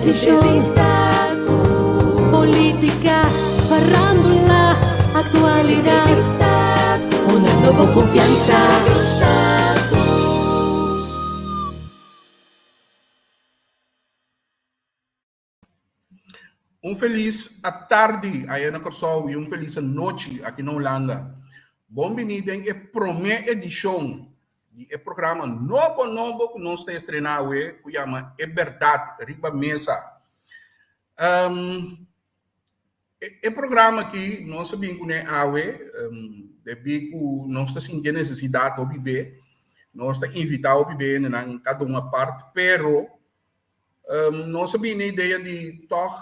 Entrevista Política, farándula, actualidad. Una nueva confianza. Un felis atardi aya na Kòrsou i un felis anochi aki na Hulanda. Bon bini den e promé edishon di e programa nobo nobo ku nos ta estrená awe ku yama E Bèrdat Riba Mesa. E programa aki nos a bin kuné awe debí ku nos ta sinti e nesesidat hopi be. Nos ta invitá hopi be hendenan kada un apart, pero Nos a bini e idea di tòg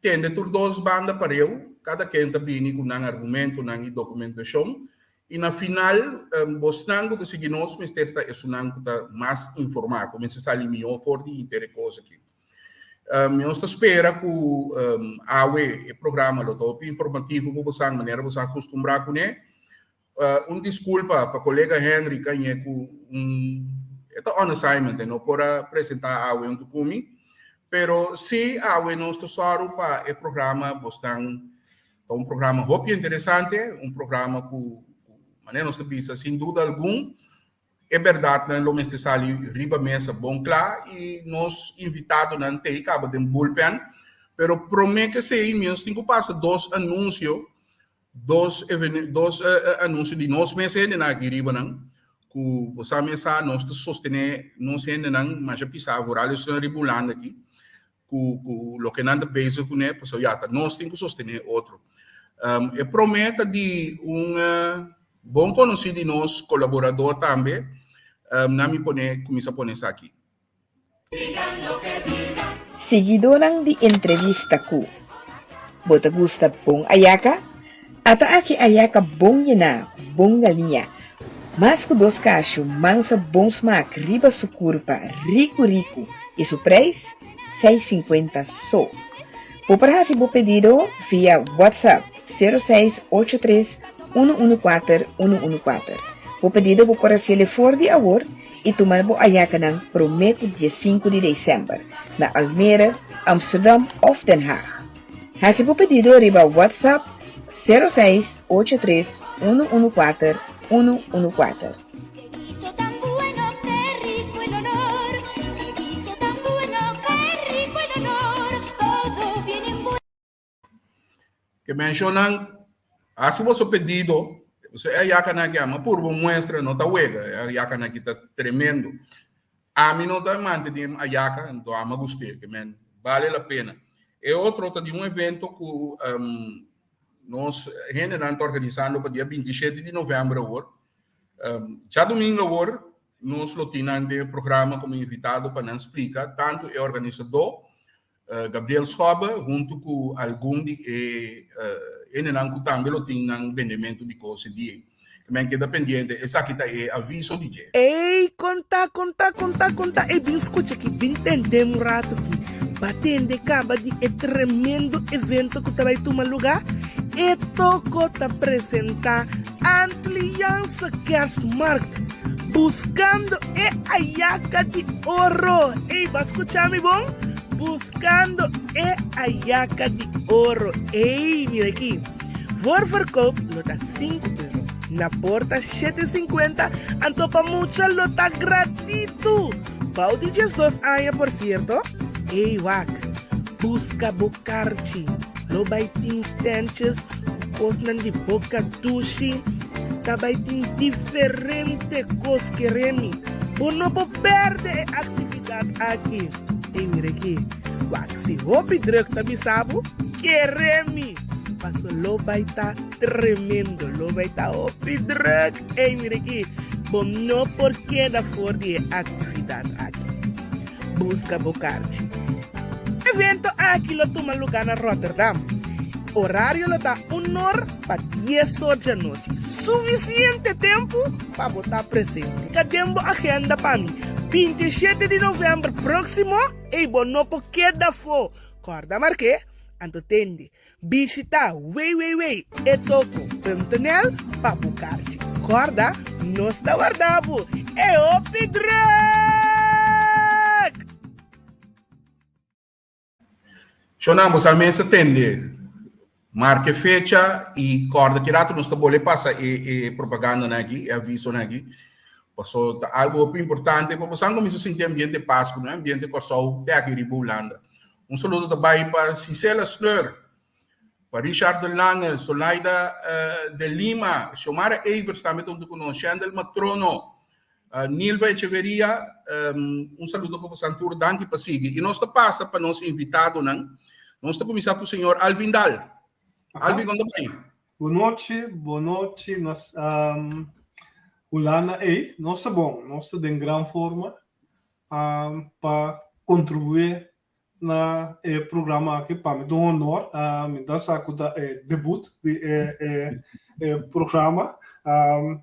tende tur dos banda pareu, kada ken ta bini ku nan argumentonan i dokumentashon, i na final bosnan ku ta sigui nos mester ta esunnan ku ta mas informá, ku mester sali mihó for di henter e kos aki. Nos ta spera ku awe e programa lo ta hopi informativo pa bosan manera bosan a kustumbrá kuné. Un disculpa pa colega Henry Cañé cu un e ta on assignment e no por a presenta awe hunto cu mi, pero si awe nos ta sòru pa e programa bosnan ta un programa hopi interesante, un programa cu manera nos ta bisa sin duda algun e berdadnan lo mester sali riba mesa bon cla y nos invitadonan t'ey caba den bullpen, pero prome cu esey mi nos tin cu pasa dos anuncio. Dos dos anuncio di nos mes hendenan aki riba nan ku bo sa mes sa nos ta sostené nos hendenan masha pisá vooral esnan riba Hulanda aki ku ku loke nan ta bezig kuné pasobra ya ta nos tin ku sostené otro. E promé ta di un bon konosí di nos kolaborador tambe nan mi pone kuminsá pone esaki. Siguidónan di entrevista ku Bo ta gusta bon ayaka? Ata aki ayaka bon yená ku bon galiña, mas ku dos kashu mansa bon smak riba su kurpa riku riku i su preis seis sinkuenta so. Bo por hasi bo pedido via WhatsApp sero seis ocho tres unu unu kuater unu unu kuater. Bo pedido bo por hasiel for di awor i tuma bo ayakanan promé ku diesinku di desèmber na Almere, Amsterdam òf Den Haag. Hasi bo pedido riba WhatsApp sero seis ocho tres unu unu kuater unu unu kuater. Ke menshonan, hasi boso pedido, boso e ayakanan aki ama pur bo muestra, no ta wega, e ayakanan aki ta tremendo. Ami no ta amante di ayaka, anto ama gust'é, ke men bale la pena. E otro ta di un evento ku nos hendenan ta organisando pa dia 27 di novèmber awor. Djadumingu awor nos lo tin nan den e programa komo invitado pa nan splika tantu e organisadó Gabriel Schobbe huntu ku algun di e hendenan ku tambe lo tin nan bendementu di kos e dia ei. Men keda pendiente, esaki ta e aviso di dje. Ey, konta, konta, konta, konta, ey bin skucha aki, bin tende un ratu aki. Ba tende kaba di e tremendo evento ku ta bai tuma lugá? E toko ta presentá Antilliaanse Kerstmarkt, Buskando e Ayaka di Oro. Ey, bo a skucha mi bon? Buskando e Ayaka di Oro. Ey, mira aki. Voorverkoop lo ta sinku euro, na porta shete sinkuenta, anto pa mucha lo ta gratitu. Bou di diesdos aña, por sierto. Ey, wak. Buska bo karchi. Lo bai tin standjes ku kosnan di boka dushi. Ta bai tin diferente kos keremi. Bo no por pèrdè e aktividat aki. Ey mira aki, wak si hopi drùk ta bisa bo, keremi! Paso lo bai ta tremendo, lo bai ta hopi drùk. Ey mira aki, bo no por keda for di e aktividat aki. Buska bo karchi. Evento aki lo tuma lugá na Rotterdam. Orario lo ta un or pa dies or djanochi. Sufisiente tempu pa bo ta presente. Ka den bo agenda pa mi, 27 di novèmber próksimo, ei bo no por keda afó. Kòrda mark'é, anto tende. Bishita www.etoko.nl pa bo karchi. Kòrda, nos ta warda bo! E hopi drùk! Shonnan, boso a mester tende. Marka e fecha i kòrda ki rato nos ta bolbe pasa e e propagandanan aki, e avisonan aki. Paso ta algu hopi importante pa boso kuminsá sinti ambiente Pasku, no ambiente Kòrsou te aki riba Hulanda. Un saludo ta bai pa Cisela Sleur, pa Richard de Lange, Solaida de Lima, Xiomara Evers tambe ta huntu ku nos, Shendel Matrono, Nilva Echeverria, un saludo pa bosan tur, danki pa sigui. I nos ta pasa pa nos invitadonan. Nos ta kuminsá ku señor Alvin Daal. Alvin, kon ta bai? Bon nochi, bon nochi nos Hulanda ei, nos ta bon, nos ta den gran forma pa kontribuí na e programa aki. Pa mi ta un honor, mi ta sa ku ta e debut di e e programa.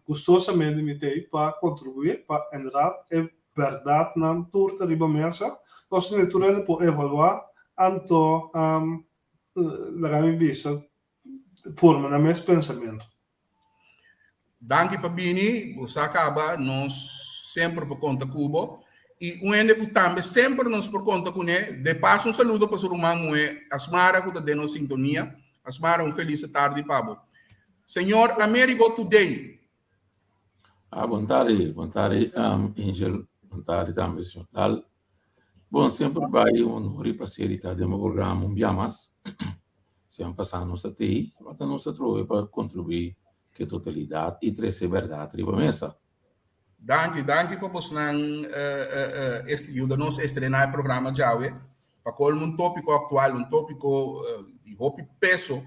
Gustosamente mi ta ei pa kontribuí pa inderdat e bèrdatnan tur ta riba mesa. Nos tin tur hende por evaluá, anto laga mi bisa forma nan mes pensamentu. Danki pa bini, bo sa kaba nos semper por konta ku bo. I un hende ku tambe semper nos por konta kuné. De paso un saludo pa su ruman muhé Asmara ku ta den nos sintonia. Asmara un felis tardi pa bo. Señor Amerigo Today. Ah, bon tardi, bon tardi, um, Angel, bon tardi tambe, señor Dal. Bon, semper bai un honor i placer di ta den bo programa un bia mas. Siman pasá nos a tei, mata nos a trobe pa kontribuí ku e totalidat i trese bèrdat riba mesa. Danki, danki pa bosnan yuda nos estrená e programa djawe. Pa kolmo un tópiko aktual, un tópiko di hopi peso,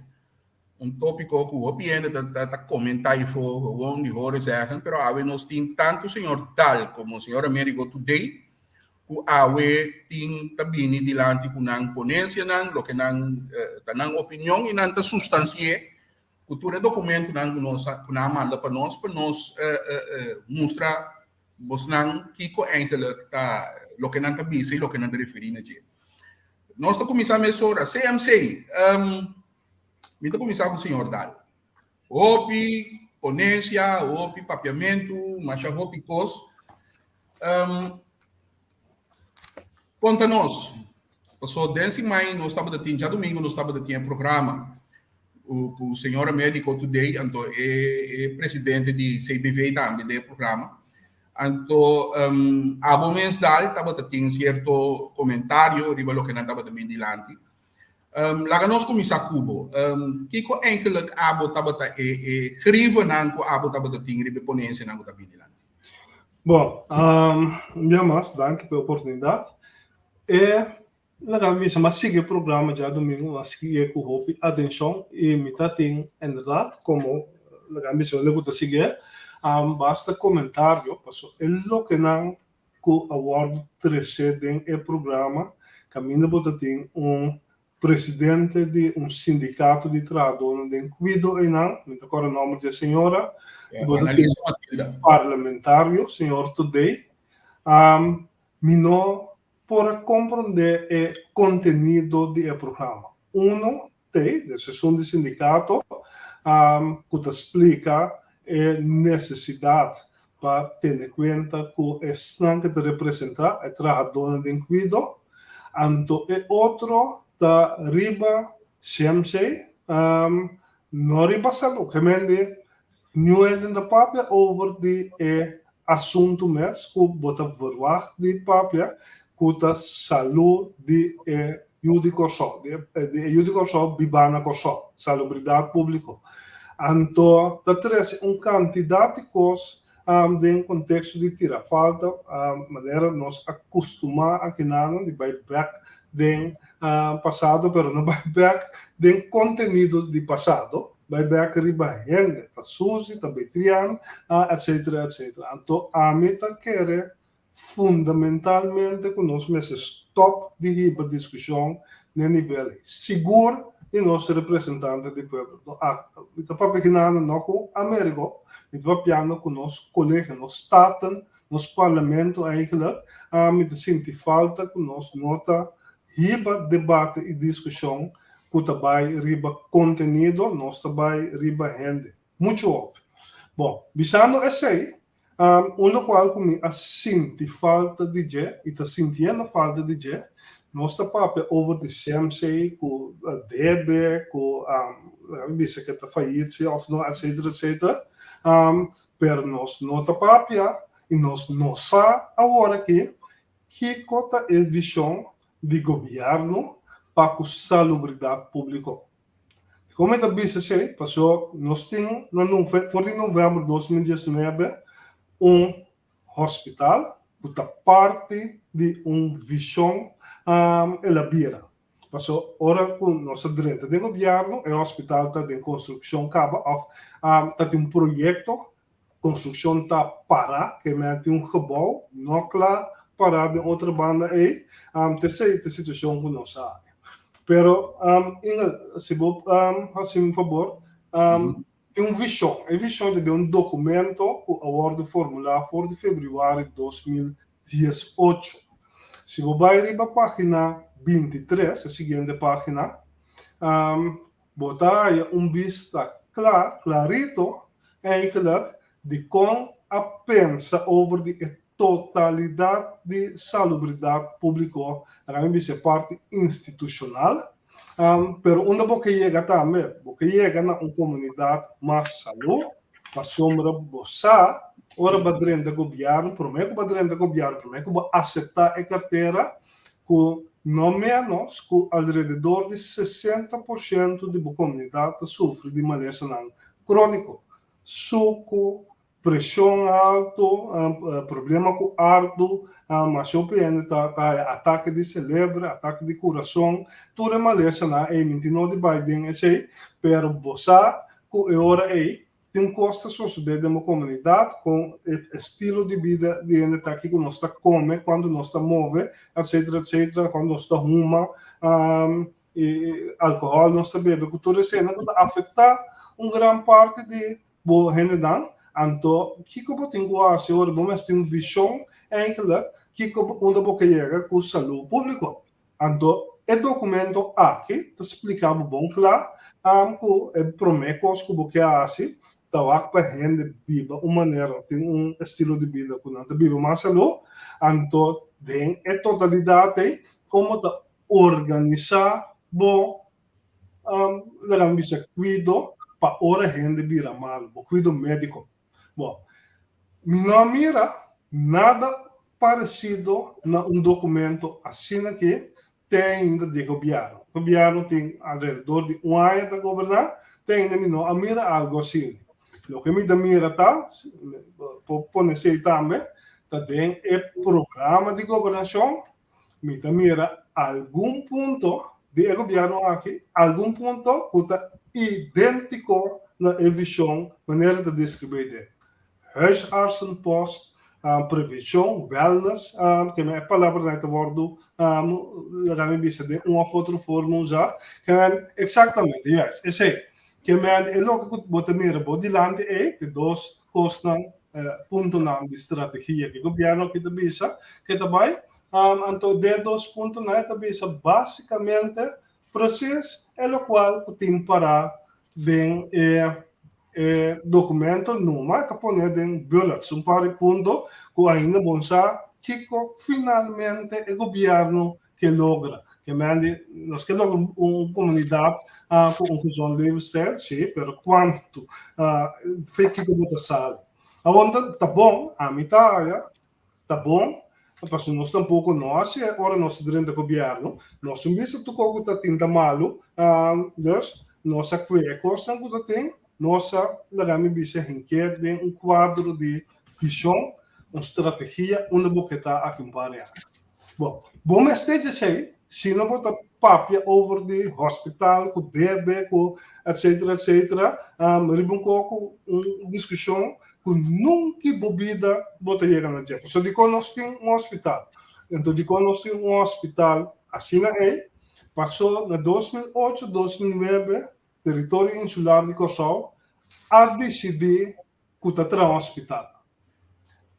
un tópiko ku hopi hende ta ta ta komentá ifo gewoon di horen zeggen, pero awe nos tin tantu señor Daal komo señor Amerigo Today ku awe tin ta bini dilanti ku nan ponensianan, loke nan ta nan opinion i nan ta sustansi'é ku tur e dokumentunan ku nos a ku nan a manda pa nos pa nos mustra bosnan kiko eigenlik ta loke nan ta bisa i loke nan ta referí na dje. Nos ta kuminsá mesora. CMC, Mi ta kuminsá ku señor Daal. Hopi ponencia, hopi papiamentu, masha hopi kos. Um, konta nos, paso den siman nos tabata tin, djadumingu nos tabata tin e programa ku señora Medico Today, anto e, e presidente di CBV tambe den e programa. Anto um, abo mes Daal tabata tin sierto komentario riba loke nan tabata bin dilanti. Laga nos kuminsá ku bo. Kiko eigenlik abo tabata e e grievennan ku abo tabata tin riba e ponensianan ku ta bini dilanti? Bon, un bia mas danki pa e oportunidat. E laga mi bisa, mi a sigui e programa djadumingu, mi a siguié ku hopi atenshon i mi ta tin inderdat komo laga mi bisa hende ku ta siguié basta komentario pasobra e lokenan ku a wòrdu tresé den e programa kaminda bo ta tin un presidente di un sindikato di trahadónan den kuido einan, mi ta kòrda nòmber di e señora, bo ta tin parlamentario, señor Today. Mi no por a komprondé e kontenido di e programa. Uno te, dus esun di sindikato, ku ta splika e nesesidat pa tene kuenta ku esnan ku ta representá e trahadónan den kuido. Anto e otro ta riba CMC, no riba salú. Kemende Niun hende ta papia over di e asuntu mes ku bo ta verwagt di papia ku ta salú di e yu di Kòrsou, di e yu di Kòrsou bibá na Kòrsou, salubridat públiko. Anto ta trese un kantidat di kos den konteksto di tira falta, manera nos a kustumá akinanan di bai bèk den pasado pero no bai bèk den kontenido di pasado. Bai bek riba hende, ta Suzy, ta Betrian, etcetera, etcetera. Anto ami ta kere fundamentalmente ku nos mester stop di hiba diskushon n'e nivel ei. Sigur di nos representante di pueblo. No, mi ta papia kinana no ku Amerigo, mi ta papiando ku nos kolega, nos staten, nos parlamento eigenlijk. Mi ta sinti falta ku nos no ta hiba debate i diskushon ku ta bai riba kontenido, nos ta bai riba hende. Muchu hopi. Bon, bisando esei, un lokual ku mi a sinti falta di dje i ta sintiendo falta di dje, Nos ta papia over di CMC ku debe, ku bisa ku ta fayit si òf no, etcetera, etcetera. Pero nos no ta papia i nos no sa awor aki kiko ta e vishon di gobièrnu pa ku salubridat públiko. Dikon mi ta bisa esei? Pasobra nos tin na for di novèmber 2019 un hospital ku ta parti di un vishon el a bira. Paso ora ku nos a drenta den gobièrnu e hospital ta den konstrukshon kaba òf ta tin un proyekto, konstrukshon ta para, ke men tin un gebou no kla para den otro banda ei, ta esei ta e situashon ku nos a haña. Pero Ingel si bo hasi mi un fabor, Tin un vishon. E vishon ta den un dokumento ku a wòrdu formulá for di febrüari 2018. Si bo bai riba página 23, e siguiente página, bo ta haya un bista kla, klarito eigenlijk, di kon a pensa over di e totalidat di salubridat públiko, laga mi bisa e parti institushonal, pero unda bo ke yega tambe, bo ke yega na un komunidat mas salú, pasobra bo sa ora bo a drenta gobièrnu, promé ku bo a drenta gobièrnu, promé ku bo aseptá e kartera, ku no ménos ku alrededor di 60% di bo komunidat ta sufri di malesanan króniko, suku, Preshon alto, problema ku ardu, masha hopi hende ta haya atake di selebre, atake di kurason, tur e malesanan ei, mi tin no di bai den esei, pero bo sa ku e ora ei tin kos ta sosodé den bo komunidat kon e estilo di bida di hende ta, kiko nos ta kome, kuantu nos ta move, etsetera, etsetera, kuantu nos ta huma, i alkohòl nos ta bebe, ku tur eseinan ku ta afektá un gran parti di Bo hendenan, anto kiko bo tin ku hasi ora bo mester tin un vishon enkele kiko bo unda bo ke yega ku salú públiko? Anto e dokumento aki ta splika bo bon kla ku e promé kos ku bo ke hasi ta wak pa hende biba un manera, tin un estilo di bida ku nan ta biba mas salú, anto den e totalidat ei kon bo ta organisá bo Laga mi bisa kuido pa ora hende bira malu, bo kuido médiko. Bo, mi no a mira nada paresido na un dokumento asina ki te ainda di e gobièrnu. Gobièrnu tin alrededor di un aña ta goberná, te ainda mi no a mira algu asina. Loke mi ta mira ta, por pone esei tambe, ta den e programa di gobernashon Mi ta mira algun punto di e gobierno aki, algun punto ku ta idéntiko na e vishon manera ta deskribí den Huisartsenpost, prevenshon, wellness, keme e palabranan ta wòrdu laga mi bisa den un òf otro forma usá. Keme eksaktamente, juist, esei. Keme e loke ku bo ta mira bo dilanti ei, te dos kosnan puntonan di strategia ku gobièrnu aki ta bisa ke ta bai. Anto den dos puntonan e ta bisa básikamente presis e lokual ku tin pará den e e dokumento numa e ta pone den bullets un par di punto ku ainda bon sa kiko finalmente e gobièrnu ke logra. Ke men di nos ke logra un komunidat ku un gezond levensstijl, si, pero kuantu? Fe kiko bo ta sali. Awor ta ta bon, ami ta haya ta bon, pasobra nos tampoko no hasi ora nos ta drenta gobièrnu, nos no bisa tur kos ku ta tin ta malu, dus nos a kue e kosnan ku ta tin, nos a laga mi bisa hink'é den un kuadro di vishon, un strategia unda bo ke ta aki un par di aña. Bo, bo mester djesei, si no bo ta papia over di hospital ku debe ku etcetera etcetera, riba un koko un diskushon ku nunki bo bida bo ta yega na dje. Pasobra dikon nos tin un hospital? Enton dikon nos tin un hospital asina ei? Paso na 2008, 2009 Teritorio Insular di Kòrsou a disidí ku ta traha un hospital.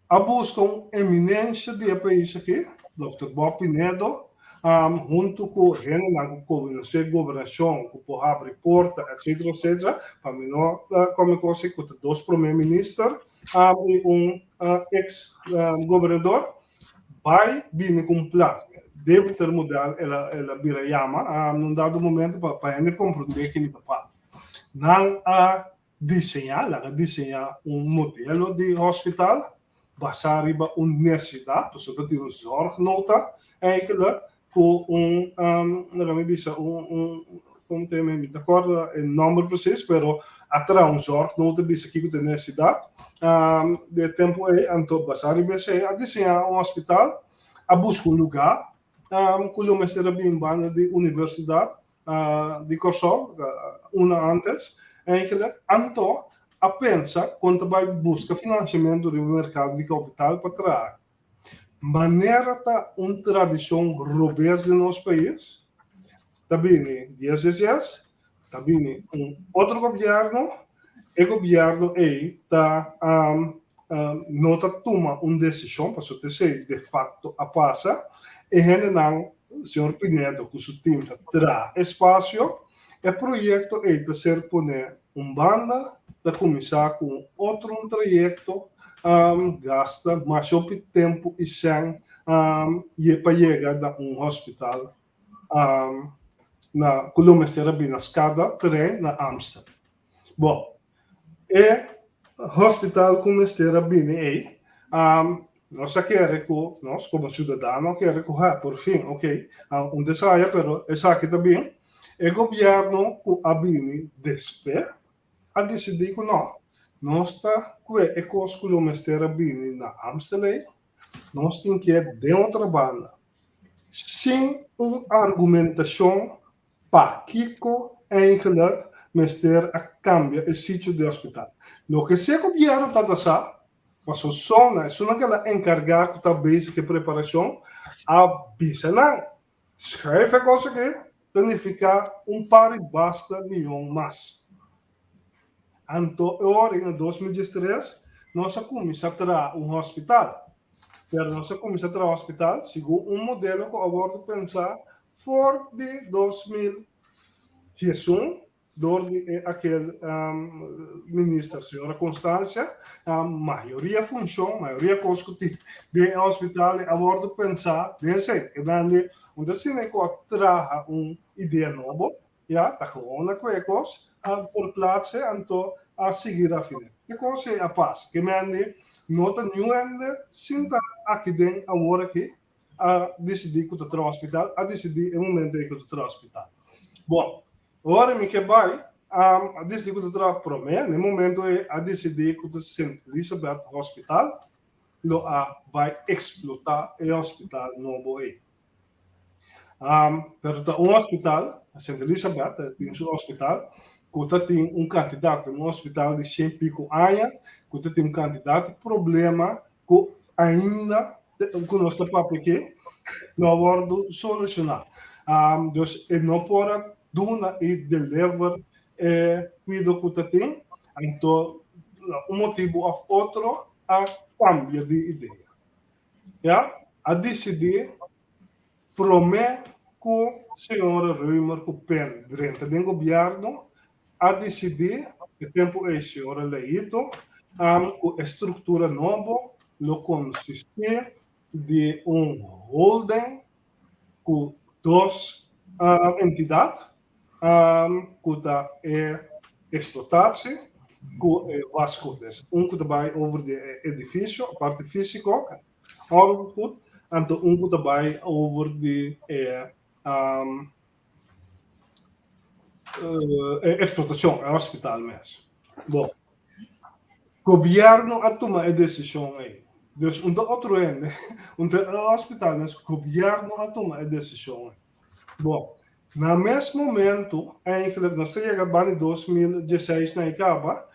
A buska un eminensha di e pais aki, Dòkter Bob Pinedo, huntu ku hendenan ku konosé gobernashon, ku por habri porta, etcetera, etcetera, pa mi no kome kos ku ta dos promé minister i un eks gobernador, bai bini ku un plan. Deventer model el a el a bira yama na un dado momento pa pa hende komprondé kende ta papia. Nan a diseñá, laga diseñá un modelo di hospital basá riba un nesesidat, pasobra ta tin un zorgnota eigenlijk ku un laga mi bisa un un kon ta yama mi ta kòrda e nòmber presis pero a traha un zorgnota bisa kiko ta e nesesidat di e tempu ei anto basá riba esei a diseñá un hospital a buska un lugá ku lo mester a bin banda di universidat di Kòrsou una antes eigenlijk anto a pensa kon ta bai buska finansiamentu riba merkado di kapital pa traha. Manera ta un tradishon robes den nos pais, ta bini dies dies dies, ta bini un otro gobièrnu, e gobièrnu ei ta no ta tuma un desishon, pasobra esei de fakto a pasa, e hendenan, señor Pinedo ku su tim ta traha espasio, e proyekto ei ta ser pone un banda, ta kuminsá ku un otro un trayekto, gasta mas hopi tempu i sèn pa yega na un hospital na ku lo mester a bini na Skada tren na Amstel. Bon, e hospital ku mester a bini ei, nos a kere ku nos komo siudadano a kere ku ha por fin ok un desaya pero esaki ta bin. E gobièrnu ku a bini despe a disidí ku no, nos ta kue e kos ku lo mester a bini na Amstel ei, nos tin ke den otro banda, sin un argumentashon pakiko eigenlijk mester a kambia e sitio di hospital. Loke si e gobièrnu ta ta sa, pasobra sona esunnan ku el a enkargá ku ta bezig e preparashon a bisa nan, Schuif e kos aki ta nifiká un par i basta mion mas. Anto e ora na 2013 nos a kuminsá traha un hospital. Pero nos a kuminsá traha hospital segun un modelo ku a wòrdu pensá for di 2011 Dor di e akel minister señora Constancia, mayoria funcion, mayoria cos cu tin den e hospital a wordo pensa den esey. E bende un ta asina cu a traha un idea nobo, ya, ta gewoon na cu e cos a verplaatse anto a sigui rafine. E cos ey a pasa. Ke mende no ta niun hende sinta aki den awor aki a disidí ku ta traha hospital, a disidí e momento ei ku ta traha hospital. Bon, ora mi ke bai, a disidí ku ta traha promé, na e momento ei a disidí ku ta Sint Elisabeth Hospital lo a bai eksplotá e hospital nobo ei. Pero ta un hospital, Sint Elisabeth tin su hospital, ku ta tin un kantidat, un hospital di shen piko aña, ku ta tin un kantidat di problema ku ainda ku nos ta papia aki no a wòrdu solushoná. Dus e no por a duna i deliver e kuido ku ta tin, anto un motibu òf otro a kambia di idea. Ya, a disidí Promé ku señora Römer ku Pen drenta den gobièrnu, a disidí, e tempu ei señora Leito, ku e struktura nobo lo konsistí di un holding ku dos entidat, ku ta e eksplotatie ku e vastgoed. Dus un ku ta bai over di e edifisio, e parti físiko, Goed, anto un ku ta bai over di e e eksplotashon, e hospital mes. Bon, gobièrnu a tuma e desishon ei. Dus un ta otro hende, un ta e hospital mes, gobièrnu a tuma e desishon ei. Bon, na mes momento, eigenlijk nos ta yega banda di 2016 na e kaba,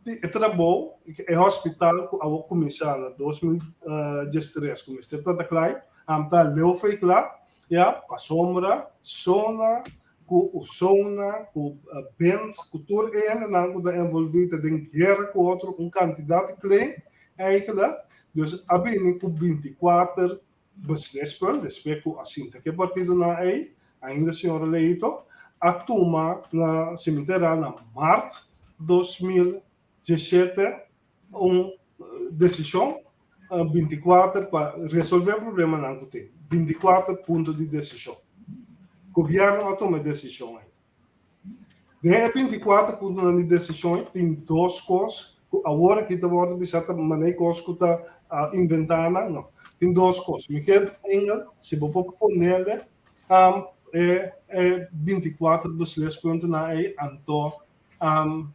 di e trabou, e hospital ku awor kuminsá na 2013 ku mester ta ta klai, am ta leu fei kla, ya, pasobra zona ku Usona, ku Bent, ku tur e hendenan ku ta envolví ta den guera ku otro, un kantidat di claim eigenlijk, dus a bini ku 24 Beslispunt, despues ku a sinta ku e partidonan ei, ainda señora Leito a tuma na Simentera na mart 2017 un desishon. 24 pa resolvé problemanan ku tin, 24 punto di desishon. Gobièrnu a tuma e desishon ei. Den e 24 puntonan di desishon ei tin dos kos ku awor aki ta wòrdu bisá ta manera e kos ku ta inventá nan, no. Tin dos kos. Mi ke Engel, si bo por ponele e e 24 beslispuntonan ei anto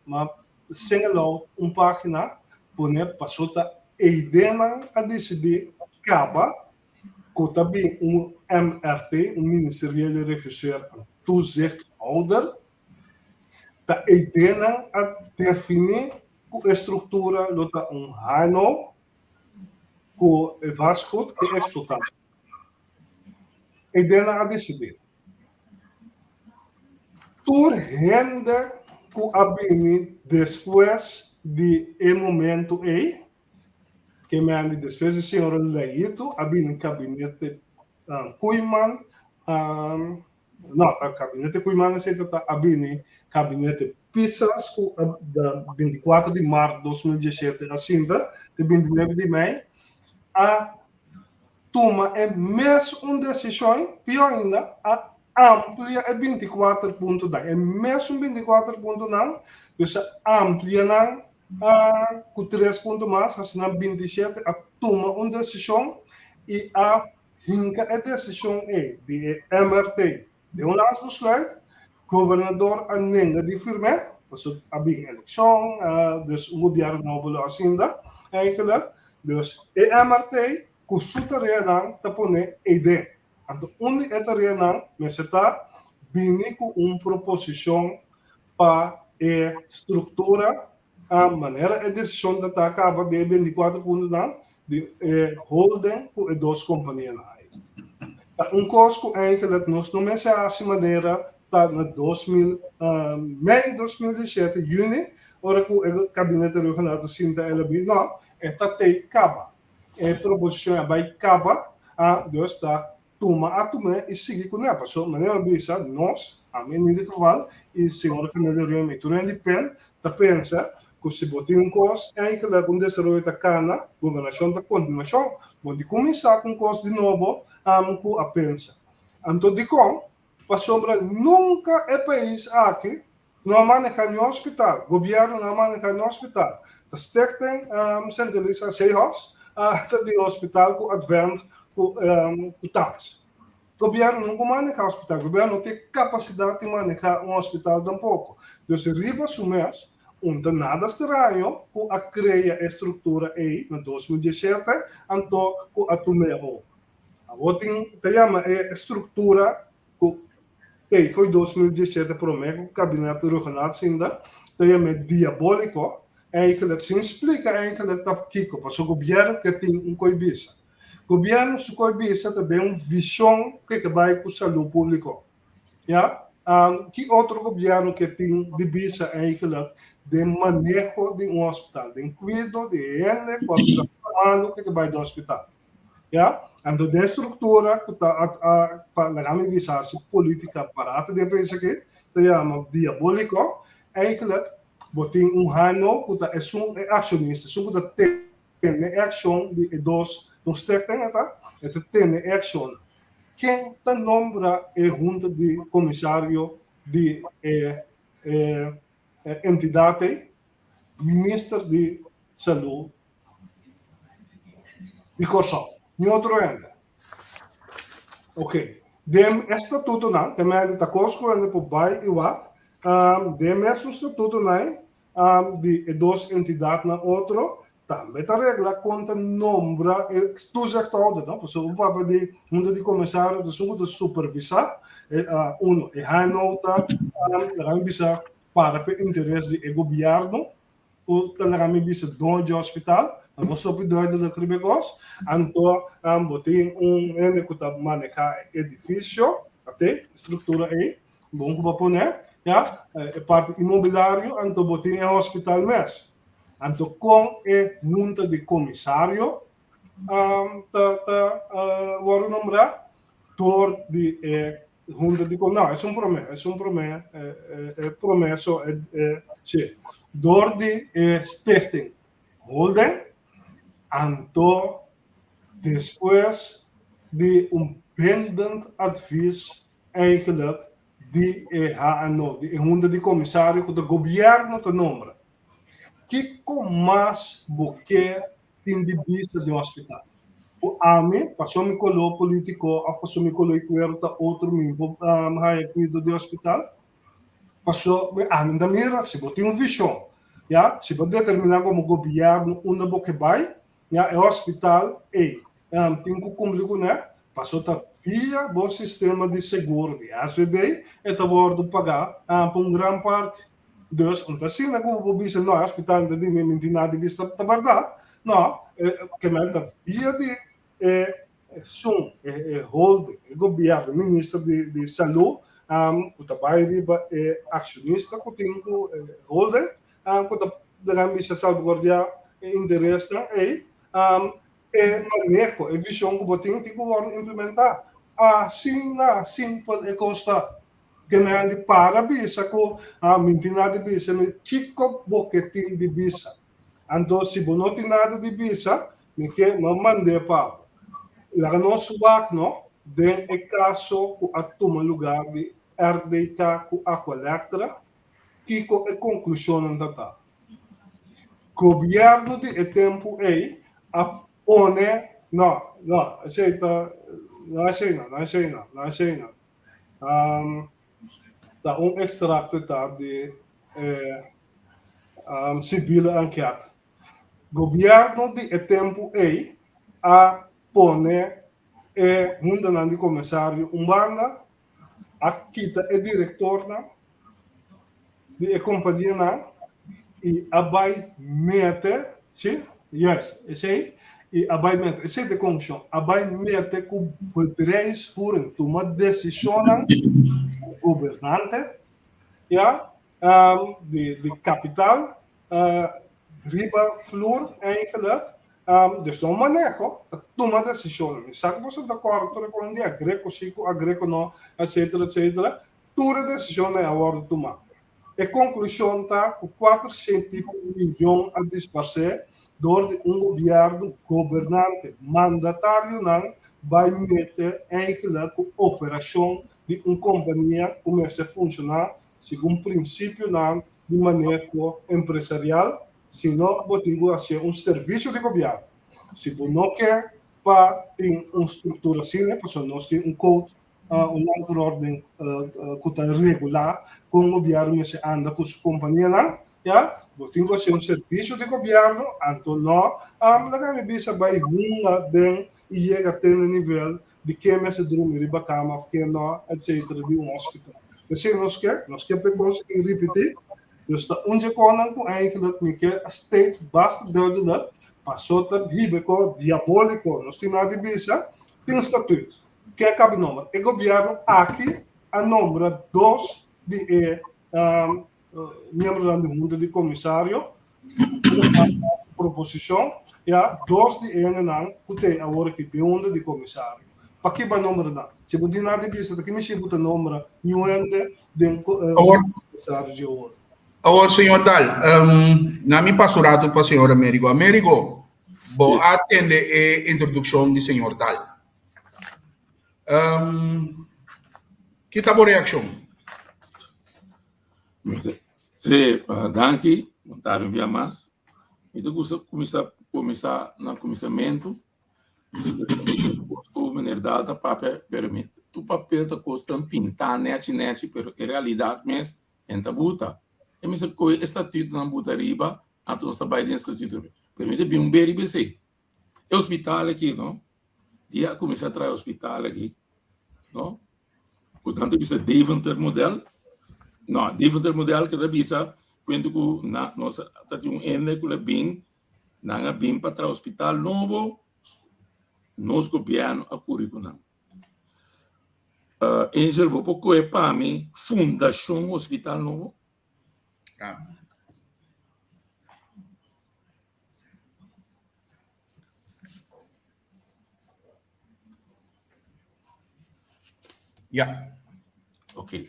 ma Singelou un página pone paso ta eidenan a disidí kaba ku ta bin un MRT, un Ministeriële Regisseur en Toezichthouder. Ta eidenan a definí ku e struktura lo ta un HNO ku e vastgoed ke eksplotá. Eidenan a disidí. Tur hende ku a bini despues di e momentu ei, ke mende despues di señor Leito a bini kabinete Koeiman, no, ta kabinete Koeiman esei ta a bini kabinete Pisas ku a 24 di mart 2017 a sinta te 29 di mei a tuma e mes un desishon, pió ainda, a amplia e 24 puntonan. E mesun 24 puntonan, dus a amplia nan ku tres punto mas, hasi nan 27, a tuma un desishon i a hinka e desishon ei di e MRT den un landsbesluit. Gobernador a nenga di firm'é, pasobra a bin elekshon, dus un gobièrnu nobo lo a sinta eigenlijk. Dus e MRT ku su tareanan ta pone ei den. Anto un di e tareanan mester ta bini ku un proposishon pa e struktura manera e desishon ta ta kaba den e 24 puntonan di e holding ku e dos kompanianan ei. Ta un kos ku eigenlijk nos no mester hasi manera ta na 2000 mei 2017 yüni ora ku e kabinete regional ta sinta el a bin no e ta tei kaba. E proposishon a bai kaba, dus ta tuma a tum'é i sigui kuné. Pasobra manera mi a bisa, nos, ami en ieder geval, i señora Camelia Römer i tur hende di pen, ta pensa ku si bo tin un kos, eigenlijk un desaroyo ta kana, gobernashon ta kontinuashon. Bo di kuminsá ku un kos di nobo ku a pensa. Anto dikon? Pasobra nunka e pais aki No a maneha ni hospital, gobierno no a maneha ni hospital. Ta stichting um, Sint Elisa Zeehuis uh, ta di hospital ku Advent ku, um, ku Tans. Gobierno nunca maneha hospital, gobierno no tin capacidad di maneha un hospital tampoco. Dus riba su mes, un ta nada straño ku a crea e structura ei na 2017, anto ku a tum'é over. Awor tin ta yama e structura ku Ey, fo'i 2017 promé ku kabinet Rhuggenaath sinta, ta yam'é diabóliko, eigenlijk sin splika eigenlijk ta kiko, pasobra gobièrnu ke tin un koi bisa. Gobièrnu su koi bisa ta den un vishon ku e ke bai ku salú públiko. Ya, ki otro gobièrnu ke tin di bisa eigenlijk den maneho di un hospital, den kuido di e hende ku a bira malu ku e ke bai den hospital? Ya, anto den struktura ku ta pa laga mi bisa hasi politika barata den pais aki ta yama diaboliko, eigenlijk bo tin un hano ku ta esun e akshonista, esun ku ta tene e akshon di e dos un stichting e ta, e ta tene e akshonnan. Ken ta nombra e hunta di komisario di e entidat ei? Minister di Salú Di Kòrsou, ni otro hende. Ok, den e statutonan, te mende ta kos ku hende por bai i wak, den mesun statutonan di e dos entidatnan otro, tambe ta regla kon ta nombra e toezichthouder, no? Pasobra un papia di hunta di komisario ta esun ku ta supervisá, uno, e HNO ta, laga mi bisa, para pa e interes di e gobièrnu, Ku ta laga mi bisa doño di hospital, pa no sopi duidelijk riba e kos. Anto bo tin un hende ku ta manehá e edifisio, ate, e struktura ei, bon ku bo a pone, ya, e parti inmobilario, anto bo tin e hospital mes. Anto kon e hunta di komisario ta ta wòrdu nombrá? Dor di e Hunta di no, es un promé, es un promé, e promé so e, e, sí. Door di e stichting holding, anto Despues di un bindend advies eigenlijk di e HNO, di e Hunta di Komisario ku ta gobièrnu ta nombra. Kiko mas bo ke tin di bisa den hospital? Ku ami, paso mi koló polítiko òf paso mi koló di kueru ta otro mi por haña kuido di hospital? Paso ami ta mira si bo tin un vishon, ya, si bo determiná komo gobièrnu unda bo ke bai, Ya e hospital ei tin ku kumpli kuné, paso ta via bo sistema di seguro di SVB e ta wòrdu pagá pa un gran parti. Dus no ta asina ku bo por bisa no e hospital no ta di mi, mi no tin nada di bisa, ta bèrdat. No, kemey ta via di e esun, e holding, e gobièrnu, e minister di salú ku ta bai riba e akshonista ku tin ku e holding ku ta laga mi bisa salvaguardiá e interesnan ei, e maneho, e vishon ku bo tin, tin ku wòrdu implementá. Asina simpel e kos ta. Ke mi a di para bisa ku mi no tin nada di bisa, mi kiko bo ke tin di bisa? Anto si bo no tin nada di bisa, mi ke no mand'é pa bo. Laga nos wak no den e kaso ku a tuma lugá di RDK ku Aqualectra, Kiko e konklushonnan ta ta? Gobièrnu di e tempu ei a pone, no, no, esei ta, no esei no, no esei no, no esei no. Ta un ekstrakto ta di e siviele ankèt. Gobièrnu di e tempu ei a pone e huntanan di komisario un banda, a kita e direktornan di e kompanianan i a bai mete, si, juist, esei, i a bai mete, esei ta e konklushon, a bai mete ku bedrijfsvoering, tuma desishonnan gobernante, ya, di di kapital riba flur eigenlijk, dus no maneho, ta tuma desishonnan. Mi sa ku boso ta kòrda tur e kosnan di Agreco si ku Agreco no, etcetera, etcetera. Tur e desishonnan a wòrdu tumá. E konklushon ta ku kuatershen piku miyon a disparsé dor di un gobièrnu gobernante. Mandatarionan bai mete eigenlijk ku operashon di un kompania ku mester funshoná segun prinsipionan di maneho empresarial, sino bo tin ku hasié un servisio di gobièrnu. Si bo no ke pa tin un struktura asina, pasobra nos tin un code, un landverordening ku ta regulá kon gobièrnu mester anda ku su kompanianan, ya, bo tin ku hasié un servisio di gobièrnu, anto no laga mi bisa bai hunga den i yega te na nivel di ken mester drumi riba kama of ken no, etcetera, di un hospital. Esei nos ke, nos ke pa e kos aki ripití. Dus ta un dje konan ku eigenlijk mi ke state basta duidelijk, paso ta hiba e ko diabóliko, nos tin nada di bisa, tin statuut. Ke a kabi nombra? E gobièrnu aki a nombra dos di e miembronan di hunta di komisario proposishon ya dos di e hendenan ku te awor aki den hunta di komisario. Paki bo a nombra nan? Si bo tin nada di bisa ta ki mishi bo ta nombra niun hende den komisario dje awor? Awor señor Daal, na mi pasa un rato pa señor Amerigo. Amerigo, bo a tende e introdukshon di señor Daal. Ki ta bo reakshon? Sí, danki. Bon tardi un bia mas. Mi ta gusta kuminsá kuminsá na kuminsamentu. Ku meneer Daal ta papia, pero mi tur papel ta kos tan pintá nèchi nèchi, pero e realidat mes en ta buta. E mester kohe e statutonan buta riba, anto nos ta bai den e statuto. Pero mi ta bin un beri b'esei. E hospital aki, no? Dia a kuminsá traha e hospital aki, no? Ku nan ta bisa Deventer model. No, Deventer model ke ta bisa kuenta ku na nos ta tin un hende ku la bin, nan a bin pa traha hospital nobo, nos gobièrnu a kuri ku nan. Angel, bo por kohe pa mi Fundashon Hospital Nobo? Ja. Ok.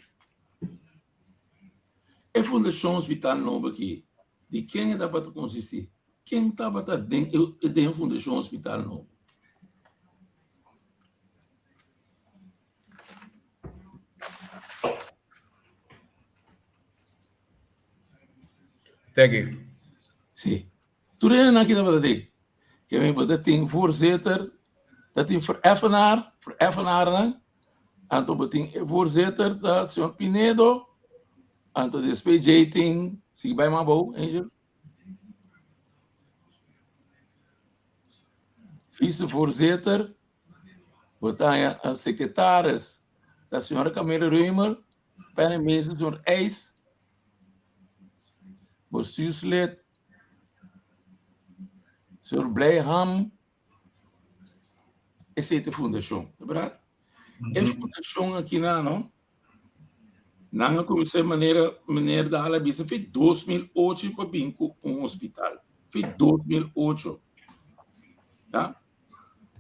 E Fundashon Hospital Nobo aki, di ken e tabata konsistí? Ken tabata den e den Fundashon Hospital Nobo? Teki. Si. Tur hendenan aki tabata tei. Ke men bo ta tin voorzitter, ta tin vereffenaar, vereffenaarnan, anto bo tin e voorzitter ta señor Pinedo, anto despues djei tin, sigui bai mas abou, Angel. Vicevoorzitter, bo ta haña secretaris ta señora Camila Römer, penningmeester señor IJs, bestuurslid señor Blijham, esei ta e fundashon, ta berdad? E fundashon aki nan no, Nan a kuminsá manera meneer Daal a bisa fi 2008 pa bin ku un hospital. Fi 2008. Ya.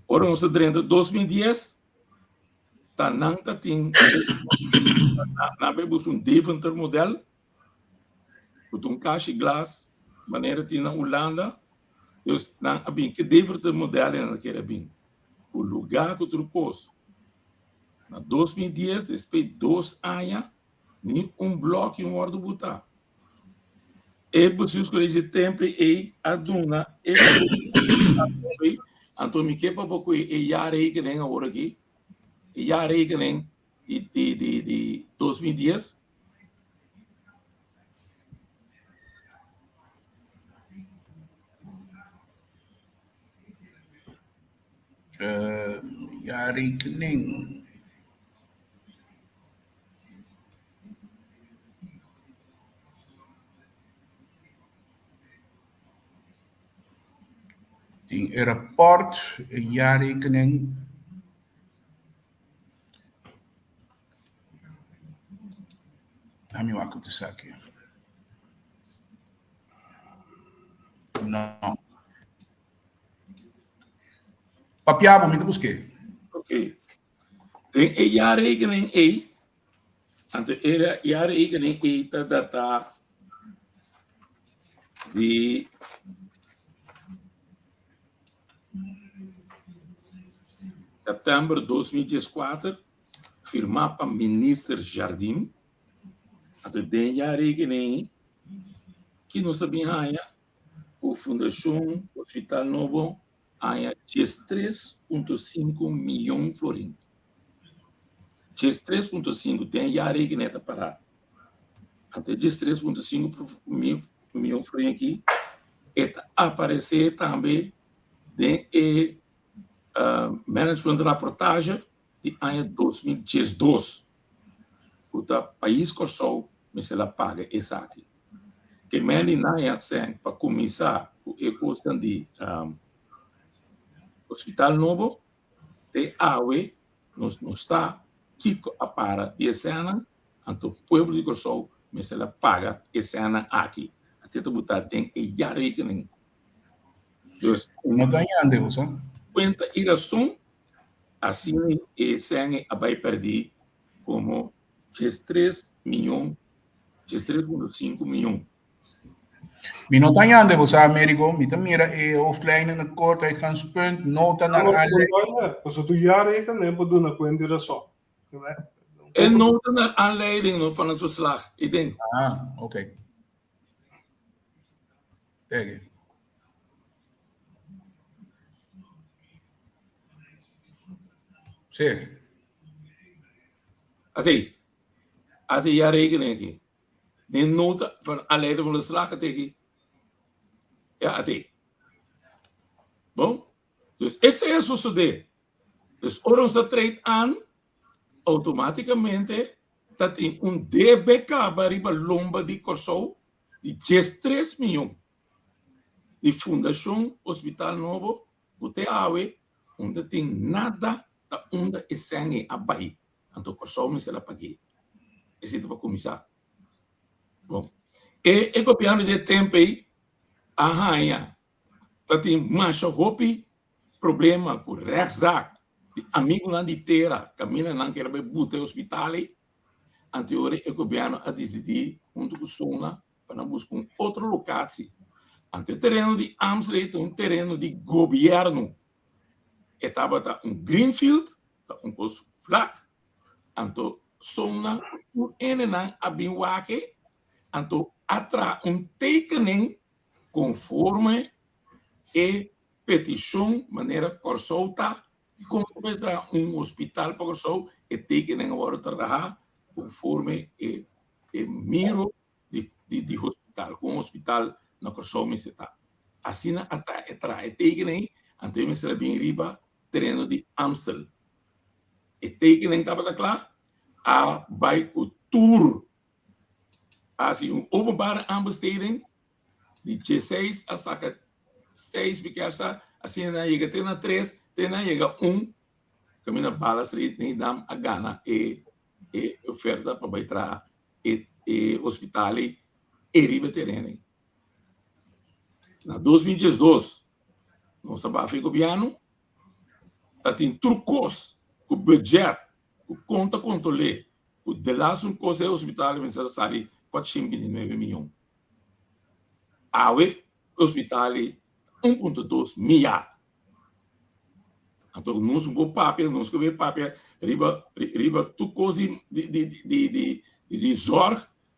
Ora nos a drenta 2010, ta nan ta tin nan bai buska un Deventer model ku ta un kashi glas manera tin na Hulanda. Dus nan a bin ke Deventer model nan a kere bin ku lugá ku tur kos. Na 2010, despues dos aña, ni un blòki no wòrdu butá. E bestuurscollege tempu ei a duna e anto mi ke pa bo ku e jaarrekening awor aki, e jaarrekening di di di di 2010. Jaarrekening. Tin e rapport, e jaarrekening. Dami wak ku ta esaki. No. Papia bo, mi ta busk'é. Ok. Den e jaarrekening ei, anto e jaarrekening ei ta datá di sèptèmber 2014, firmá pa minister Jardim. Anto den e jaarrekening ei, ki nos ta bin haña? Ku Fundashon Hospital Nobo haña 13.5 miyon florin. 13.5 den jaarrekening ta pará. Anto e 13.5 miyon florin aki e ta aparesé tambe den e management rapportage di aña 2012 ku ta pais Kòrsou mester a paga esaki. Ke men di nan ya sèn pa kuminsá ku e kosnan di hospital nobo te awe nos no sa kiko a para di e sènnan, anto pueblo di Kòrsou mester a paga e sènnan aki. Ate ta botá den e jaarrekening. Dus No ta yande bo sa. Kuenta i rason asina e sèn a bai pèrdí komo 13 miyon, 13.5 miyon. Mi no ta yande bo sa, Amerigo. Mi ta mira e hoofdlijnen, het kort uitgangspunt, nota naar aanleiding. Pasobra tu jaarrekening por duna kuenta i rason. E nota naar aanleiding van het verslag, i den. Ah, oké. Tegi. Sí. Ate, ate jaarrekening aki. Den nota van aanleiding van het verslag, ate. Ja, ate. Bon, dus esei a sosodé. Dus ora nos ta treed aan, automáticamente ta tin un debe kaba riba lomba di Kòrsou di 13 miyon di Fundashon Hospital Nobo ku te awe no ta tin nada ta unda e sèn ei a bai. Anto Kòrsou mester a pag'é. Esei ta pa kuminsá. Bon, e e gobièrnu di e tempu ei a haña ta tin masha hopi problema ku rechtszaak di amigunan di tera kaminda nan kere bai buta e hospital ei. Anto ora e gobièrnu a disidí huntu ku Sona pa nan buska un otro lokatie. Anto e tereno di Amstel ta un tereno di gobièrnu. E tabata un greenfield, ta un kos vlak. Anto Sona tur hendenan a bin wak e. Anto. A traha un tekening konforme e petishon manera Kòrsou ta kon ta bai traha un hospital pa Kòrsou, e tekening a wòrdu traha konforme e e miro di di di hospital, kon hospital na Kòrsou mester ta. Asina a ta e traha e tekening, anto e mester a bin riba tereno di Amstel. E tekening tabata kla, a bai ku tur a hasi un openbare aanbesteding di djeseis a saka seis mi kier sa asina nan a yega te na tres te nan a yega un kaminda Bala Street Nedam a gana e e oferta pa bai traha e e hospital ei e riba e tereno ei. Na 2012 nos a bafa e gobièrnu ta tin tur kos ku budget ku kon ta kontrol'é ku de laatste un kos e hospital mester a sali 429 miyon. Awe e hospital ei 1.2 miar. Anto nos bo papia, nos ke bay papia riba riba tur kos di di di di di di zorg,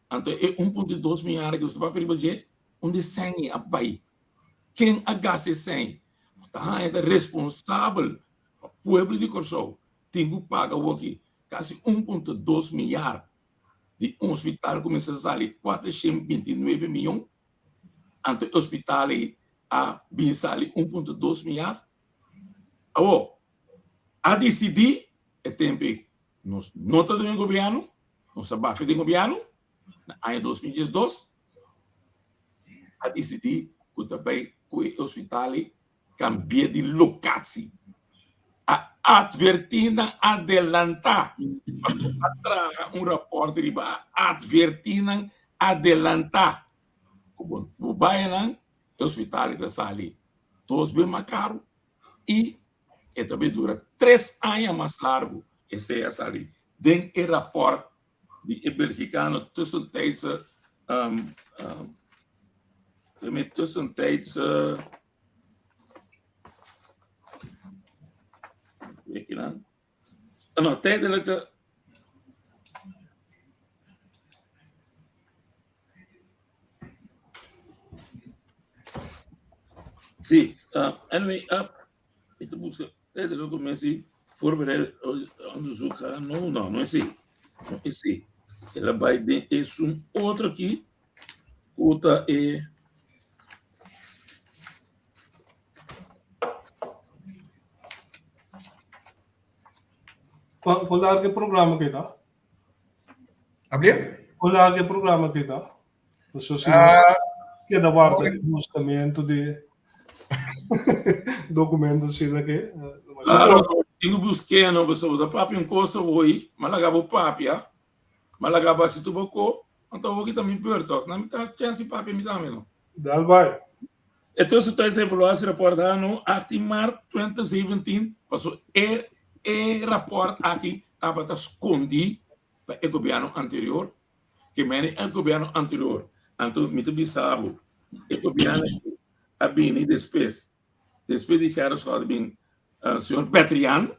anto e 1.2 miar ku nos ta papia riba dje, unda e sèn ei a bay? Ken a gasta e sèn ei? Bo ta haña ta responsabel pa pueblo di Kòrsou tin ku paga awoki kasi 1.2 miar di un hospital ku mester sali 429 miyon, anto e hospital ei a bin sali 1.2 miar. Awor, a disidí e tempu ei nos no ta den gobièrnu, nos a bafia den gobièrnu na aña 2012, a disidí ku ta bai ku e hospital ei Cambia di locatie. A adverti nan adelanta. Pasobra a traha un rapport riba a adverti nan adelanta. Cu bo bo baya nan e hospital ta sali dos be mas caro y e ta bay dura tres aña mas largo. Esey a sali den e rapport di e Belgicano tussentijdse um, um, tussentijdse weet je dan? No, tijdelijke Sí, uh, anyway, uh, Ik ta buska tijdelijke commissie voorbereid onderzoek gaan. No, no, no esei. No esei. El a bai den esun otro aki ku ta e Kon largo e programa ki ta? Ablia? Kon largo e programa ki ta? Pasobra si nos keda warda e buscamento di documento asina ke. Claro, tin ku busk'é no, pasobra bo ta papia un kos awor, m'a laga bo papia, m'a laga bo hasi tur bo ko, anto awor ki ta mi beurt tòg, nan mi ta chèns di papia mi tambe no. Dal bai. E tussentijds evaluatierapport hano 18 maart 2017, pasobra e e rapòrt aki tabata skondí pa e gobièrnu anterior, Ke mene e gobierno anterior. Anto mi ta bisa bo, e gobierno aki a bini despues. Despues di Gerrit Schotte bin señor Betrian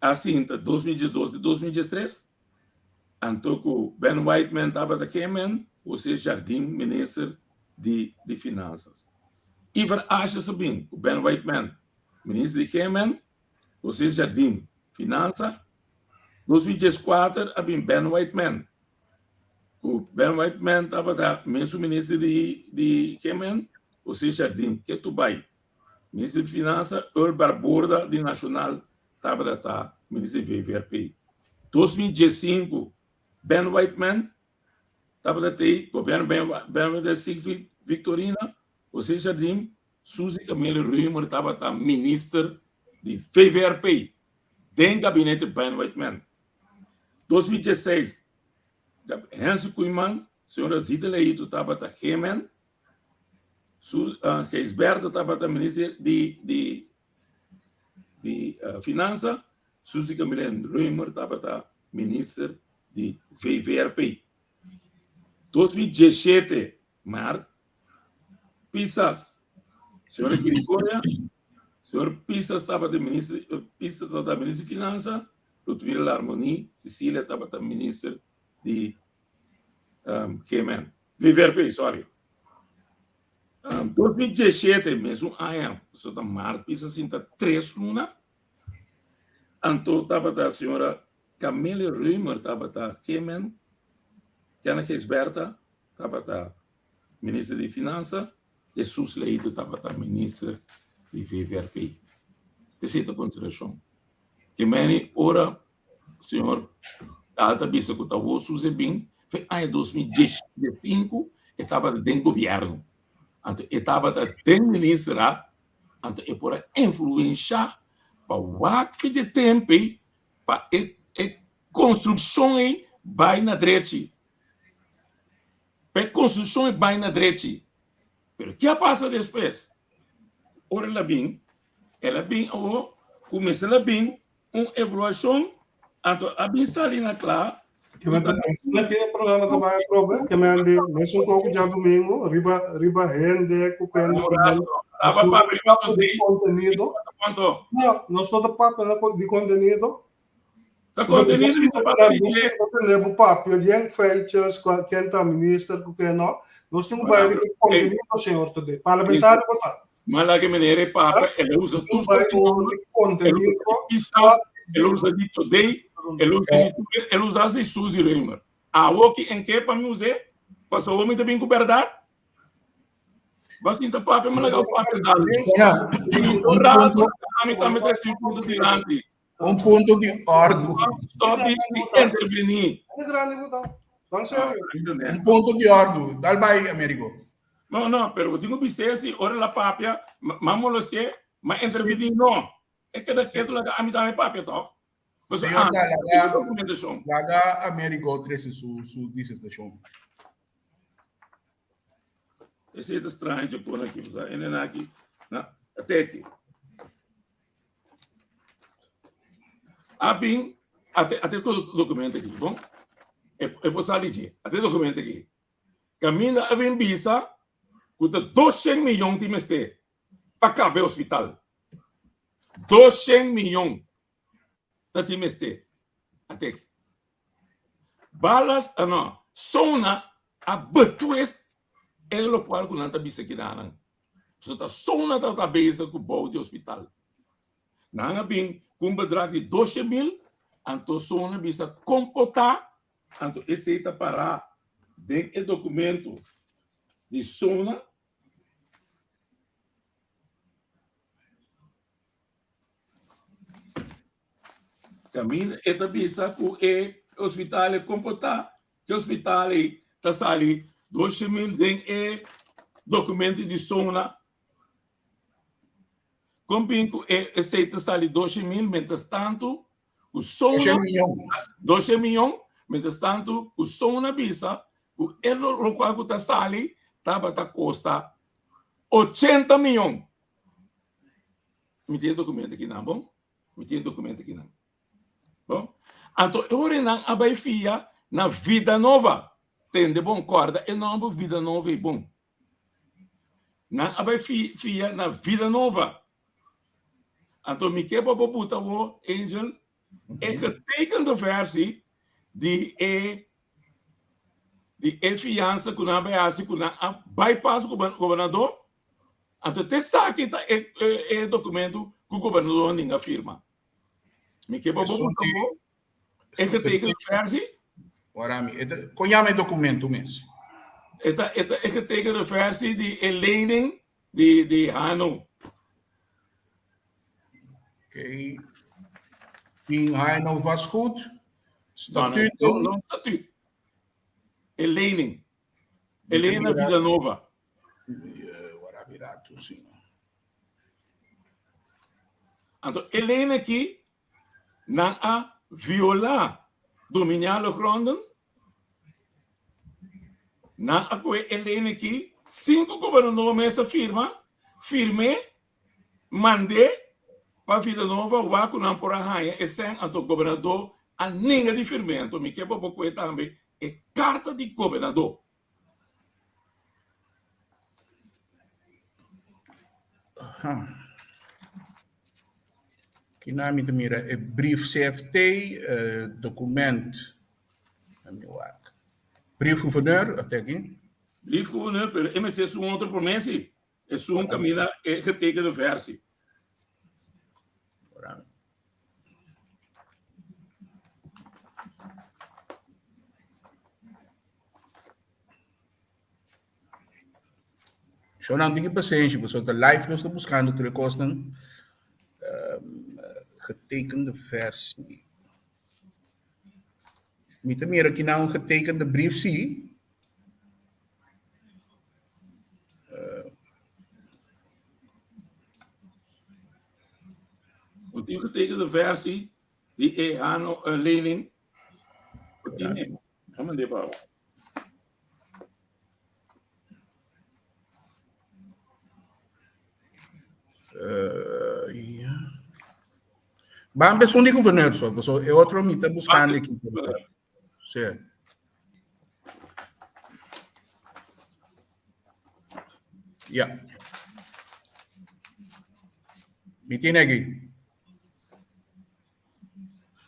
a sinta 2012 te 2013. Anto ku Ben Whiteman tabata GMN, José Jardim minister di di Finanzas. Ivar Asjes a bin ku Ben Whiteman minister di GMN, José Jardim Finanza. 2014 a bin Ben Whiteman. Ku Ben Whiteman tabata mesun minister di di GMN, José Jardim, ke tu bai. Minister di Finansa, Earl Barborda di Nacional tabata ta minister di VVRP. 2015 Ben Whiteman tabata tei gobierno Ben Ben Whiteman Siegfried Victorina, José Jardim, Suzy Camille Römer tabata minister di VVRP den gabinete Ben Whiteman. 2016, Hense Koeiman, señora Zita Leito tabata GMN, su, uh, Gijsbertha tabata minister di, di, di uh, Finansa, Suzy Camille Römer tabata minister di VVRP. 2017, maart, Pisas, señora Girigoria, señor Pisas tabata minister, Pisas tabata minister di Finansa, Ludwina Larmonie, Cecilia tabata minister di um, GMN. VVRP, sorry. 2017, mesun aña, so ta maart pisa sinta tres luna, anto tabata señora Camelia Römer tabata chairman, Tiana Gijsbertha tabata minister di Finansa, Jesus Leito tabata minister di VVRP. Esei ta konsiderashon. Ke meni ora Señor Daal ta bisa ku ta wou Suze bin fe aña 2015 e tabata den gobierno. Anto e tabata den minister anto e por a influensha pa wak fe dje tempo ei pa e e konstrukshon ei bai na drechi. Pa e konstrukshon ei bai na drechi. Pero ke a pasa despues? Ora el a bin, el a bin awo ku mester a bin un evaluashon, anto a bin sali na kla. Ke men ta na ke programa ta bai atrobe, ke men di mesun koko djadumingu riba riba hende ku kende ku men Taba papia riba di kontenido. No, nos no ta papia di kontenido. Ta kontenido mi ta papia di dje. Nos ta tende bo papia yen feitjes, ken ta minister ku ken no. Nos tin ku bai riba kontenido señor Todé. Parlamentario bo ta. Ma laga meneer e papia, el a usa tur soort di nomber, el usa di Pisas, el usa di Todé, el usa di tur, el usa hasta di Suzy Römer. Awo ki en ke pa mi us'é? Pasobra mi ta bin ku bèrdat. Ba sinta papia, mi laga papia dal. Un rato, ami tambe ta recibi punto dilanti. Un punto di òrdu. Stop di intervení. Un punto di òrdu. Dal bai, Amerigo. No, no, pero bo tin ku bis'é si ora el a papia, m'a molesti'é, m'a intervení no. E keda ketu laga ami tambe papia tòg. Señor ta laga, laga Amerigo trese su, su disertashon. Esei ta straño dje pone aki, bo sa, e nena aki, na, ate aki. A bin, ate, ate documento aki, bon? E, e por sali dje, ate documento aki. Caminda a bin bisa cu ta 200 milyon tin mester pa caba e hospital. 200 milyon ta tin mester. Ate aki. Balas, ah no, Sona a betwist e locual cu nan ta bisa kidanan. So ta Sona ta ta bezig cu bou di hospital. Nan a bin cu un bedrag di doshe mil, anto Sona bisa con por ta, anto esey ta para den e documento di Sona. Caminda e ta bisa cu e hospital e comporta, e hospital ei ta sali 200.000 den e documento di zona. Con bin cu e esey ta sali 200.000 mientras tanto cu zona 200 miyon, mientras tanto cu zona bisa cu e locual cu ta sali tabata costa 80 miyon. Mi tin e documento aki nan, bon? Mi tin e documento aki nan. Bon? Anto e ora nan a bai fia na Vida Nova. Tende bon, corda e nomber Vida Nova ei bon. Nan a bai fia na Vida Nova. Anto mi ke pa bo buta bo, Angel, e getekende versie di e di e fiansa ku nan a bai hasi ku nan a bypass gobernador Anto te esaki ta e e documento cu gobernador ninga firma. Mi ke pa bo buta bo e getekende versie. Ora mi, e ta, kon yama e documento mes? E ta e ta e getekende versie di e lening di di HNO. Oké. Tin HNO vastgoed, statuut. No, no, no statuut. E lening. E lening na Vida Nova. Anto e ley aki nan a viola dominiale gronden, nan a kohe e ley aki sin ku gobernador mes a firma, firm'é, mand'é pa Vilanova wak ku nan por a haña e sèn, anto gobernador a nenga di firm'é. Anto mi ke pa bo kohe tambe e karta di gobernador. Kina mi ta mira e brief CFT, eh, document. Let me wak. Brief gouverneur, ate aki. Brief gouverneur, pero e mester su otro promé si. Esun camina e getekende versie. Shonan tin ki pasenshi, pasobra ta live nos ta buskando tur e kosnan. Um, getekende versie. Mi ta mira aki na un getekende brief si. Un tin getekende versie di e hano uh, lening. Tin, Mande pa. Uh, ja. Ban besun di gouverneur so, so e otro mi ta buscando aquí. Sí. Ja. Mi tiene aquí.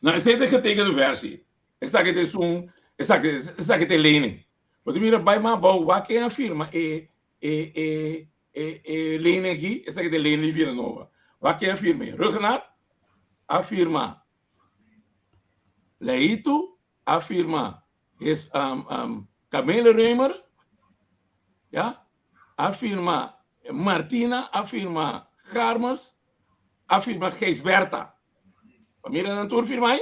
No, esei ta getekende versie. Esaki ta esun, esaki, esaki ta e lening. Bo ta mira bai mas abou, wak ken a firma e, e, e, e, e lening aki, esaki ta e lening di Villanova. Wak ken a firma e. Ruggenaath a firma Leito, a firma his, um, um, Camille Römer, ya, a firma Martina, a firma Garmes, a firma Gijsberta. Pa mira nan tur firma ahí.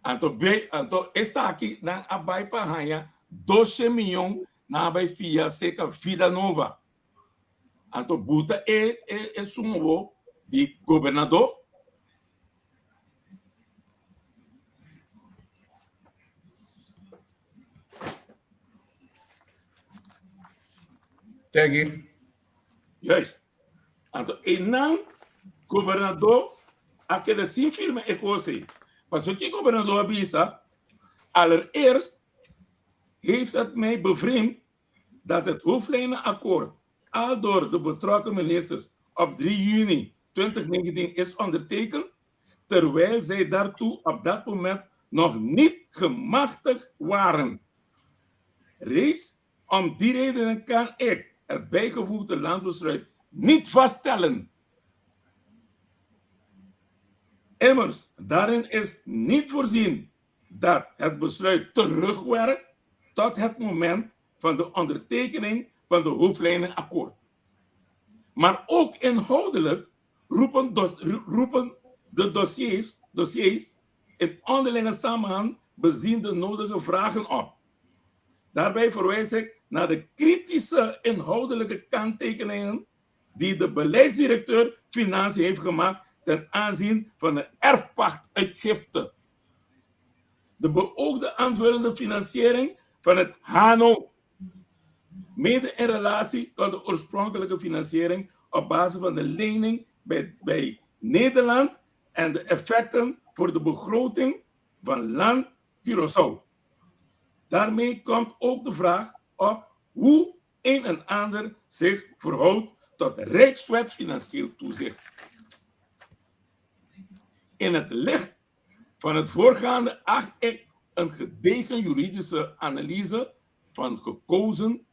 Anto be, anto esaki nan a bai pa haña 12 miljoen nan a bai fia seka Vida Nova. Anto buta e e e suma wo di gobernador. Tegi. Juist. Anto einan gobernador a keda sin firma e kos ei. Pasobra ki gobernador a bisa, Allereerst heeft het mij bevreemd dat het hoofdlijnenakkoord al door de betrokken ministers op 3 juni 2019 is ondertekend, terwijl zij daartoe op dat moment nog niet gemachtigd waren. Reeds om die redenen kan ik het bijgevoegde landbesluit niet vaststellen. Immers, daarin is niet voorzien dat het besluit terugwerkt tot het moment van de ondertekening van de hoofdlijnenakkoord. Maar ook inhoudelijk roepen, roepen de dossiers, dossiers in onderlinge samenhang bezien de nodige vragen op. Daarbij verwijs ik naar de kritische inhoudelijke kanttekeningen die de beleidsdirecteur Financiën heeft gemaakt ten aanzien van de erfpachtuitgifte. De beoogde aanvullende financiering van het HANO, mede in relatie tot de oorspronkelijke financiering op basis van de lening bij, bij Nederland en de effecten voor de begroting van land Curaçao. Daarmee komt ook de vraag op hoe een en ander zich verhoudt tot Rijkswet Financieel Toezicht. In het licht van het voorgaande acht ik een gedegen juridische analyse van, gekozen,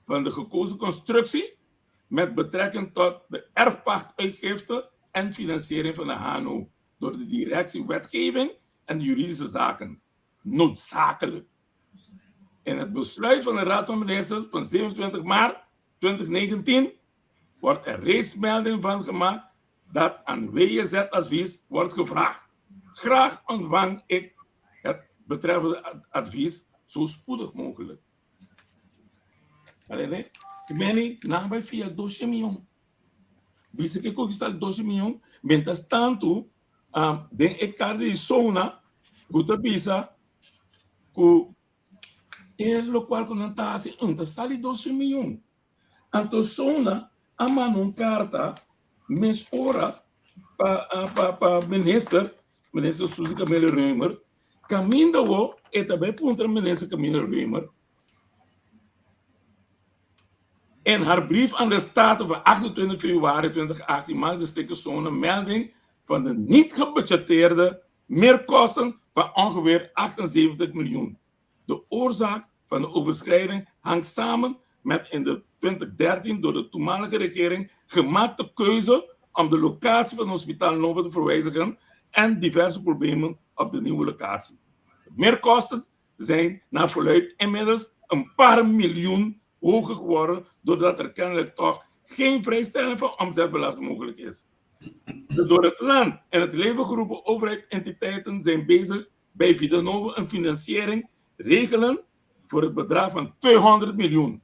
van de gekozen constructie met betrekking tot de erfpachtuitgifte en financiering van de HANO door de directie wetgeving en juridische zaken noodzakelijk. In het besluit van de Raad van Ministers van 27 maart 2019 wordt er reeds melding van gemaakt dat aan WJZ-advies wordt gevraagd. Graag ontvang ik het betreffende advies zo spoedig mogelijk. Allee, meni nan bai fia 12 miljoen. Bisa ke conquista 12 miljoen, mientras tanto, um, den e carta di Sona, ku ta bisa ku e lokual ku nan ta hasi, un ta sali 12 miljoen. Anto Sona a manda un karta mes ora pa, pa, pa minister, minister Suzy Camille Römer, kaminda wo e ta bai puntra minister Camille Römer In haar brief aan de Staten van 28 februari 2018 maakt de Stichtse Zone melding van de niet gebudgeteerde meerkosten van ongeveer 78 miljoen. De oorzaak van. van de overschrijding hangt samen met in de 2013 door de toenmalige regering gemaakte keuze om de locatie van Hospitaal Nova te verwijzigen en diverse problemen op de nieuwe locatie. De meerkosten zijn naar verluidt inmiddels een paar miljoen hoger geworden doordat er kennelijk toch geen vrijstelling van omzetbelasting mogelijk is. De door het land in het leven geroepen overheidsentiteiten zijn bezig bij Vidanova een financiering regelen voor het bedrag van 200 miljoen.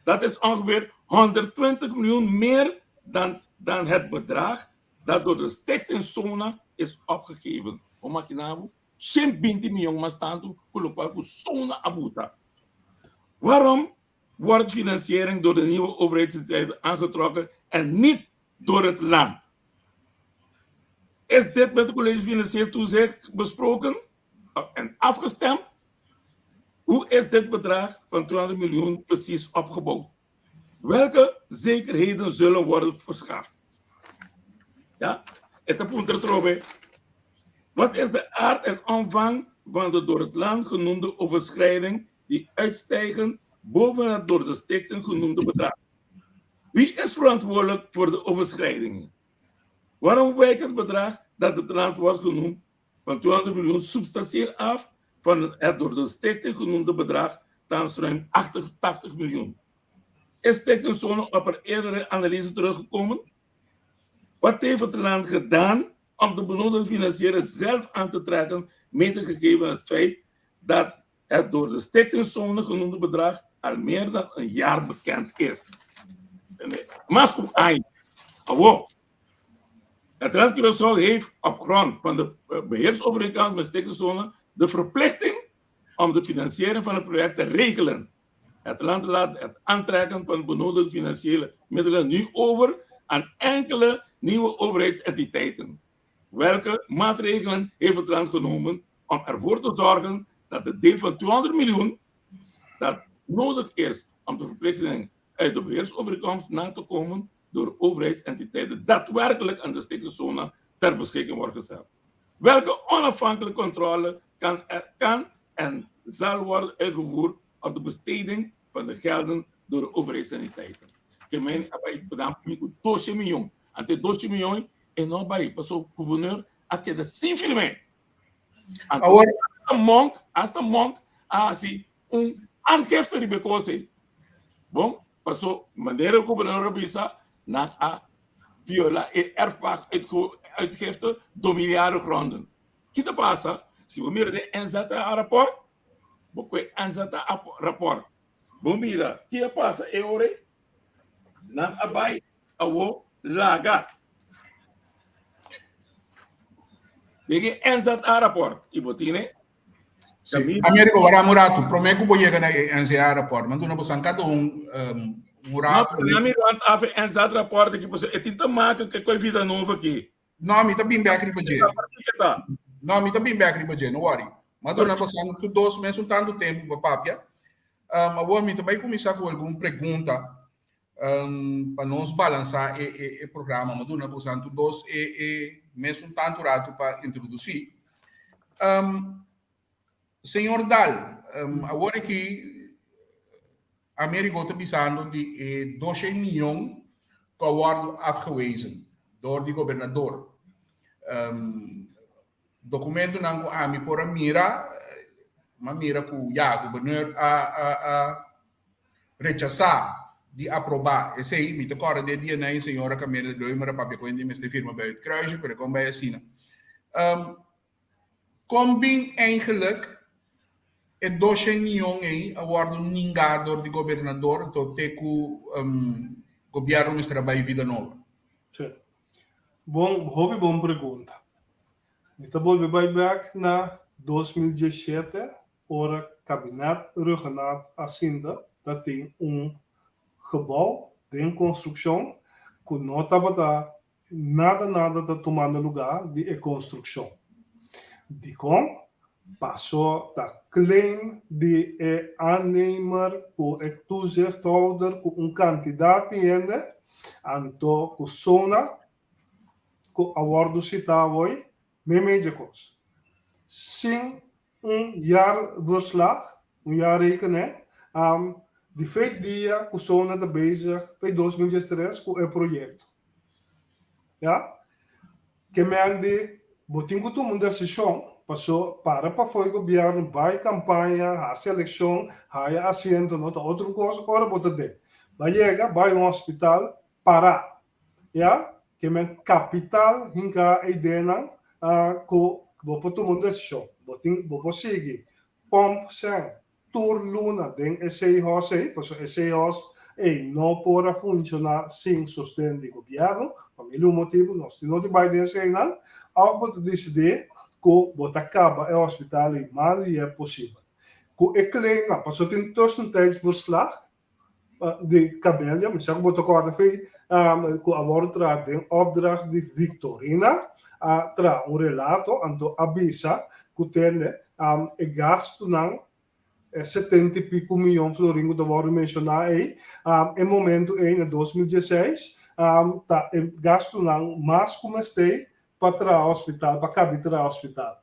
Dat is ongeveer 120 miljoen meer dan, dan het bedrag dat door de Stichting Sona is opgegeven. Bo makina bo? 120 miljoen mas tantu ku lokual ku Sona a buta. Waarom wordt financiering door de nieuwe overheidsentiteiten aangetrokken en niet door het land? Is dit met het College Financieel Toezicht besproken en afgestemd? Hoe is dit bedrag van 200 miljoen precies opgebouwd? Welke zekerheden zullen worden verschaft? Ja, het punto trobe. Wat is de aard en omvang van de door het land genoemde overschrijding die uitstijgen boven het door de stichting genoemde bedrag? Wie is verantwoordelijk voor de overschrijdingen? Waarom wijkt het bedrag dat het land wordt genoemd van 200 miljoen substantieel af van het door de stichting genoemde bedrag, thans ruim 88 miljoen? Is Stichting Zone op een eerdere analyse teruggekomen? Wat heeft het land gedaan om de benodigde financiering zelf aan te trekken, mede gegeven het feit dat het door de Stichting Zone genoemde bedrag al meer dan een jaar bekend is? Mas ku ai. Awo. Het Land Curaçao heeft op grond van de beheersovereenkomst met Stichting Zone de verplichting om de financiering van het project te regelen. Het land laat het aantrekken van benodigde financiële middelen nu over aan enkele nieuwe overheidsentiteiten. Welke maatregelen heeft het land genomen om ervoor te zorgen dat het deel van 200 miljoen dat nodig is om de verplichtingen uit de beheersovereenkomst na te komen door overheidsentiteiten daadwerkelijk aan de stichtingzone ter beschikking wordt gesteld? Welke onafhankelijke controle kan, er, kan en zal worden uitgevoerd op de besteding van de gelden door de overheidsentiteiten? Ke men a bai dan mi ku doshe miyon. Ante doshe miyon e no bai paso gouverneur a keda sin firme. Anto Awor, hasta Monk, hasta Monk a hasi un aangifte riba e kos ei. Bon, paso manera gouverneur a bisa, nan a viola e erfpacht uitgifte dominiale gronden. Ki ta pasa si bo mira den NZA rapport? Bo koe NZA rapport. Bo mira ki a pasa e ora ei? Nan a bai awo laga. Den e NZA rapport i bo tine. Sí. Americo, wara un rato. Prome ku bo yega na e NZA rapport. Man duna bo san kada un um, un rato. No, mi rond af e NZA rapport aki, pasobra e tin te maken ku e vida novo aki. No, mi ta bin bek riba dje. No, mi ta bin bek riba dje, no worry. Ma duna bo san tur dos mesun tantu tempu pa papia. Um, awor mi ta bai kuminsá ku algun pregunta um, pa nos balansá e, e, e programa. Ma duna bo san tur dos e, e mesun tantu ratu pa introdusí. Um, Señor Daal, um, awor aki Amerigo ta bisando di e 200 miljoen ku a wòrdu afgewezen door di gobernador. Um, documentonan ku ami por a mira, m'a mira ku ya, gobernador a, a, a rechasá di aprobá esei. Mi ta kòrda di e dia nan señora Camila Deumer a papia ku hende mester firma bij het kruisje, pero e kon bai asina. Um, Kon bin eigenlijk e doshen miyon ei a wòrdu ningá dor di gobernador anto te ku gobièrnu mester a bai Vida Nova? Sí. Bon, hopi bon pregunta. Mi ta bolbe bai bèk na 2017 ora Kabinet Rhuggenaath a sinta ta tin un gebou den konstrukshon ku no tabata Nada nada ta tumando lugá di e konstrukshon. Dikon? Paso ta claim di e aannemer ku e toezichthouder ku un kantidat di hende, anto ku sona ku a wòrdu sitá awoi meimei dje kos. Sin. Un jaarverslag, un jaarrekening, di feit dia ku Sona ta bezig p'e 2013 ku e proyekto. Ya. Ke men di bo tin ku tuma un desishon paso para pafó e gobièrnu bai kampaña, hasi elekshon, haya asiento no ta otro kos ora bo ta den. Ba yega bai un hospital para. Ya. Ke men kapital hinka e ideanan ku bo por tuma un desishon. Bo tin bo por sigui pòmp sèn tur luna den e Seahorse ei, pasobra e Seahorse ei no por a funshoná sin sosten di gobièrnu, pa mil un motibu nos tin no di bai den eseinan, òf bo ta disidí ku bo ta kaba e hospital ei mas lihe posibel. Ku e claimnan, pasobra tin tussentijdsverslag di Camelia, mi sa ku bo ta kòrda fei, ku a wòrdu traha den opdracht di Victorina, a traha un relato, anto a bisa ku tende e gastunan, e setenta i piku miyon florin ku ta wòrdu menshoná ei, e momentu ei na 2016, ta e gastunan mas ku mester pa traha hospital, pa kabi traha hospital.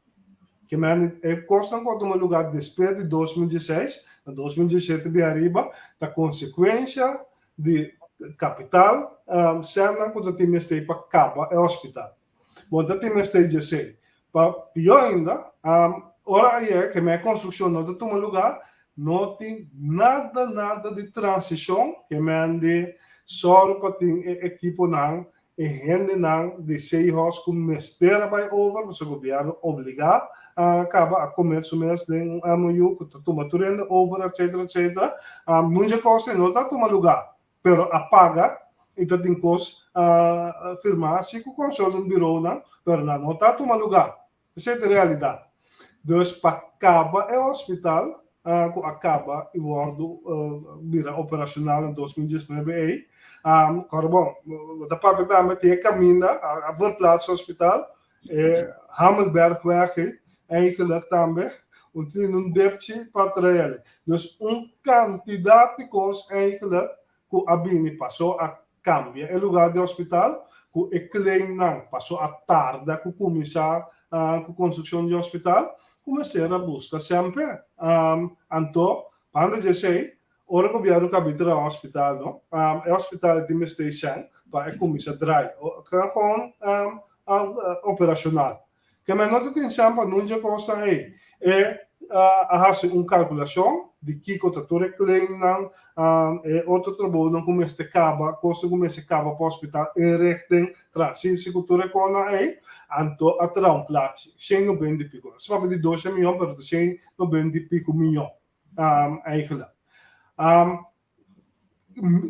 Ke men e kosnan ku a tuma lugá despues di 2016, na 2017 bin ariba, ta konsekuensha di kapital sènnan ku ta tin mester pa kaba e hospital. Bon ta tin mester djesei. Pa pió ainda, ora a yega ke men e konstrukshon no ta tuma lugá, no tin nada nada di transishon ke men di sòru pa tin e ekiponan E hendenan di Seahorse ku mester a bai over pasobra gobièrnu obligá a kaba a komer su mes den un MOU ku ta tuma tur hende over etcetera etcetera. Nunca kos ei no ta tuma lugá pero a paga i ta tin kos firmá si ku consultant bureaunan pero nan no ta tuma lugá. Esei ta e realidat. Dus pa kaba e hospital ku a kaba i wòrdu bira operashonal na 2019 ei, kòrda bon, bo ta papia tambe tin e kaminda a verplaats hospital, e Hamelbergweg ei, eigenlijk tambe un tin un depchi pa trae el. Dus un kantidat di kos eigenlijk ku a bini paso a kambia e lugar di hospital ku e claimnan paso a tarda ku kuminsá ku konstrukshon di hospital ku mester a buska semper. Anto banda di esei ora gobièrnu kabi traha hospital no e hospital tin mester sèn pa e kuminsá drai gewoon operashonal. Ke men no ta tin sèn pa nunca kosnan ei. E a hasi un kalkulashon di kiko ta tur e claimnan, e otro trabounan ku mester kaba, kosnan ku mester kaba pa hospital, inrichting, transisi ku tur e konan ei, anto a traha un plachi, shen nobenta i piko. Nos papia di dosha miyon pero ta shen nobenta i piko miyon eigenlijk.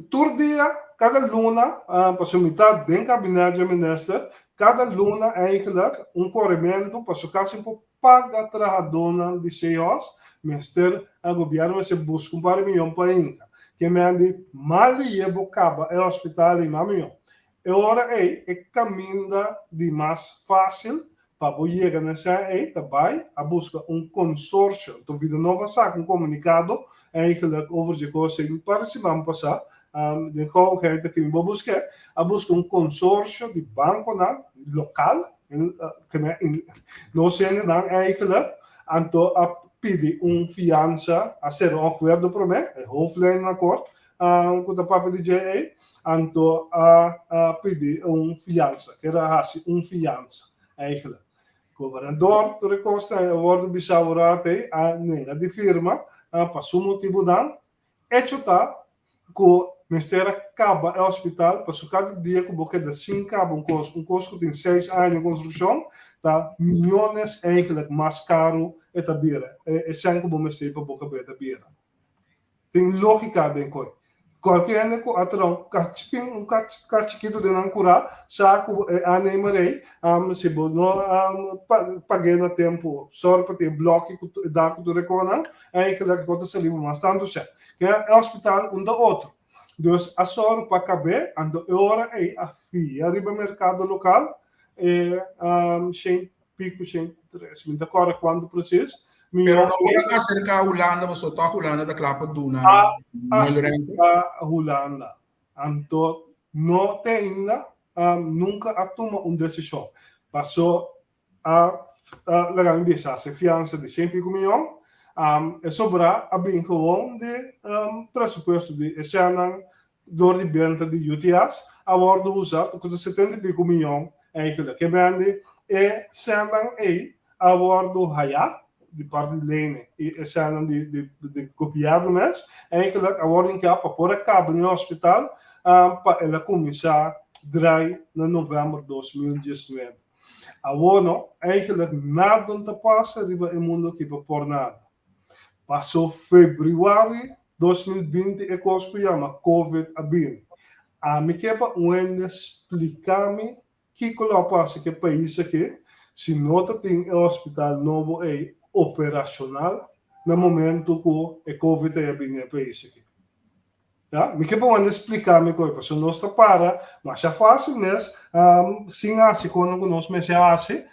Tur dia, kada luna, pasobra mi ta den kabinet dje minister, kada luna eigenlijk un korementu pasobra kasi por paga trahadónan di CEOs, mester gobièrnu mester buska un par di miyon pa hinka. Ke men di mal di bo kaba e hospital ei mas miyon. E ora ei e kaminda di mas fásil Pa bo yega na esei ei ta bai a buska un consorcio. Enton Vidanova a saka un comunicado eigenlijk over dje cos ei un par di siman pasa, den gauwigheid aki mi bo busk'é, a buska un consorcio di banconan local, nos hendenan eigenlijk, anto a pidi un fiansa, a sera un acuerdo prome, e hoofdlijnenakkoord, ku ta papia di dje ei, anto a pidi un fiansa, ker a hasi un fiansa eigenlijk. Gobernador tur e kosnan a wòrdu bisá un rat ei a nenga di firma pa su motibunan. Echo ta ku mester a kaba e hospital pasobra kada dia ku bo keda sin kaba un kos, un kos ku tin seis aña konstrukshon, ta miyones eigenlijk mas karu e ta bira, e sèn ku bo mester pa bo kab'é ta bira. Tin lógika den koi. Kualke hende ku a traha un kachpin, un kach chikitu den nan kurá, sa ku e aannemer ei, si bo no pag'é na tempu, sòru pa tin e blòki ku e dak ku tur e konan, eigenlijk bo ta sali bo mas tantu sèn. Ke e hospital un ta otro. Dus a sòru pa kab'é, anto e ora ei a fia riba merkado lokal e shen piku 103, mi ta kòrda kuantu presis. Mi Pero no por a aserká Hulanda, pasobra tòg Hulanda ta kla pa duna A aserká Hulanda. Anto no te ainda nunka a tuma un desishon. Paso a Laga mi bisa hasi fiansa di shen pico miyon. E sobra a bin gewoon di presupuesto di e shennan dor di benta di UTS a wordo usa ku ta setenta i pico miyon eigenlijk. Ke bende e shennan ei a wordo haya di parti di lening i e shennan di di gobierno mes eigenlijk a wordo inkia pa por a kaba den hospital pa el a kuminsá drai na november 2019. Awor no, eigenlijk nada no ta pasa riba e mundo aki pa por nada. Paso februari 2020 e kos ku yama covid a bini. Ami ke pa un hende splika mi kiko lo a pasa ku e pais aki si no ta tin e hospital nobo ei operashonal na momento ku e covid ei a bini e pais aki. Ya, mi ke pa wende splika mi koi, pasobra nos ta para masha fásil mes, sin hasi kono ku nos mester hasi,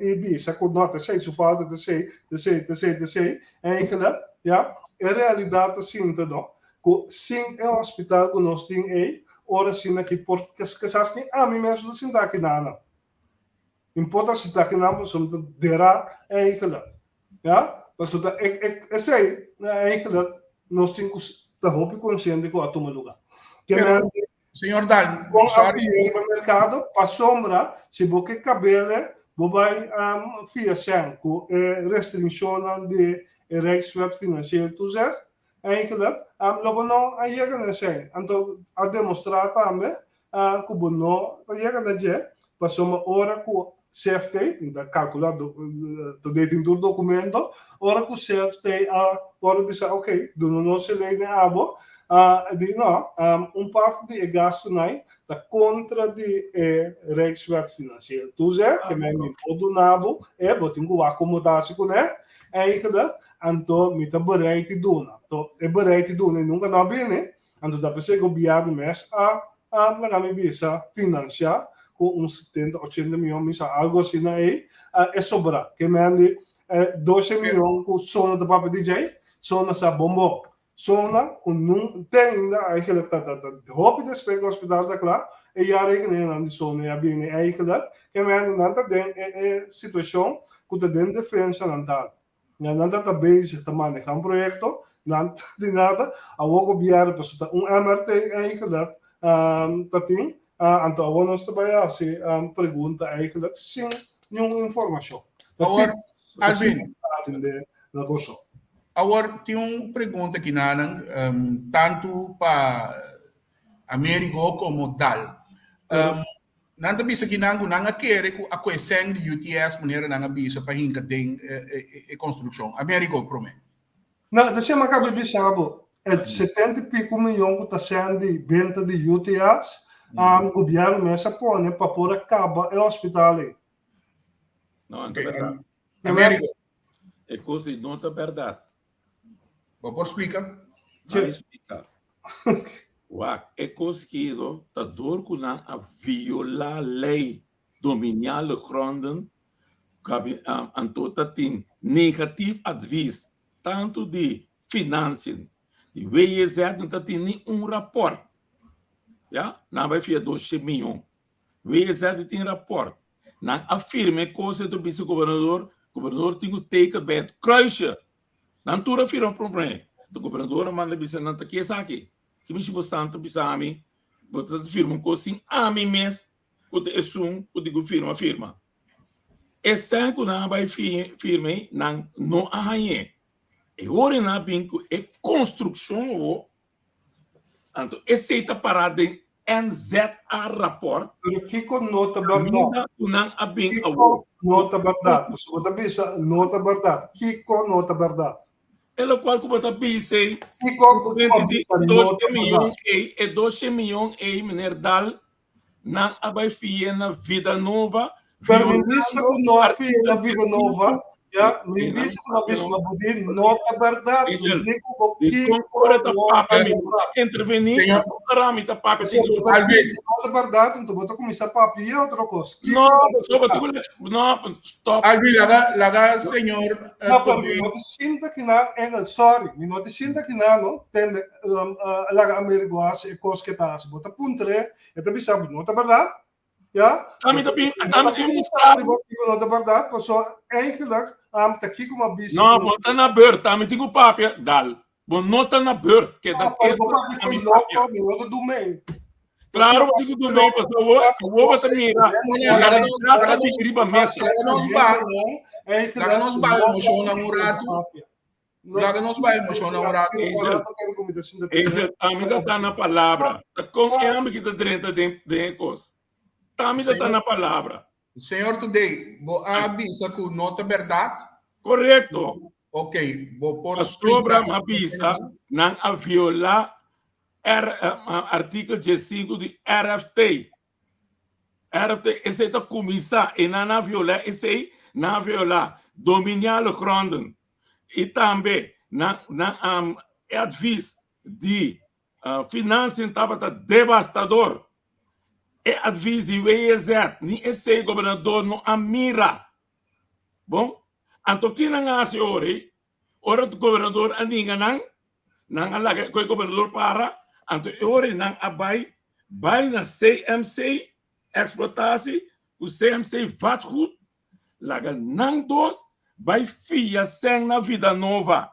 i bisa ku no, ta esei su falta, ta esei, ta esei, ta esei, ta esei. Eigenlijk, ya, e realidat ta sinta no, ku sin e hospital ku nos tin ei, ora asina ki por, kisas ni ami mes lo sinta aki nan. Importa si ta aki nan, pasobra mi ta derá eigenlijk. Ja, pasobra ta e, e, esei eigenlijk nos tin ku ta hopi konsiente ku a tuma lugá. Ke Pero, men señor Dal, kon a sorry. fia riba merkado, pasobra si bo ke kabele, bo bai um, fia sèn ku e restringshonnan di e Rijkswet Financieel Toezicht, eigenlijk um, lo bo no a yega na esei. Anto a demostrá tambe ku bo no ta yega na dje, pasobra ora ku CFT, mi ta kalkulá todavia tin tur dokumento, ora ku CFT a wòrdu bisa ok, duna nos e lei den abo, e di no, un parti di e gastunan ta kontra di e Rijkswet Financieel Toezicht, ke men mi por duna bo e, bo tin ku wak komo ta hasi kuné, eigenlijk, anto mi ta bereid di duna. Anto e bereid di duna nunka no a bini, Anto ta p'esei gobièrnu mes a a laga mi bisa finansiá ku un setenta ochenta mion mi sa algu asina ei e sobrá. Ke men di e doshe mion ku Sona ta papia di djei, Sona sa bon bon. Sona ku nun te ainda eigenlijk ta ta ta hopi despues ku hospital ta kla e ya rekeningennan di Sona ya bini eigenlijk ke men di nan ta den e e situashon ku ta den defensa nan ta. Ya nan ta ta bezig ta maneha un proyecto, nan ta di nada, awor gobierno pasobra ta un MRT eigenlijk ta tin, anto awor nos ta bay haci pregunta eigenlijk sin niun informacion. Ta Awor, tin Alvin. atende na Kòrsou. Awor tin un pregunta aki nanan, tantu pa Amerigo komo Dal. Nan ta bisa kinan ku nan a kere ku a koe sèn di UTS manera nan a bisa pa hinka den e konstrukshon. Amerigo promé. Na, ta sema kabe bisa bo, e 70 i piko miyon ku ta sèn di benta di UTS, gobièrnu mes a pone pa por a kaba e hospital ei. No, no ta bèrdat. Amerigo. E kos ei no ta bèrdat. Bo por splika? Mari splika. Wak, e kos kido ta dor ku nan a violá lei dominiale gronden, anto ta tin negatief advies tantu di Financiën, di WJZ no ta tin ni un rapòrt. Ya, nan a bai fia doshe miyon. WJZ tin rapòrt. Nan a firma e kos e ta bisa gobernador, gobernador tin ku teken bij het kruisje. Nan tur a firma promé. De gobernador a manda bisa nan ta ke esaki? Ki mishi bo stan ta bisa ami? Bo ta firma un kos sin ami mes ku ta esun ku tin ku firma firma. Esei ku nan a bai firma ei nan no a hañ'é. E ora nan a bin ku e konstrukshon awor Anto esei ta pará den NZA rapport. Pero kiko no ta bèrdat? Kaminda ku nan a bin Kiko awor. no ta bèrdat? Pasobra bo ta bisa no ta bèrdat. Kiko no ta bèrdat? E lokual ku bo ta bisa ei, Kiko bo ta bisa no doshe ta miyon bèrdat? ei, e doshe miyon ei, meneer Daal, Nan a bai fia na Vida Nova, Pero mi bisa violando ku no a fia na artículo Vida Nova, ya, mi bisa ku no a bisa, ma bo di no ta bèrdat, mi Angel, di ku bo di kon kiko ora ta no papia ta mi no ta bèrdat. intervení, Señor, ora mi ta papia Pasobra tin bo ta Alvin. bisa no ta bèrdat, anto bo ta kuminsá papia otro kos. Kiko No, no ta pasobra bèrdat? tin ku no, stop. Alvin, laga, laga señor No, pero mi Toby. no ta sinta kinan, Engel, sorry, mi no ta sinta kinan, no, tende, laga Amerigo hasi e kos ke ta hasi. Bo ta puntr'é, E ta bisa bo, no ta berdad? Ja? Ami ta bin, ami tin un sabi. Kiko no ta bèrdat, paso eigenlijk um, ta kiko m'a bisa. No, bo ta na beurt, ami tin ku papia, dal. Bo no ta na beurt, keda Ah, pero ketu, bo papia ami ku papia. loko, mi no ta du mee. Claro, bo tin ku du mee, paso awor, awor bo ta mira, Laga nos, realidad laga ta nos, bin riba mesa. laga nos ba, laga nos ba emociona un rato. Laga nos bai emociona un rato. Angel, Angel, ami ta ta na palabra. Ta kon e ami ki ta drenta den den e kos. Ta ami ta ta na palabra. Señor Today, bo a bisa ku no ta bèrdat? Korekto. Ok, bo por Pasobra splika. m'a bisa nan a violá R, artikel diesinku di RFT. RFT, esei ta kuminsá e nan a violá esei, nan a violá dominiale gronden i tambe nan nan e advis di financiën tabata devastador. E advis di WEZ ni esei gobernador no a mira. Bon, anto ki nan a hasi ora ei? Ora gobernador a ninga nan, nan a laga ku e gobernador para, anto e ora nan a bai bai na CMC Explotatie ku CMC Vastgoed, laga nan dos bai fia sèn na Vida Nova.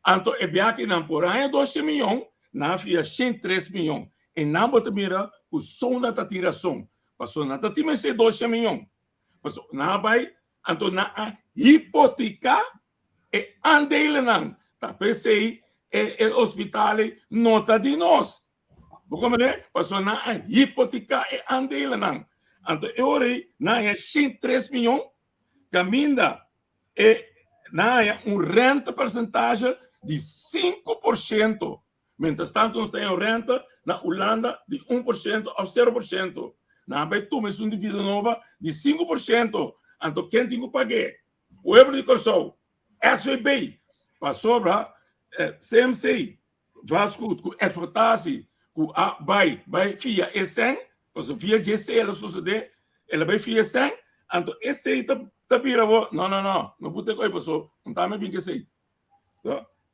Anto e biaha nan por haña doshen miyon, nan a fia shen tres miyon. E nan bo ta mira ku Sonda ta tin rason, pasobra nan ta tin mester doshen miyon. Pasobra nan a bai Anto nan a hipoteká e aandelennan. Ta p'esei e e hospital ei no ta di nos. Bo komprendé? Pasobra nan a hipoteká e aandelennan. Anto e ora ei nan haña 103 mion kaminda e nan haña un rentepersentage di 5%. Mientras tanto nos ta haña un renta na Hulanda di 1% of 0%. Nan a bai tuma esun di Vida Nova di 5%. Anto ken tin ku pag'é? Pueblo di Kòrsou, SVB, pasobra CMC, Vastgoed ku Explotatie ku a bai bai fia e sèn, pasobra via dje el a sosodé, el a bai fia e sèn, anto esei ta ta bira bo, no no no, no buta e koi pasobra no ta mi bin ku esei.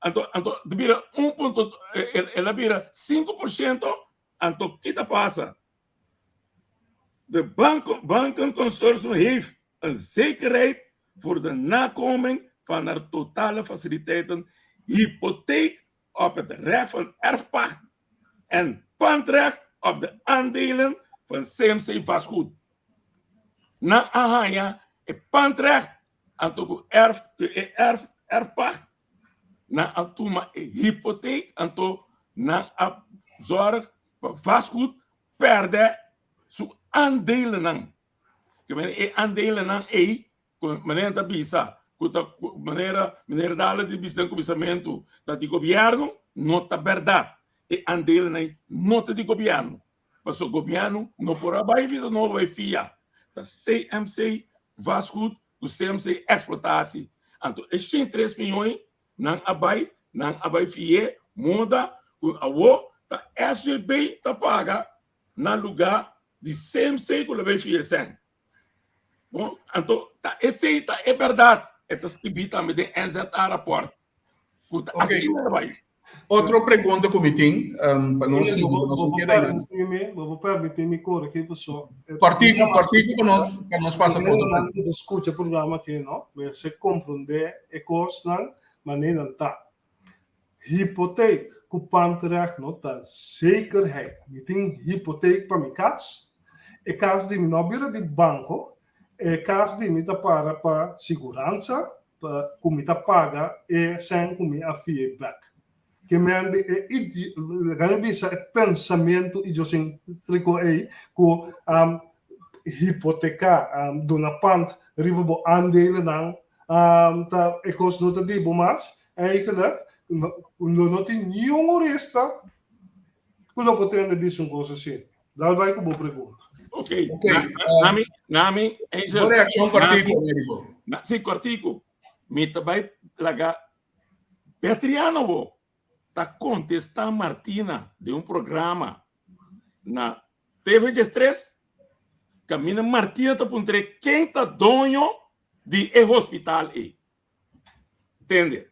Anto, anto ta bira un punto, el a bira 5%, anto ki ta pasa? De bank, bankenconsortium heeft een zekerheid voor de nakoming van haar totale faciliteiten, hypotheek op het recht van erfpacht en pandrecht op de aandelen van CMC Vastgoed. Nan a haña e pandrecht Anto ku erf, e erf, erfpacht, nan a tuma e hipoteek, anto nan a zorg pa vastgoed pèrdè su aandelennan. Ke manera e aandelennan ei, ku manera nan ta bisa, ku ta manera meneer Dale di bisa den kuminsamentu, ta di gobièrnu, no ta bèrdat. E aandelennan ei no ta di gobièrnu. Paso gobièrnu no por a bai Vida Nova bai fia. Ta CMC Vastgoed ku CMC Explotatie. Anto e 103 miyon ei nan a bai, nan a bai fi'é moda ku awo ta SVB ta paga na lugá di CMC ku lo bai fia esèn. Bon, anto ta esei ta e bèrdat. E ta skibí tambe den NZA rapport ku ta asina ta bai. Otro pregunta ku mi tin, um, pa nos sigui, pa nos no keda einan. Bo por permití mi korigí paso. Kòrtiku, kòrtiku pa nos, pa nos pasa pa otro punto. Ku ta skucha programa aki, no, mester komprondé e kosnan manera nan ta. Hipoteek ku pandrecht no ta zekerheid. Mi tin hipoteek pa mi kas, e kas di mi no a bira di banko, e kas di mi ta para pa siguransa, pa ku mi ta paga e sèn ku mi a fia bèk. Ke men di e idi, laga mi bisa e pensamentu idiosintriko ei ku hipoteká, duna pand riba bo aandelennan ta e kos no ta di bo mas, eigenlijk lo no tin niun hurista ku lo por tende bisa un kos asina. Dal bai ku bo pregunta. Ok, nami, nami, Angel. Bo reakshon kòrtiku, Amerigo. Si, kòrtiku. Mi ta bai laga Betriano bo ta kontestá Martina den un programa na TV Diestres, kaminda Martina ta puntr'é ken ta doño di e hospital ei. Tende.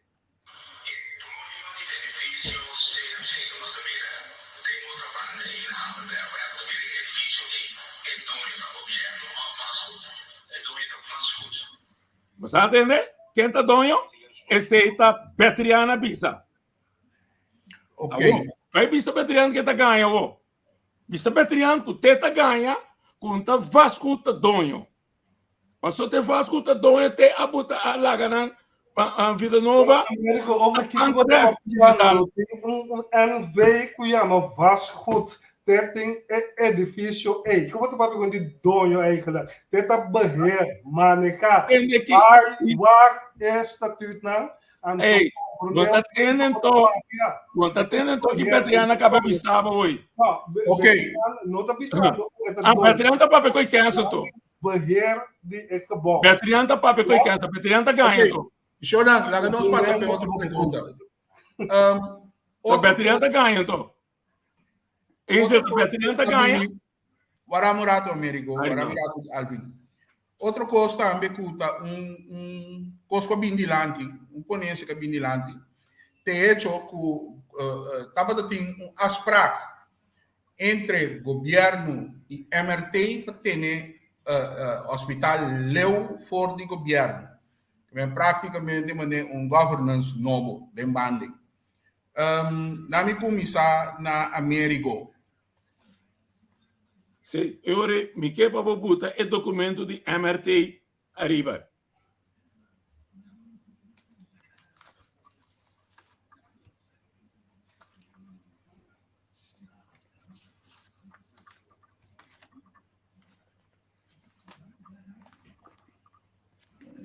Bo sa tende? Ken ta doño? Esei ta Betriana bisa. Ok. Awo, bai bisa Betrian ke ta gaña awo. Bisa Betrian ku te ta gaña ku un ta Vasco ta doño. Paso te Vasco ta doño te a buta a laga nan pa a Vida Nova. Americo, over kiko bo ta papiando? Tin un NV ku yama Vastgoed. Te tin e edifisio ei. Kiko bo ta papia ku di doño eigenlijk? Te ta beheer, maneha. Tende ki. Bai wak e statuutnan. Anto Ei, no ta tende anto, no ta tende anto ki Betriana kaba bisa bo hoy. No, Ok. Betriana no ta bisando ku e ta Ah, doño. Betriana ta papia ku e kens anto. Beheer di e gebouw. Betriana ta papia ku e kens, Betriana ta gaña Ok. anto. Shonan, laga nos pasa pa e otro pregunta. Um, To otro Betriana kos, ta gaña anto. Angel, otro kos Betriana ta ku ta gaña. bini, wara un rato, Amerigo, Ay, wara no. un rato, Alvin. Otro kos tambe ku ta un, un kos ku a bin dilanti, un ponensia ku a bin dilanti, te hecho ku uh, tabata tin un afspraak entre gobièrnu i MRT pa tene uh, uh, hospital leu for di gobièrnu. Men práktikamente mane un governance nobo den bande. Um, na mi kuminsá na Amerigo. Sí, e ora mi ke pa bo buta e documento di MRT ariba.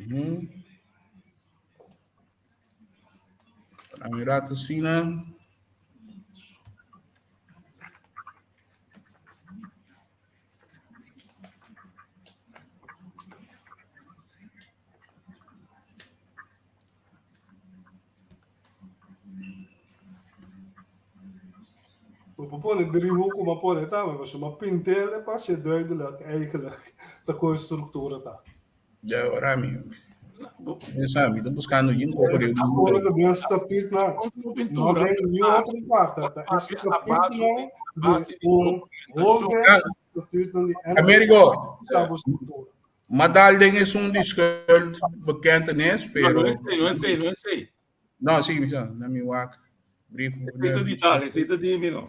Mm. Un rato asina. Bo por pone driehoek ku bo a pone tambe, pasobra bo a pint'el e pa hacié duidelijk eigenlijk ta kon e struktura ta. Ya ora mi mi sa mi ta buscando yin poco de Ora ta den statuut nan, no den ni otro parte, ta e statuut nan di un hoge statuut nan di Amerigo, ta bo struktura. Madal den esun di schuld bekentenis, pero No, no esei, no esei, no esei. No, sí, mi sa, na mi wak. Brief. Esei ta di tal, esei ta di mi no.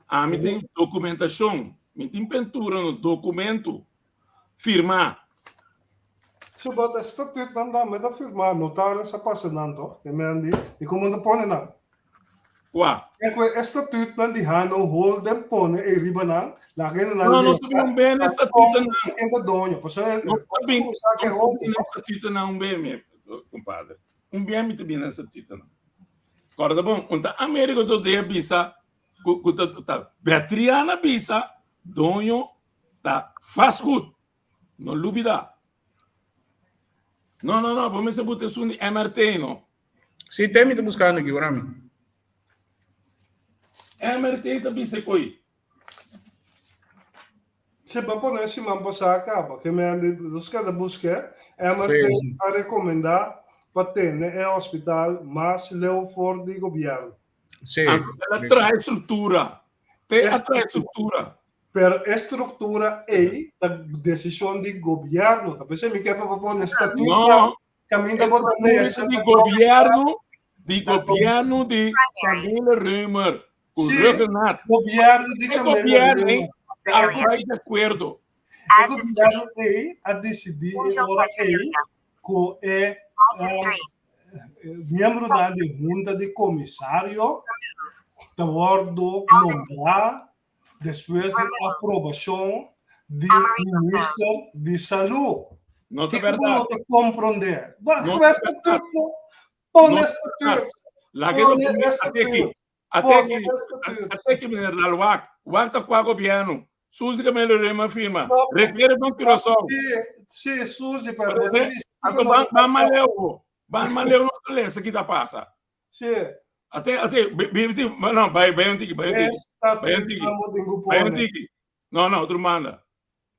Ami tin documentacion, mi tin pintura no, documento firmá. Si bo ta statuut nan dame ta firmá, notaris a pasa nan toch? Ke men di, i komo ta pone nan? Kua? E ku e statuutnan di Hano Holden pone ei riba nan, laga e nan No, nos ta bin un bene lesa statutonan. ken ta doño. Pasobra Nos ta bin, kuminsá nos ke ta hopi. bin na statutonan un bene, compadre. Un bene mi ta bin na statutonan. Kòrda bon, un ta Americo tot dia bisa ku ku ta ta Betriana bisa doño ta vastgoed. No lubida. No, no, no, bo mester buta esun di MRT no. Sí, te mi ta buscando aquí, ora mi. MRT ta bisa koi. Se ba pone siman pasá kaba, ke men di nos keda busk'é, MRT Sí. a rekomendá pa tene e hospital mas leu for di gobièrnu. Sí. Anto el a traha e struktura. Te a traha e struktura. Pero e struktura ei ta desishon di gobièrnu. Ta p'esei mi ke pa bo pone statuut No, Caminda bo ta lesa di gobierno di gobierno di Camille Römer ku Sí. Ruggenat. Gobierno di E Camille gobierno Römer. a bai de acuerdo. E gobierno ei a decidí e ora ei ku e eh, miembronan di hunta di komisario ta wòrdu nombrá Despues di aprobashon di Minister di Salú. No ta Kiko bo bèrdat. no ta komprondé? Bo No ku ta estatut bèrdat. no. Pone No ta estatut. bèrdat. Laga e Pone dokumento ate aki. estatut. Ate Pone aki. estatut. Ate aki meneer Dal. Wak. Wak ta kua gobièrnu. Suzy Camelo Rema firma. No, Regeer van Curaçao. Sí, sí, Suzy, pero bo ta bisa Anto ku no ban ta ban maleu bo. Ban maleu nos ta lesa ki ta pasa. Sí. Ate, ate, bi, bi, no, bai, bai un tiki, bai un tiki. Bai un tiki. Bai un tiki. No, no, otro manda.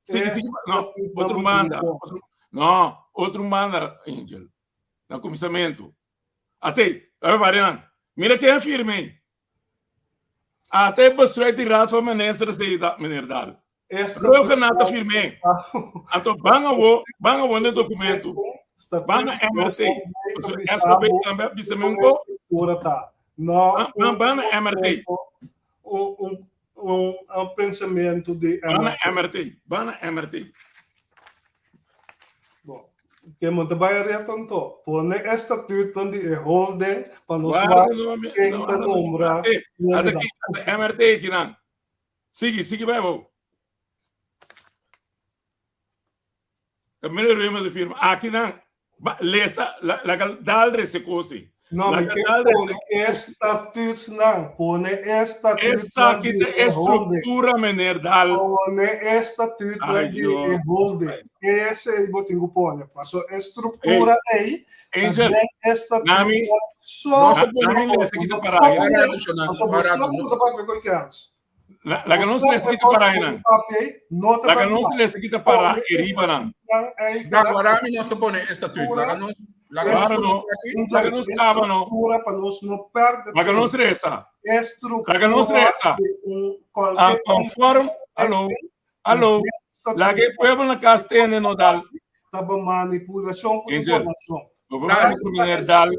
Sigui, sigui, no, otro manda. Otro, no, otro manda, Angel. Na kuminsamentu. Ate, bai Marian. Mira ken firme. Ate besluit di Raad van Ministers, meneer Dal. Ruggenaath ta firm'é. Anto ban awo, ban awo n'e documento. Ban na MRT. Pasobra SOB tambe a bisa mi un ko. Ban, ban na MRT. Ban na MRT. Ban na MRT. Bon, ke mo ta bai reto anto? Pone e statuutnan di e holding pa nos Guarda wak no, mi, ken no, ta nombra ata, miembronan. ata, ata MRT kinan. Sigui, sigui bai abou. Ta meneer Reumer de firma. Aki nan, ba, lesa, la, laga dal rese kosi. No, mi Laga ke dal rese pone e statuutnan, pone e statuutnan Esaki di ta e e holding. struktura, meneer Dal. Pone e statuutnan Ay, di e Dios. holding. Esei bo tin ku pone. Paso e struktura ei ta Angel, den e nami, statuutnan so Nos ta nami pone lesa kita bo para no ahi. papia, Barato, Shonan, paso bo barato. sa ku ta papia ku kens. Laga nos lesa kita para ahi nan. Laga nos lesa kita para eriba nan. Da, warami nos ta pone e statuut. Laga nos, laga nos Claro, no. pone aki. Laga nos kaba no. Laga nos resa. Laga nos resa. Ah, conform, hallo, hallo. Laga e pueblo na kas tene no dal. Angel, bo por ku meneer Dal,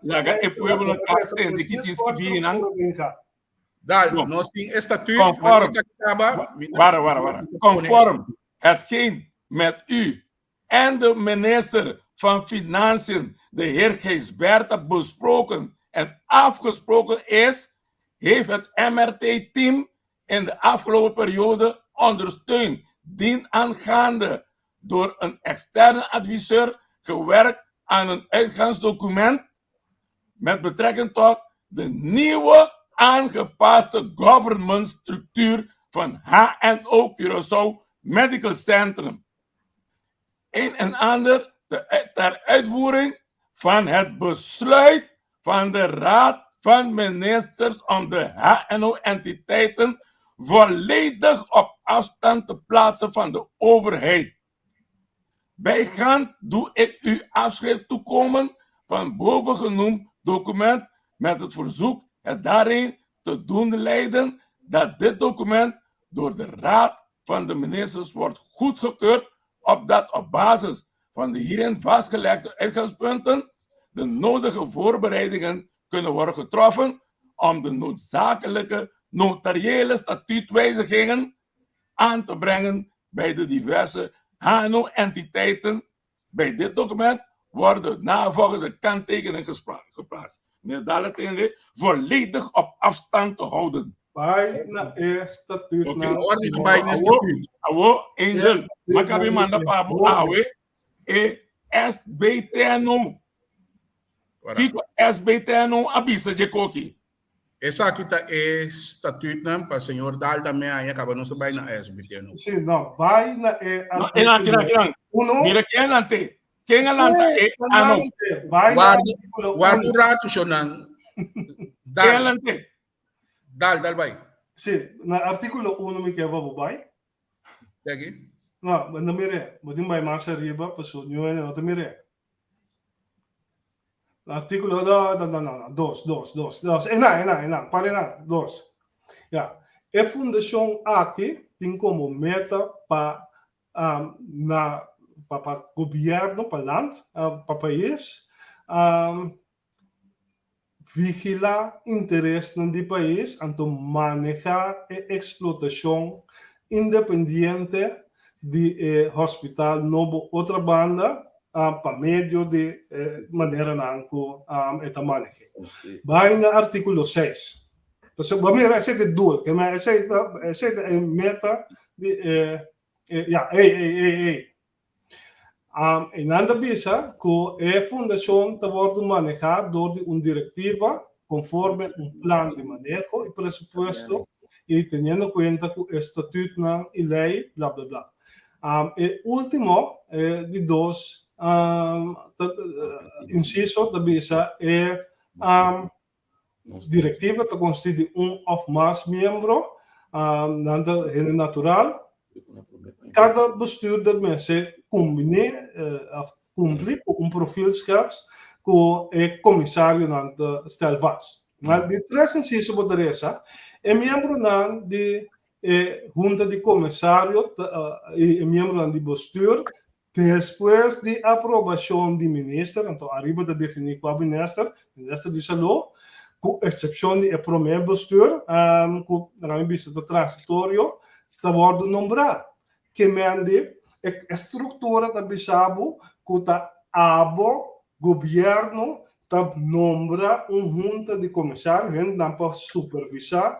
laga e pueblo na kas tende ki tin skibí nan. Dal, Bon. nos tin e statuut, Conform. maar esaki kaba, mi ta- Wara, wara, wara. Conform hetgeen met u en de minister van Financiën, de heer Gijsbertha, besproken en afgesproken is, heeft het MRT-team in de afgelopen periode ondersteund dienaangaande door een externe adviseur gewerkt aan een uitgangsdocument met betrekking tot de nieuwe aangepaste governance structuur van HNO Curaçao Medical Centrum. Een en ander ter uitvoering van het besluit van de Raad van Ministers om de HNO-entiteiten volledig op afstand te plaatsen van de overheid. Bijgaand doe ik u afschrift toekomen van bovengenoemd document met het verzoek het daarin te doen leiden dat dit document door de Raad van de Ministers wordt goedgekeurd, opdat op basis van de hierin vastgelegde uitgangspunten de nodige voorbereidingen kunnen worden getroffen om de noodzakelijke notariële statuutwijzigingen aan te brengen bij de diverse HNO-entiteiten. Bij dit document worden navolgende kanttekeningen geplaatst. Meneer Daletende, volledig op afstand te houden. Bai na e statuut Oké. na Orde di bai na e statuut. Awo, Angel, m'a kabi manda pa bo awe e SBTNO. Kiko SBTNO a bisa dje koki? Esaki ta e statuutnan pa señor Daal tambe haña kaba nos ta bai na SBTNO. Sí, no, bai na e No, enan, kinan, kinan. Uno. Mira ken lante. Ken a lanta e ano. Bai na Warda, artículo warda uno. un ratu, shonan. Ken Dal, lante. dal, dal bai. Sí, na artículo uno mi ke pa bo bai. Teki. No, no mire. Bo tin bai mas ariba, paso niun hende no ta mire. Artículo, no, no, no, no, dos, dos, dos, dos. Enan, enan, enan, para enan, dos. Ja. E fundashon aki tin komo meta pa um, na pa, pa gobièrnu, pa land, uh, pa pais, um, vigilá interesnan di pais anto manehá e eksplotashon independiente di e hospital nobo Otrabanda pa medio di e maneranan ku e ta maneh'é. Bai na artíkulo seis. Pasobra bo mira esei ta e doel, esei ta esei ta e meta di e ya, ey ey ey ey. E nan ta bisa ku e fundashon ta wòrdu manehá dor di un direktiva konforme un plan di maneho i presupuesto i teniendo kuenta ku e statutnan i lei bla bla bla. E último, e di dos insiso ta bisa e Direktiva ta konstí di un òf mas miembro, nan ta hende natural. Kada bestuurder mester kumbiné òf kumpli ku un profielschets ku e komisarionan ta stel vast. Na di tres insiso bo ta resa, e miembronan di. E hunta di komisario i e miembronan di bestuur despues di aprobashon di minister, anto ariba ta definí kua minister, minister di salú, ku eksepshon di e promé bestuur ku nan a bisa ta transitorio, ta wòrdu nombrá. Ke men di e struktura ta bisa bo ku ta abo, gobièrnu, ta nombra un hunta di komisario, hendenan pa supervisá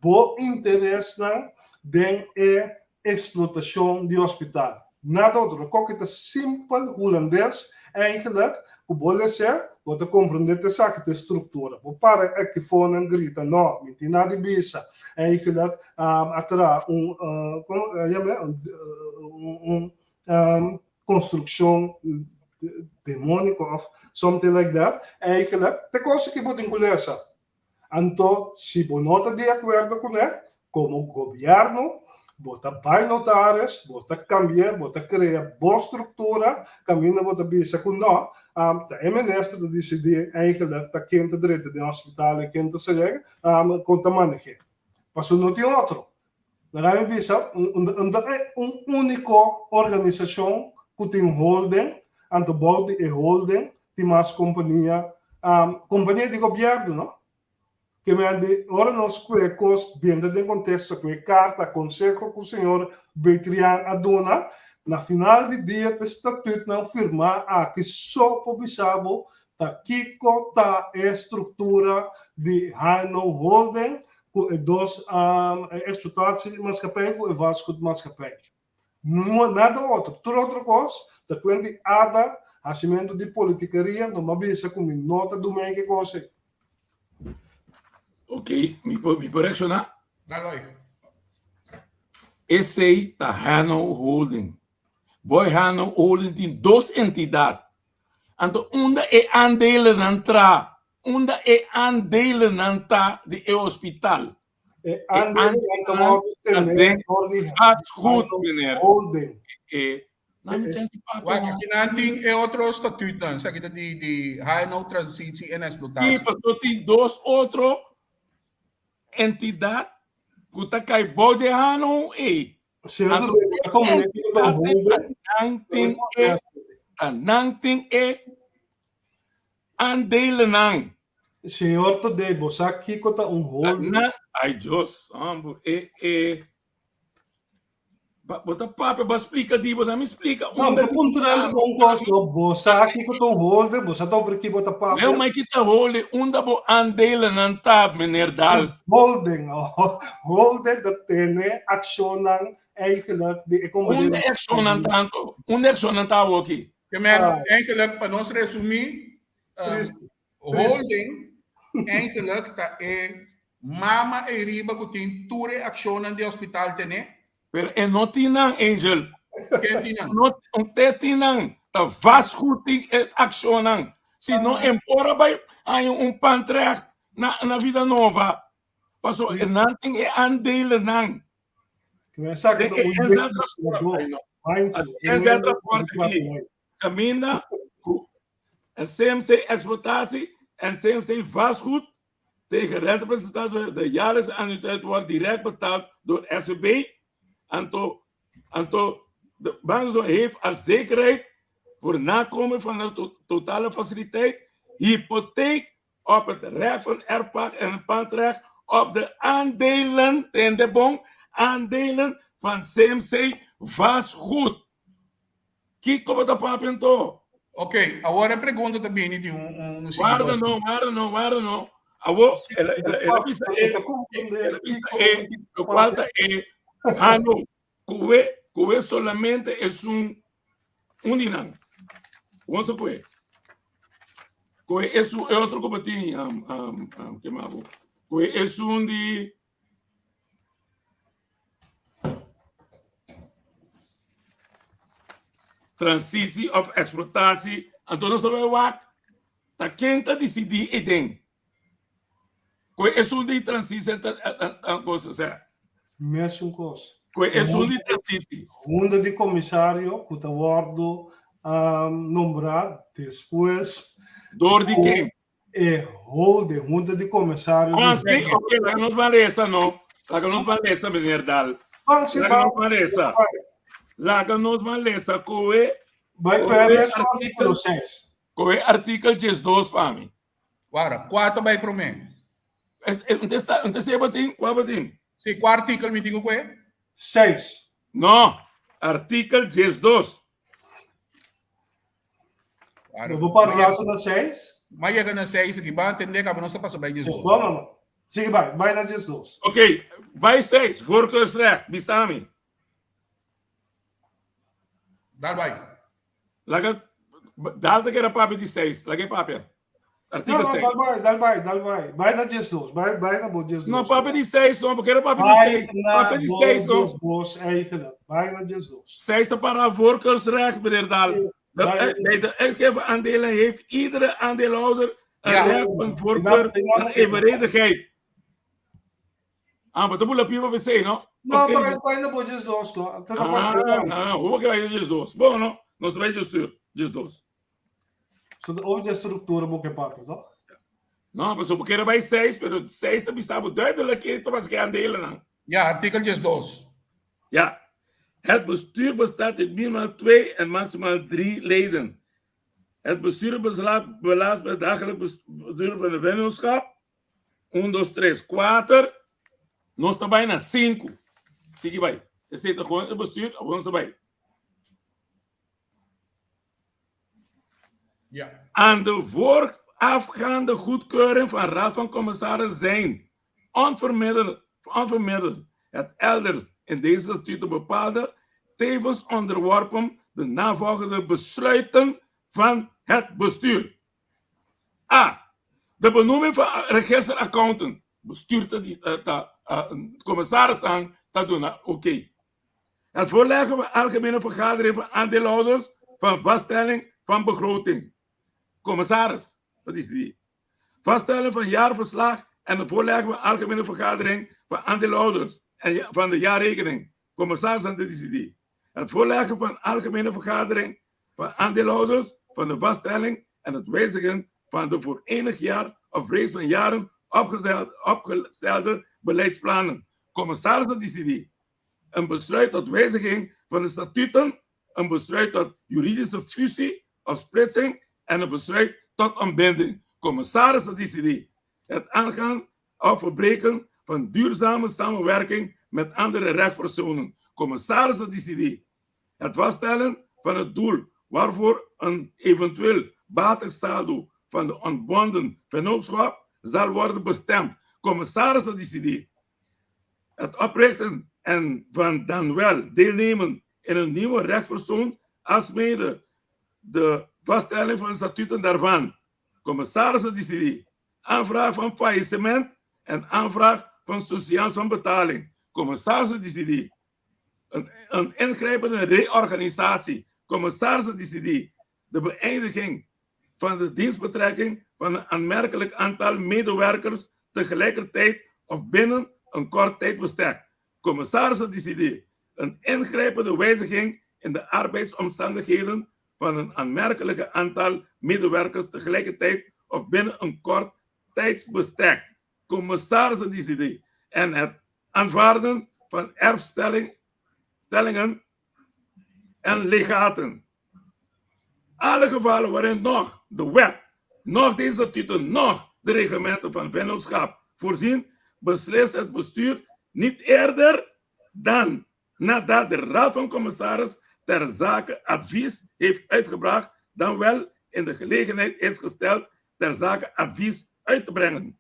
bo interesnan den e eksplotashon di hospital. Nada otro. Koke ta simpel hulandes eigenlijk ku bo lese bo ta komprende ta esaki ta e struktura. Bo para ekifonan grita no, mi tin nada di bisa. Eigenlijk a traha un komo yama un konstrukshon demoniko of something like that. Eigenlijk ta kos ki bo tin ku lesa. Anto si bo no ta di akuerdo kuné, komo gobièrnu bo ta bai notaris, bo ta kambi'é, bo ta krea bo struktura kaminda bo ta bisa ku no, ta e minister ta disidí eigenlik ta ken ta drenta den hospital i ken ta sali, kon ta maneh'é. Pasobra no tin otro. Laga mi bisa, un ta e un úniko organisashon ku tin holding, anto bou di e holding tin mas kompania, kompania di gobièrnu no. Ke men di ora nos kue kos benta den konteksto ku e karta, konseho ku señor Betrian a duna, na final di dia ta e statutnan firmá aki so por bisa bo ta kiko ta e struktura di Hano Holding ku e dos e exploitatiemaatschappij ku e vastgoedmaatschappij. No nada otro. Tur otro kos ta kuen di ada, hasimentu di politikeria, no m'a bisa ku mi no ta dum'e ke kos ei. Ok, mi por, mi por reakshoná? Dal bai. Esei ta Hano Holding. Boy Hano Holding tin dos entidat. Anto unda e aandelennan tra? Unda e aandelennan ta di e hospital? E aandelennan ta wòrdu tené dor di Vastgoed, meneer. Holding. E, na mi chance di papia, Wak, no. aki nan tin e otro statuutnan. Esaki ta di, di HNO Transitie en Sí, Explotatie. pasobra tin dos otro entidat ku ta kai bou dje HNO ei. Cierto, de comunica holding. Nan tin e, nan tin e aandelennan. Señor Todé, bo sa kiko ta un holding? Nan, ay Dios, hombre, e, e, bo ta papia, bo a splika di bo, na mi splika No, unda mi ta puntrando bo un kos, no, bo sa kiko ta un holding, bo sa ta over ki bo ta papia? Meu, maar ki ta holding, unda bo aandelennan ta, meneer Daal? Holding, holding ta tene akshonnan eigenlijk di e kompania. Unda e akshonnan ta anto? Unda e akshonnan ta awoki? Ke men, eigenlijk, pa nos resumí, Holding eigenlijk ta e mama ei riba ku tin tur e akshonnan di hospital tené. Pero e no tin nan, Angel. Ken tin nan? No, te tin nan. Ta vastgoed tin e akshonnan. Si no e por a bai haña un pantrecht na na Vida Nova. Paso nan tin e aandelennan. Esaki ta un legislador. NZ rapport aki. Kaminda ku CMC Exploitatie en CMC Vastgoed tegen rentepercentage de jaarlijkse annuïteit wordt direct betaald door SVB. Anto, anto de bank heeft als zekerheid voor nakomen van de to totale faciliteit hypotheek op het recht van erfpacht en het pandrecht op de aandelen, in de bon, aandelen van CMC Vastgoed. Kiko bo ta papia anto? Ok, awor e pregunta ta bini di un, un Warda seguidor. no, warda no, warda no. Awor, el, el, el a bisa e, el a bisa e, locual ta e, ah no, kuwe, kuwe solamente es un, un di nan. Wonso kuwe. Kuwe es un, e otro ku bo tin, um, um, um, ke mabo. Kuwe es un di, Transitie of explotatie, anto nos ta bai wak ta ken ta disidí ei den. Ku esun di transitie ta kos asina. Mesun kos. Ku esun di transitie. Hunta di komisario ku ta wòrdu nombrá despues. Dor di ken? E holding, hunta di komisario. Ah, sí, ok, laga nos ban lesa no. Laga nos ban lesa, meneer Dal. Ban, si, Laga ban. nos ban lesa. Laga nos ban lesa koe Bai koe koe mes artikel artíkulo 6. koe artikel 12 pa mi. Wara, kua ta bai promé? Es, es, un te sa, un te sê batin, kua batin? Si, kua artikel mi tin ku koe? 6. No, artikel 12. Wara, Bo por ma yega, rato na 6? ma yega na 6 aki, ban atendé kaba nos ta pasa bai 12. Bon, no, no. Sigui bai, bai na 12. Ok, bai 6, voorkeursrecht, bisa mi. Dal bai. Laga dal ta kera papia di 6, laga e papia. Artikel No, no, 6. dal bai, dal bai, dal bai. Bai na 12, bai, bai na bo 12. No, papia di 6 no, porque era papia di Bai 6. na Papia di bo 6 no. 12 eigenlijk. Bai na 12. 6 ta para voorkeursrecht, meneer Dal. Dat, Bai- bij de uitgeven aandelen heeft iedere aandeelhouder een Ja. recht van voorkeur Ik nam- en evenredigheid. Ah, maar dat moet op je no? No, Oké. bai, bai na bo 12, no. Te ta Ah, pasando. ah, hoe que vai 12? Bom, no? Nós vai stuur, 12. So, over de structura bo ke papia, toch? No, maar zo quero bij 6, pero 6 te bisabo duidelijk que was geen aandelen aan. Ja, artikel 12. Ja. Het bestuur bestaat uit minimaal 2 en maximaal 3 leden. Het bestuur beslaat belast met dagelijks bestuur van de vennootschap. 1, 2, 3, 4. Nós está bijna 5. Sigue bij. Er zit gewoon het bestuur, ons erbij. Ja. Aan de voorafgaande goedkeuring van Raad van Commissarissen zijn onverminderd, onverminderd het elders in deze statuten bepaalde, tevens onderworpen de navolgende besluiten van het bestuur. A. De benoeming van registeraccountant. Bestuur te die, eh, eh, commissaris aan, dat doen. Oké. Het voorleggen van algemene vergadering van aandeelhouders van vaststelling van begroting. Commissaris, dat is die. Vaststelling van jaarverslag en het voorleggen van algemene vergadering van aandeelhouders en van de jaarrekening. Commissaris aan de DCD. Het voorleggen van algemene vergadering van aandeelhouders van de vaststelling en het wijzigen van de voor enig jaar of reeks van jaren opgestelde beleidsplannen. Commissaris de DCD. Een besluit tot wijziging van de statuten, een besluit tot juridische fusie of splitsing en een besluit tot ontbinding. Commissaris de DCD. Het aangaan of verbreken van duurzame samenwerking met andere rechtspersonen. Commissaris de DCD. Het vaststellen van het doel waarvoor een eventueel batig saldo van de ontbonden vennootschap zal worden bestemd. Commissaris de DCD. Het oprichten en van dan wel deelnemen in een nieuwe rechtspersoon, alsmede de vaststelling van de statuten daarvan. Commissaris de DCD. Aanvraag van faillissement en aanvraag van surseance van betaling. Commissaris de DCD. Een ingrijpende reorganisatie. Commissaris de DCD. De beëindiging van de dienstbetrekking van een aanmerkelijk aantal medewerkers tegelijkertijd of binnen een kort tijdbestek. Commissaris de DCD. Een ingrijpende wijziging in de arbeidsomstandigheden van een aanmerkelijk aantal medewerkers tegelijkertijd of binnen een kort tijdsbestek. Commissaris de DCD. En het aanvaarden van erfstellingen en legaten. Alle gevallen waarin nog de wet, nog deze statuten, nog de reglementen van vennootschap voorzien, beslist het bestuur niet eerder dan nadat de Raad van Commissaris ter zake advies heeft uitgebracht, dan wel in de gelegenheid is gesteld ter zake advies uit te brengen.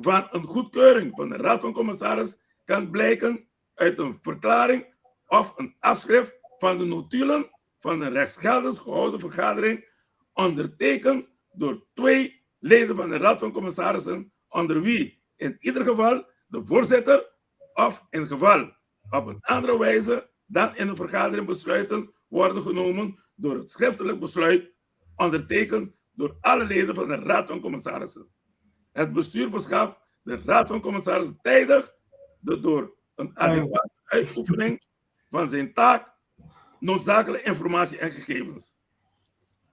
Van een goedkeuring van de Raad van Commissaris kan blijken uit een verklaring of een afschrift van de notulen van een rechtsgeldend gehouden vergadering, ondertekend door 2 leden van de Raad van Commissarissen, onder wie in ieder geval de voorzitter of in geval op een andere wijze dan in een vergadering besluiten worden genomen door het schriftelijk besluit, ondertekend door alle leden van de Raad van Commissarissen. Het bestuur verschaft de Raad van Commissarissen tijdig de door een adequate uitoefening van zijn taak noodzakelijke informatie en gegevens.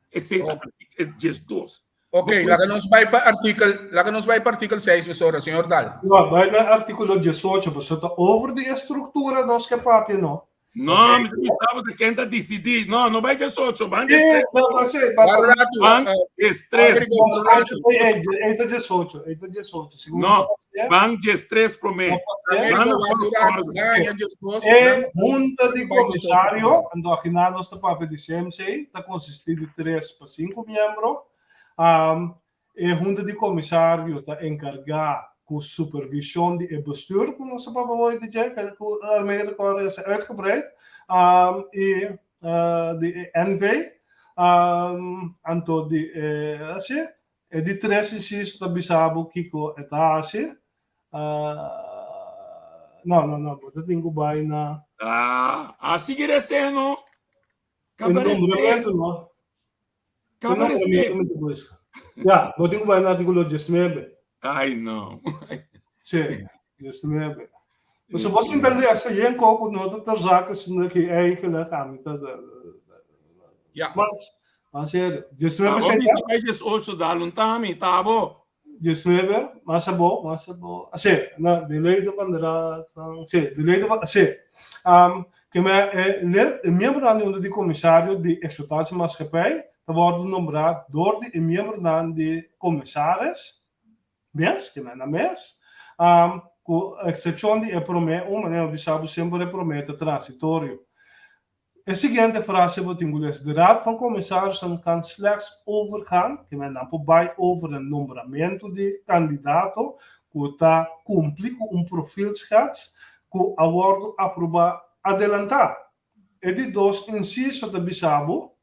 Ik zeg dat het is dus. Ok, laga nos bai pa artikel, laga nos bai pa artikel 6 mesora, señor Dal. No, bai na artíkulo 18, pasobra ta over di e struktura nos ke papia, no. No, mi ta bisa bo ta ken ta disidí. No, no bai 18, ban Sí, 13. no, no sé, pa, Guarda rato, Ban eh, 13. Guarda rato. Ei, ei, ei ta 18, ei ta 18. Segun No, mi ban 13 promé. pasé, Ban Americo, na guarda first rato, order. gaña 12, E junta di bai 18 promé. komisario, anto akinan nos ta papia di CMC, ta konsistí di 3 pa 5 miembro. Um, e junta di komisario ta enkargá ku supervishon di e bestuur ku nos a papia hoy di dje, ku daarmee record is uitgebreid, um, i uh, di e NV, um, anto di e, así, e di tres insiso ta bisa bo kiko e ta hasi. Uh, no, no, no, bo ta tin ku bai na Ah, a sigui reseno. e Kaba rese. nombramentu, no? E Kaba rese. nombramentu mi ta buska. Ja, bo tin ku bai na artíkulo 19. Ai, no. Sí, 19. Dus bo sinta lesa yen koko no ta ter zake sino ki eigenlijk ami ta Ja. Maar, maar serio. 19 Abo sei bisa bai 18 dal un tami, tabo. 19, mas abo, mas abo. Sí, na, de leden van de raad van, sí, de leden van, sí. Um, ke me, eh, lid, e miembronan di junta di komisario di exploitatiemaatschappij ta wòrdu nombrá dor di e miembronan di komisaris mes, ke men nan mes, um, ku eksepshon di e promé un, manera mi a bisa bo semper e promé ta transitorio. E siguiente frase bo tin ku les, De Raad van Commissarissen kan slechts overgaan, ke men nan por bai over e nombramentu di kandidato ku ta kumpli ku un profielschets ku a wòrdu aprobá adelantá. E di dos insiso ta bisa bo,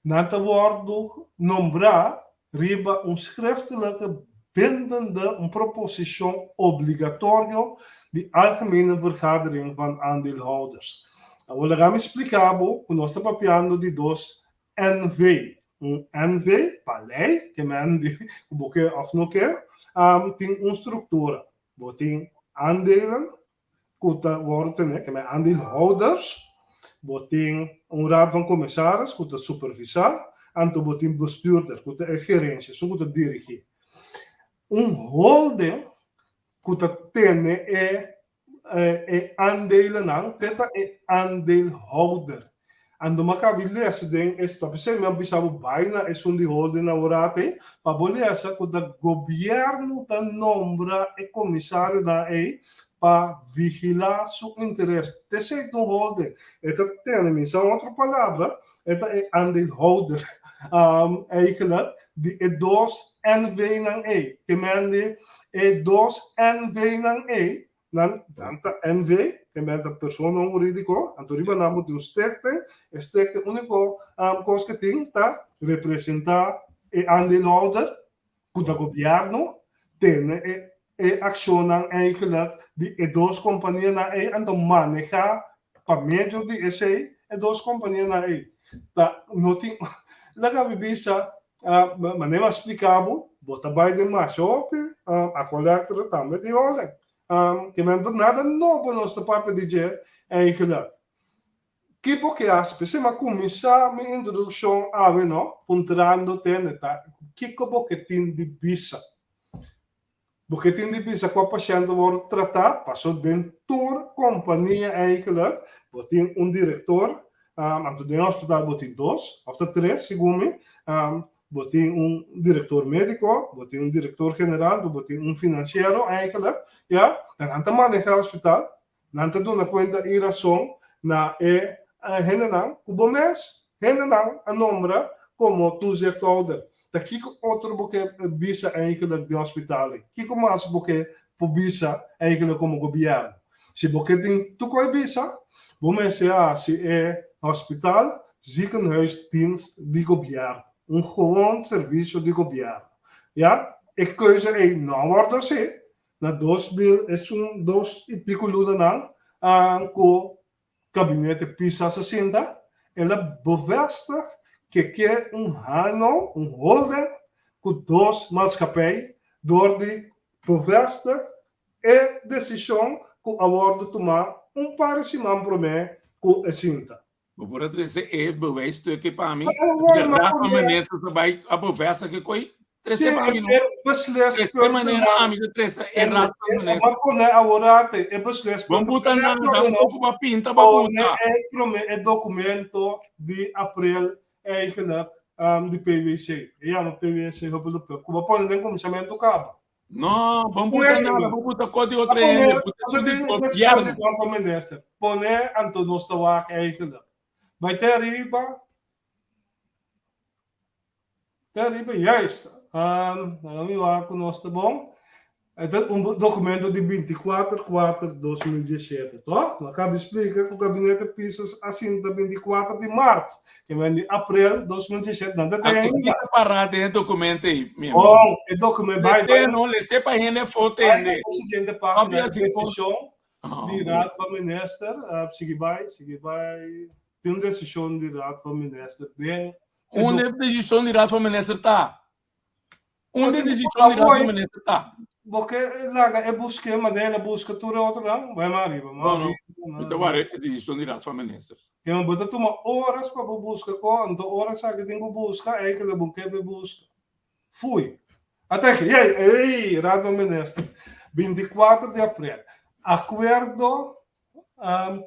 Nan ta wòrdu nombrá riba un schriftelijke bindende un proposishon obligatorio di Algemene Vergadering van Aandeelhouders. Awor laga mi splika bo ku nos ta papiando di dos NV. Un NV pa lei, ke men di ku bo ke òf no ke, tin un struktura. Bo tin aandelen, ku ta wòrdu tene, ke men aandeelhouders, bo tin un raad van commissaris ku ta supervisá, anto bo tin bestuurder ku ta e gerensia, esun ku ta dirigí. Un holding ku ta tene e e aandelennan te ta e aandeelhouder. Anto mi a kabi lesa den e stop. P'esei mi a bisa bo bai na esun di holding aworat ei, pa bo lesa ku ta gobièrnu ta nombra e komisarionan ei pa vigilá su interes. T'esei ta un holding. E ta tene, mi sa un otro palabra, e ta e aandeelhouder eigenlijk di e dos NV-nan ei. Ke men di e dos NV-nan ei Nan nan ta NV, ke men ta persona hurídiko, anto riba nan bo tin un stichting, e stichting úniko kos ke tin ta representá e aandeelhouder, ku ta gobièrnu, tene e e akshonnan eigenlijk di e dos kompanianan ei, anto manehá pa medio di esei e dos kompanianan ei. Ta no tin, laga mi bisa, Manera mi a splika bo, bo ta bai den masha hopi Aqualectra tambe di holen. Ke men ta nada nobo nos ta papia di dje eigenlijk. Ki bo ke hasi? P'esei mi a kuminsá mi introdukshon awe no, puntrando tende ta kiko bo ke tin di bisa. Bo ke tin di bisa kua pashènt ta wòrdu tratá, paso den tur kompania eigenlijk bo tin un direktor, anto den hospital bo tin dos òf ta tres segun mi, bo tin un direktor médiko, bo tin un direktor general, bo tin un finansiero eigenlijk, ya, nan ta manehá hospital. Nan ta duna kuenta i rason na e hendenan ku bo mes hendenan a nombra komo toezichthouder. Ta kiko otro bo ke bisa eigenlijk den hospital ei? Kiko mas bo ke por bisa eigenlijk komo gobièrnu? Si bo ke tin tur kos bisa, bo mester hasi e hospital ziekenhuisdienst di gobièrnu, un gewoon servisio di gobièrnu. Ya, e keuze ei no a wòrdu hasi, Na 2000 esun dos i pico lunanan ku Gabinete Pisas a sinta, el a bevestig ke ke un hano, un holding, ku dos maatschappij dor di bevestig e desishon ku a wòrdu tumá un par di siman promé ku e sinta. Bo por a trese e bewijsstukje pa mi? Di Raad van Ministers a bai a bevestig e koi? Trese pa mi no. Trese manera ami ta trese e Raad van Ministers. Ma pone awor e beslis. Bo buta nada, un poko ba pinta ba buta. Pone e prome e documento di april eigenlijk di PWC. E yama PWC hopi Ku bo pone den kuminsamentu kaba. No, bon buta nada, bon buta kos di otro hende, buta su di gobierno. Minister, pone anto nos ta wak eigenlijk. Bai te ariba, te ariba, juist. Um, dan mi wak ku nos ta bon. E ta un documento di 24 4 2017, toch? No acaba de explica que o gabinete Pisas assinta 24 de maart. Ke men di aprel 2017 nan ta tem ainda. Kita pará den e documento ei, mi amigo. Bom, e documento bai bai. no, lese pa hende fo tende. Bai siguiente página, decisión di Raad van Minister, uh, sigui bai, sigui bai. Tin un decisión di Raad van Minister den Unda e decisión di Raad van Minister ta? Unda e desishon di Raad van Minister ta? Bo ke laga e buske manera el a buska tur e otronan? Bai mas ariba, mas No, no. ariba. Mi ta wara e desishon di Raad van Minister. Kema bo ta tuma oras pa bo buska ko, anto ora esaki tin ku buska, eigenlijk bo ke be buska. Fui. Ata aki, yey, ey, Raad van Minister, 24 di aprel, akuerdo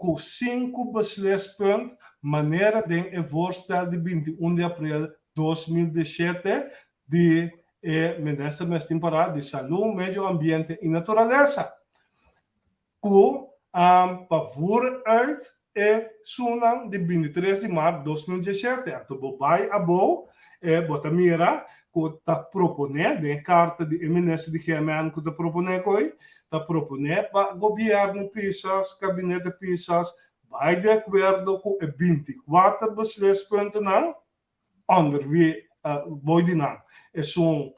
ku sinku beslispunt manera den e voorstel di 21 di aprel 2017 di e Minister Mestin Pará di Salú, Medio Ambiente i Naturalesa ku pa voer uit e sunan di 23 di mart 2017. Anto bo bai abou e bo ta mira ku ta proponé den e karta di e Minister di GMN ku ta proponé koe ta proponé pa gobièrnu Pisas, kabinete Pisas, bai di akuerdo ku e 24 beslispuntonan ònder wie boi di nan, esun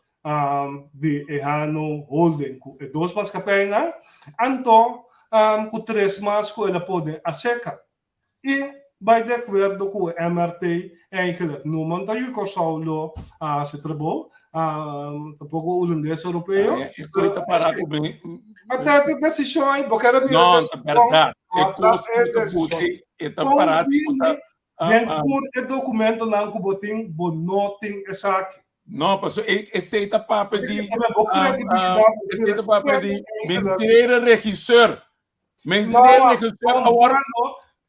di e Hano Holding ku e dos maskapijnan, anto ku tres mas ku el a pone aserka. I bai di akuerdo ku e MRT eigenlijk Numan ta yu Kòrsou lo a hasi trabou, tampoko Hulandes Europeo. E kos ta para ku mi. Ata e desishon ei, bo kere mira No, ta bèrdat. E kos ku ta buti, e ta para ku ta. Den tur e dokumentonan ku bo tin, bo no tin esaki. No, pasobra esei ta papia di. Esei ta papia di ministerio regisseur. Ministerio regisseur awor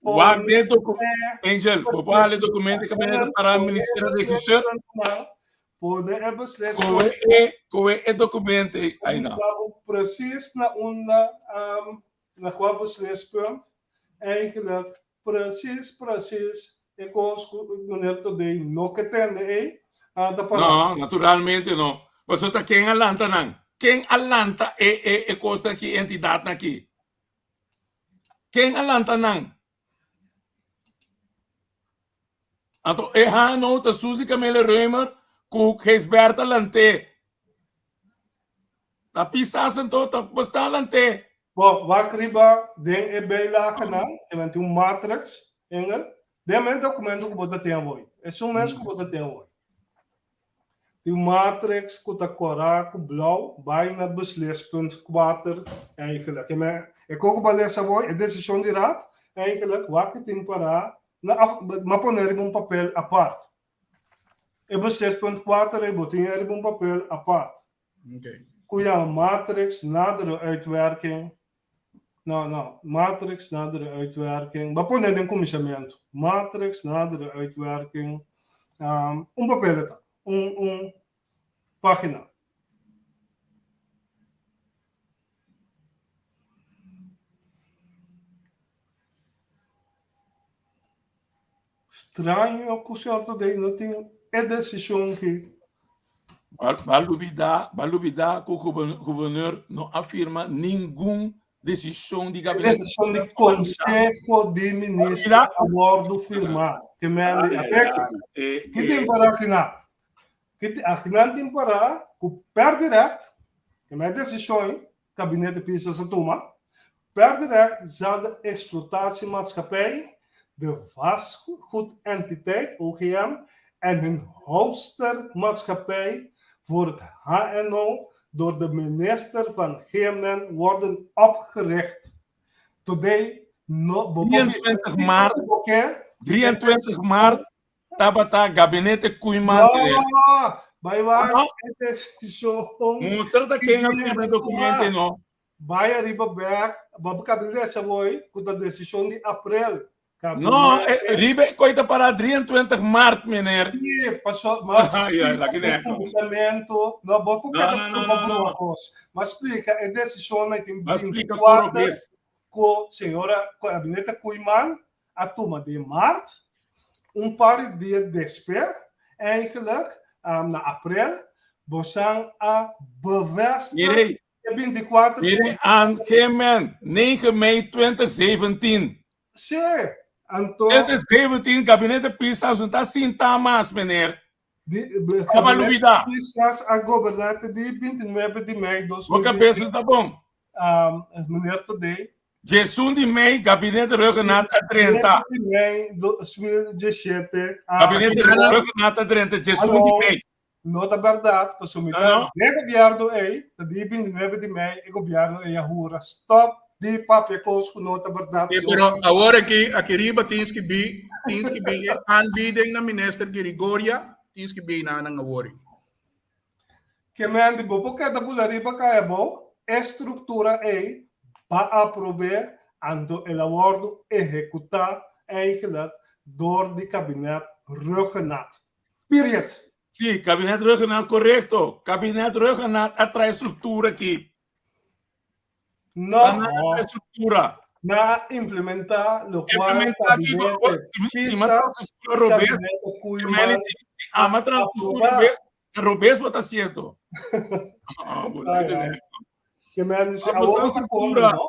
wak den documento. Angel, bo por hale documento que mene para ministerio regisseur. Pone e beslis. Koe e, koe e documento ei na. Precies na unda um, na kua beslispunt eigenlijk precies precies e kos ku meneer Todé no ke tende ei ta para. No, naturalmente no. Pasobra ta ken a lanta nan? Ken a lanta e e e kosnan aki, e entidatnan aki? Ken a lanta nan? Anto e hano ta Suzy Camille Römer ku Gijsbertha lant'é. Ta pisas anto ta basta lant'é. Bo wak riba den e bijlagenan, e nan tin un matrix, Engel, den men documento ku bo ta ten awor. Esun mes ku bo ta ten awor. Tin un matrix ku ta kòrá ku blou bai na beslispunt kuater eigenlijk. E men e koko bo a lesa awor, e desishon di raad, eigenlijk wak e tin pará na af, m'a pone riba un papel apart. E beslispunt kuater ei bo tin e riba un papel apart. Okay. Ku yama matrix nadere uitwerking. No, no, matrix nadere uitwerking. Bo a pone den kuminsamentu. Matrix nadere uitwerking. Um, un papel e ta. Un, un pagina. Straño ku señor Todey no tin e desishon ki. Ba lubida, ba lubida ku gobernador no a firma ningun desishon di gabinete. E desishon di konseho di minister a wòrdu firmá. Ke mende ateki. Ki tin pará akinan? Akinan tin pará ku per dirèkt, ke mende desishon Kabinet Pisas a tuma, per direct zal de exploitatiemaatschappij, de vastgoedentiteit, OGM, en hun houdstermaatschappij voor het HNO door de minister van GMN worden opgericht. Today no bo por bisa 24 maart bo ke. 23 maart tabata gabinete Koeiman meneer. No, bai wak No. e desishon. Mustra ta ken a firma e documento ei no. Bai ariba bek, bo kabi lesa woi ku ta desishon di aprel. No, riba e koi ta para 23 maart meneer. Sí, paso, mas Ay, ay, laki ne. Kuminsamentu, no, bo por No, keda no, no, turba no, no. broma kos. Mas splika e desishon na tin Mas splika tur 24 robes. ku señora gabinete Koeiman a tuma den maart, un par di dia despe, eigenlijk na aprel, bosan a bevestig Mirei, e 24 mirei aan gemen, 9 mei 2017. Sí, anto 2017 gabinete Pisas no ta sinta mas, meneer. Di, Aba lubida. Pisas a goberná te di 29 di mei Bo kabes no ta bon. Um, meneer Todé. 11 di mei, gabinete Rhuggenaath a drenta. 9 di mei 2017. Gabinete Rhuggenaath a drenta 11 di mei. No ta bèrdat, pasobra mi ta den gobièrnu ei, ta di 29 di mei e gobièrnu ei a hura stòp di papia kos ku no ta bèrdat. Sí, pero awor aki, aki riba tin skibí, tin skibí e aanbieding na minister Girigoria, tin skibí na nan awor. Ke men di bo por keda bula riba kai abou, e struktura ei ba aprob'é anto el a wòrdu ehekutá eigenlijk dor di kabinet Rhuggenaath. Period. Sí, kabinet Rhuggenaath korekto. Kabinet Rhuggenaath a trae struktura aki. No. Nan a trae struktura. Nan a implementá lokual Implementá kiko? kabinete Si mi a traha Pisas struktura i robes, kabinete ke meni Koeiman si si ami a traha struktura aprobá. robes, ta robes bo ta hasiendo. Ah, bo Ai, ai. Ke men si Ah, awor bo bo ta struktura. kontra, no?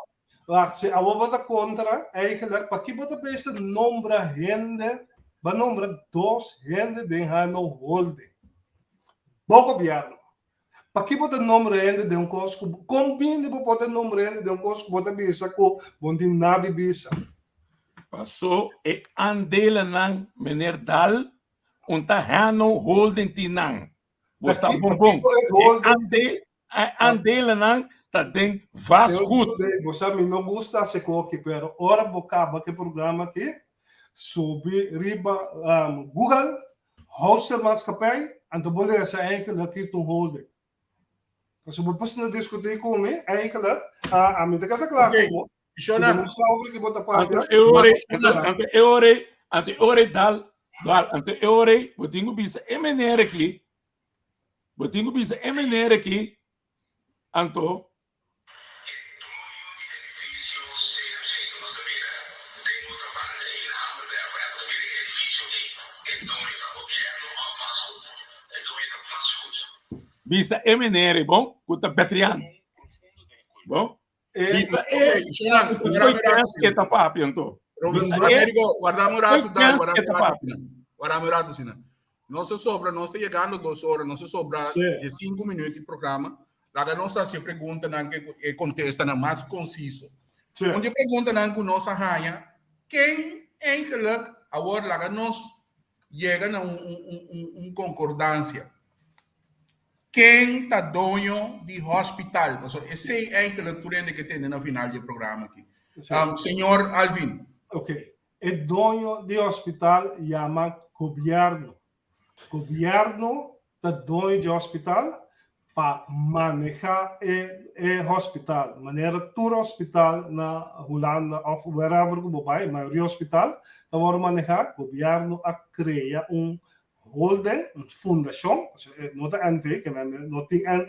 Wak, si awor bo ta kontra, eigenlijk, paki bo ta besta nombra hende, ba nombra dos hende den Hano Holding. Bo gobierno. Paki bo ta nombra hende den un kos ku, kon bini bo por ta nombra hende den un kos ku bo ta bisa ku bo no tin nada di bisa? Paso e aandelenan, meneer Daal, un ta Hano Holding tin nan. Bo sa bon bon. E aandeel, e aandelenan ta den vastgoed. Bo sa mi no gusta hasi koki, pero ora bo kaba ku e programa aki, subi riba Google, Houstermaatschappij, anto bo lesa eigenlijk ki ta un holding. Pasobra bo por sinta diskutí ku mi, eigenlijk, ami ta keda kla ku bo. Shona. Si bo no sa over ki bo ta papia. Anto e ora ei, anto e ora ei, anto e ora ei dal, dal, anto e ora ei bo tin ku bisa e meneer aki, bo tin ku bisa e meneer aki, anto. Bisa e meneer ei bon ku ta betrian. Bon. Bisa e ke ta papia anto. Bisa e Guardame un rato, dai, guardame un rato. Guardame un rato, sina. Nos a sobra, nos ta yegando dos ora, nos a sobra de cinco minutos di programa. Laga nos hasi e preguntanan ke e kontestanan mas konsiso. Un di e preguntanan ku nos a haña, ken eigenlijk awor laga nos yega na un un un un konkordansia. Ken ta doño di hospital? Pasobra esei eigenlijk tur hende ke tende na final di e programa aki. Um, señor Alvin. Ok. E doño di hospital yama gobierno. Gobierno ta doño di hospital pa maneha e e hospital. Manera tur hospital na Hulanda of wherever ku bo bai, mayoria hospital ta wòrdu maneha, gobierno a krea un holding, un fundashon, pasobra e no ta NV, ke men no tin en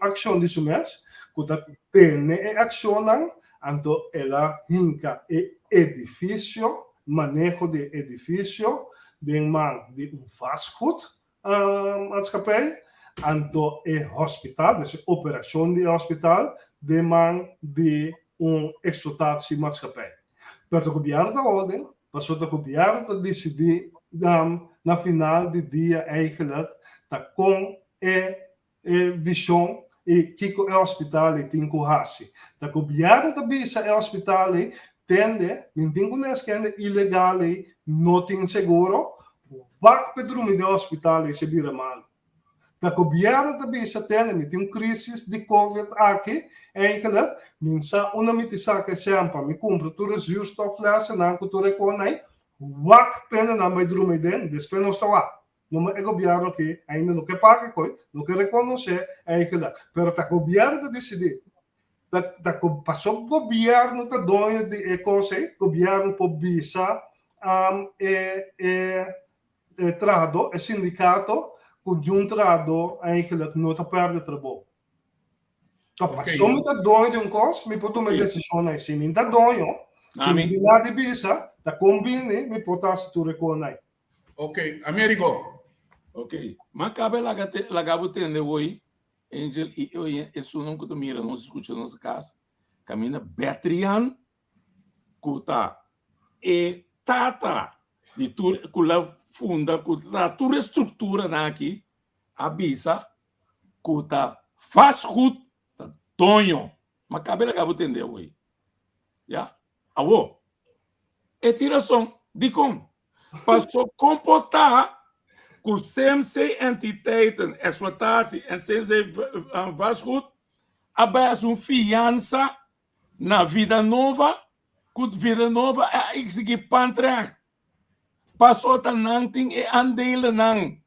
akshon di su mes, ku ta tene e akshonnan, anto el a hinka e edifisio, maneho di e edifisio den man di un vastgoed maatschappij, anto e hospital, dus e operashon di e hospital, den man di un exploitatiemaatschappij. Pero ta gobièrnu ta holding, Pasobra ta gobièrnu ta disidí na final di dia eigenlijk ta kon e e vishon i kiko e hospital ei tin ku hasi. Ta gobièrnu ta bisa e hospital ei, tende, mi tin ku nes kende ilegal ei no tin seguro, wak p'e drumi den hospital ei si bira malu. Ta gobièrnu ta bisa tende mi tin un krisis di covid aki eigenlijk mi sa unda mi tin saka e sèn pa mi kumpra tur e zuurstoflessennan ku tur e konai. Wak pendenan bai drumi den, despues nos ta wak. No e gobièrnu aki ainda no ke paga koi, no ke rekonosé eigenlijk. Pero ta gobièrnu ta disidí. Ta ta paso gobièrnu ta doño di e kos ei, gobièrnu por bisa e e e trahadó, e sindikato ku niun trahadó eigenlijk no ta pèrdè trabou. Ta paso mi ta doño di un kos, mi por tuma e desishon ei. Si mi ta doño, si mi tin nada di bisa, ta kombini mi por ta hasi tur e kos ei. Ok, Amerigo. Ok, ma cabe laga te, laga bo tende hoy, Angel y oye, esunnan cu ta mira nos, escucha nos cas, caminda Betrian, cu ta e tata di tur, cu la funda, cu ta tur e structuranan aki, a bisa cu ta vastgoed ta doño. Ma cabe laga bo tende hoy. Ya. Awo, e tin rason. Dikon? Paso kon por ta ku CMC Entiteiten Exploitatie en CMC Vastgoed a bai hasi un fiansa na Vida Nova ku Vida Nova a exigi pandrecht? Paso ta nan tin e aandelennan.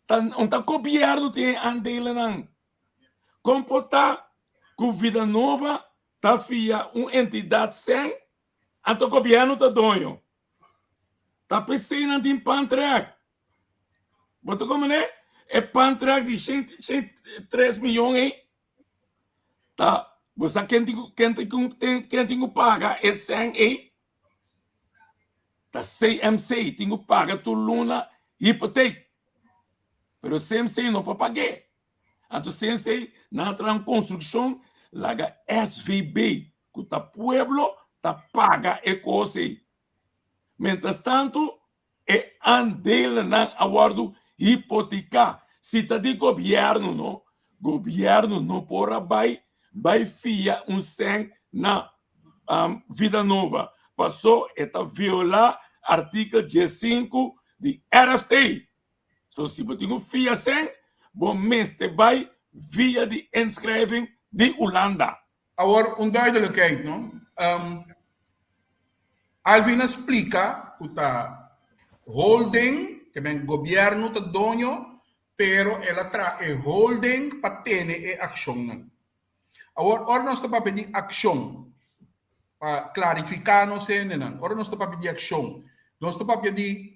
Ta un ta gobierno tin e aandelennan. Kon por ta ku Vida Nova ta fia un entidat sen, anto gobièrnu ta doño. Ta p'esei nan tin pantrèk. Bo ta komprendé? E pantrèk di shen shen tres miyon ei ta bo sa ken tin ku ken tin ku ken tin ku paga e sèn ei? Ta CMC tin ku paga tur luna hipotek. Pero CMC no por pag'é. Anto sensei nan a traha un konstrukshon laga SVB ku ta pueblo ta paga e kos ei. Mientras tanto e aandelennan a wòrdu hipotiká. Si ta di gobièrnu no, gobièrnu no por a bai bai fia un sèn na Vida Nova paso e ta violá artikel diesinku di RFT. So si bo tin un fia sen, bo mester bai via di inschrijving di Hulanda. Awor un duidelijkheid no. Um, Alvin a splika ku ta holding, ke men gobierno ta doño, pero el a traha e holding pa tene e akshonnan. Awor, ora nos ta papia di akshon, pa klarifiká nos hendenan, ora nos ta papia di akshon, nos ta papia di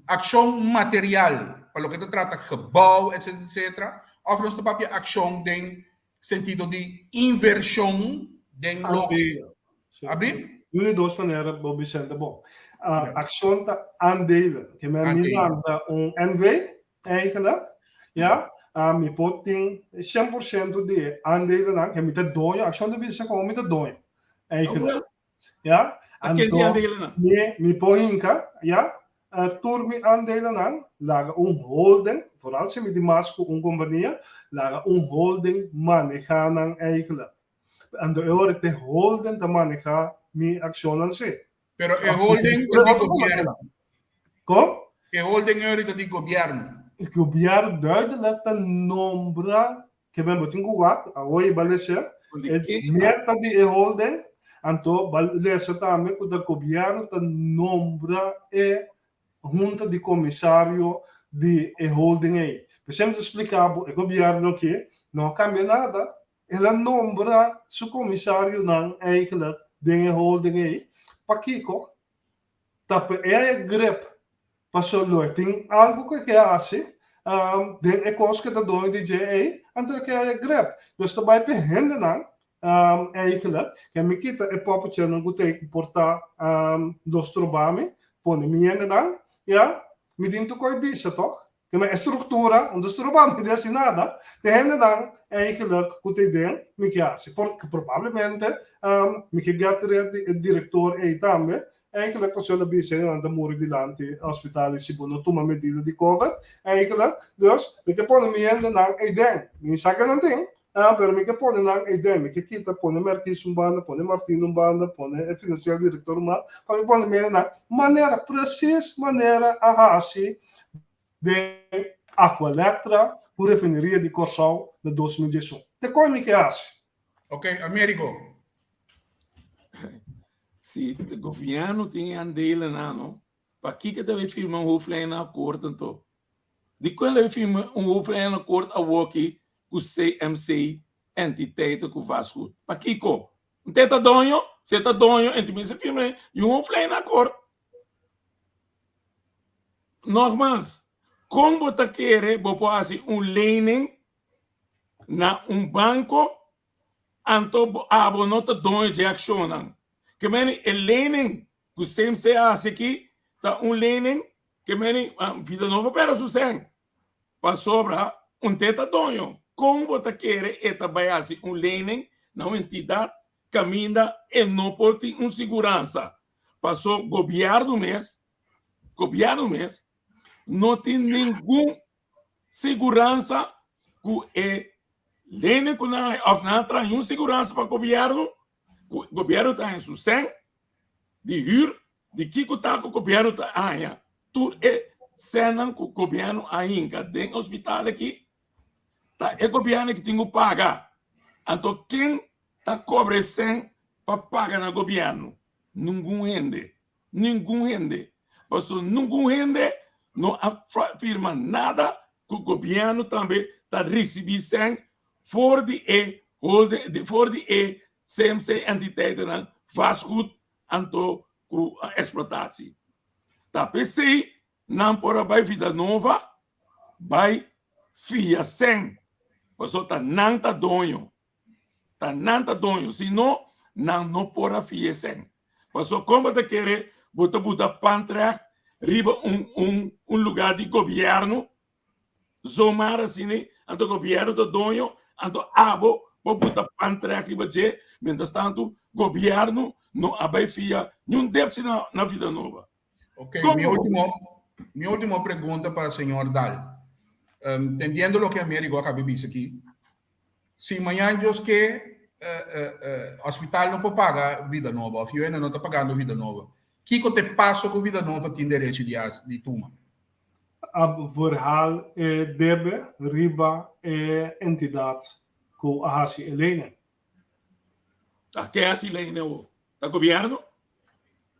Akshon material pa loke ta trata gebou etcetera etcetera of nos ta papia akshon den sentido di invershon den loke Abri? Un di dos manera bo Vicente bon. Akshon ta aandelen. Ke men mi lanta un NV eigenlijk ya mi por tin 100% di e aandelennan ke mi ta doño akshon ta bisa komo mi ta doño eigenlijk. Ya? Anto, mi, mi por hinka, ya? Uh, tur mi aandelennan, laga un holding, vooral si mi di mas ku un kompania, laga un holding maneha nan eigenlijk. Anto e ora te holding ta maneha mi akshonnan si. Pero e holding ta di gobierno. Kom? E holding e ora ta di gobierno. E gobierno duidelijk ta nombra Ke men bo tin ku wak, awor i ba lesa e meta di e holding, anto ba lesa tambe ku ta gobièrnu ta nombra e hunta di komisario di e holding ei. P'esei mi ta splika bo e gobièrnu aki no a kambia nada, el a nombra su komisarionan eigentlik den e holding ei. Pakiko? Ta pa e haya grip paso lo e tin algu ku e ke hasi den e kos ku e ta doño di dje ei, anto e ke haya grip. Dus ta bai pa e hendenan eigenlijk ke mi kita e pòpetjenan ku ta ei ku por ta lo stroba mi, pone mi hendenan, ya, mi tin tur kos bisa tòg. Te men e struktura, un ta stroba mi di hasi nada, te hendenan eigenlijk ku ta den mi ke hasi. Porque probablemente mi ke get rid di e direktor ei tambe, eigenlijk pasobra el a bisa nan ta muri dilanti hospital i si bo no tuma medida di covid, eigenlijk. Dus mi ke pone mi hendenan ei den. Mi sa ke nan tin, pero mi ke pone nan ei den. Mi ke kita pone Merkis un banda, pone Martin un banda, pone e financieel director un banda, pa mi pone mi hendenan manera, precies manera a hasi den Aqualectra ku refineria di Kòrsou na 2011. Te kon mi ke hasi. Ok, Amerigo. Si gobièrnu tin e andelennan no, pakiko ta bai firma un hoofdlijnenakkoord anto? Dikon el a bai firma un hoofdlijnenakkoord awoki ku CMC entiteiten ku vastgoed? Pakiko? Nte ta doño? Si e ta doño, e mester firma un hoofdlijnenakkoord. Nogmaals, kon bo ta kere bo por hasi un lening na un banko anto bo abo no ta doño dje akshonnan? Ke meni e lening ku CMC a hasi aki ta un lening ke meni Vidanova pera su sèn pasobra un te ta doño. Kon bo ta kere e ta bai hasi un lening na un entidat kaminda e no por tin un siguransa? Paso gobièrnu mes, gobièrnu mes no tin ningun siguransa ku e lening ku nan òf nan a traha un siguransa pa gobièrnu ku gobièrnu ta haña su sèn di hür di kiko ta ku gobièrnu ta haña tur e sènnan ku gobièrnu a hinka den hospital aki ta e gobièrnu ki tin ku paga anto ken ta kobra e sèn pa paga na gobièrnu ningun hende ningun hende pasobra ningun hende no a firma nada ku gobièrnu tambe ta risibí sèn for di e holding for di e CMC entiteitennan vastgoed anto ku eksplotatie. Ta p'esei nan por a bai Vida Nova bai fia sèn pasobra ta nan ta doño. Ta nan ta doño, si no, nan no por a fia e sèn. Pasobra kon bo ta kere bo ta buta pandrecht riba un un un lugá di gobièrnu zomaar asina, anto gobièrnu ta doño, anto abo bo buta pandrecht riba dje, mientras tantu gobièrnu no a bai fia niun depsi na na Vida Nova. Ok, mi último, mi último pregunta pa señor Daal. Um, tendiendo loke Amerigo a kaba bisa aki, Si mañan Dios ke, hospital no por paga Vida Nova of UN no ta pagando Vida Nova, kiko ta e paso ku Vida Nova tin derecho di hasi, di tuma? A verhaal e debe riba e entidat ku a hasi e lening. Ta ke hasi lening awor? Ta gobierno?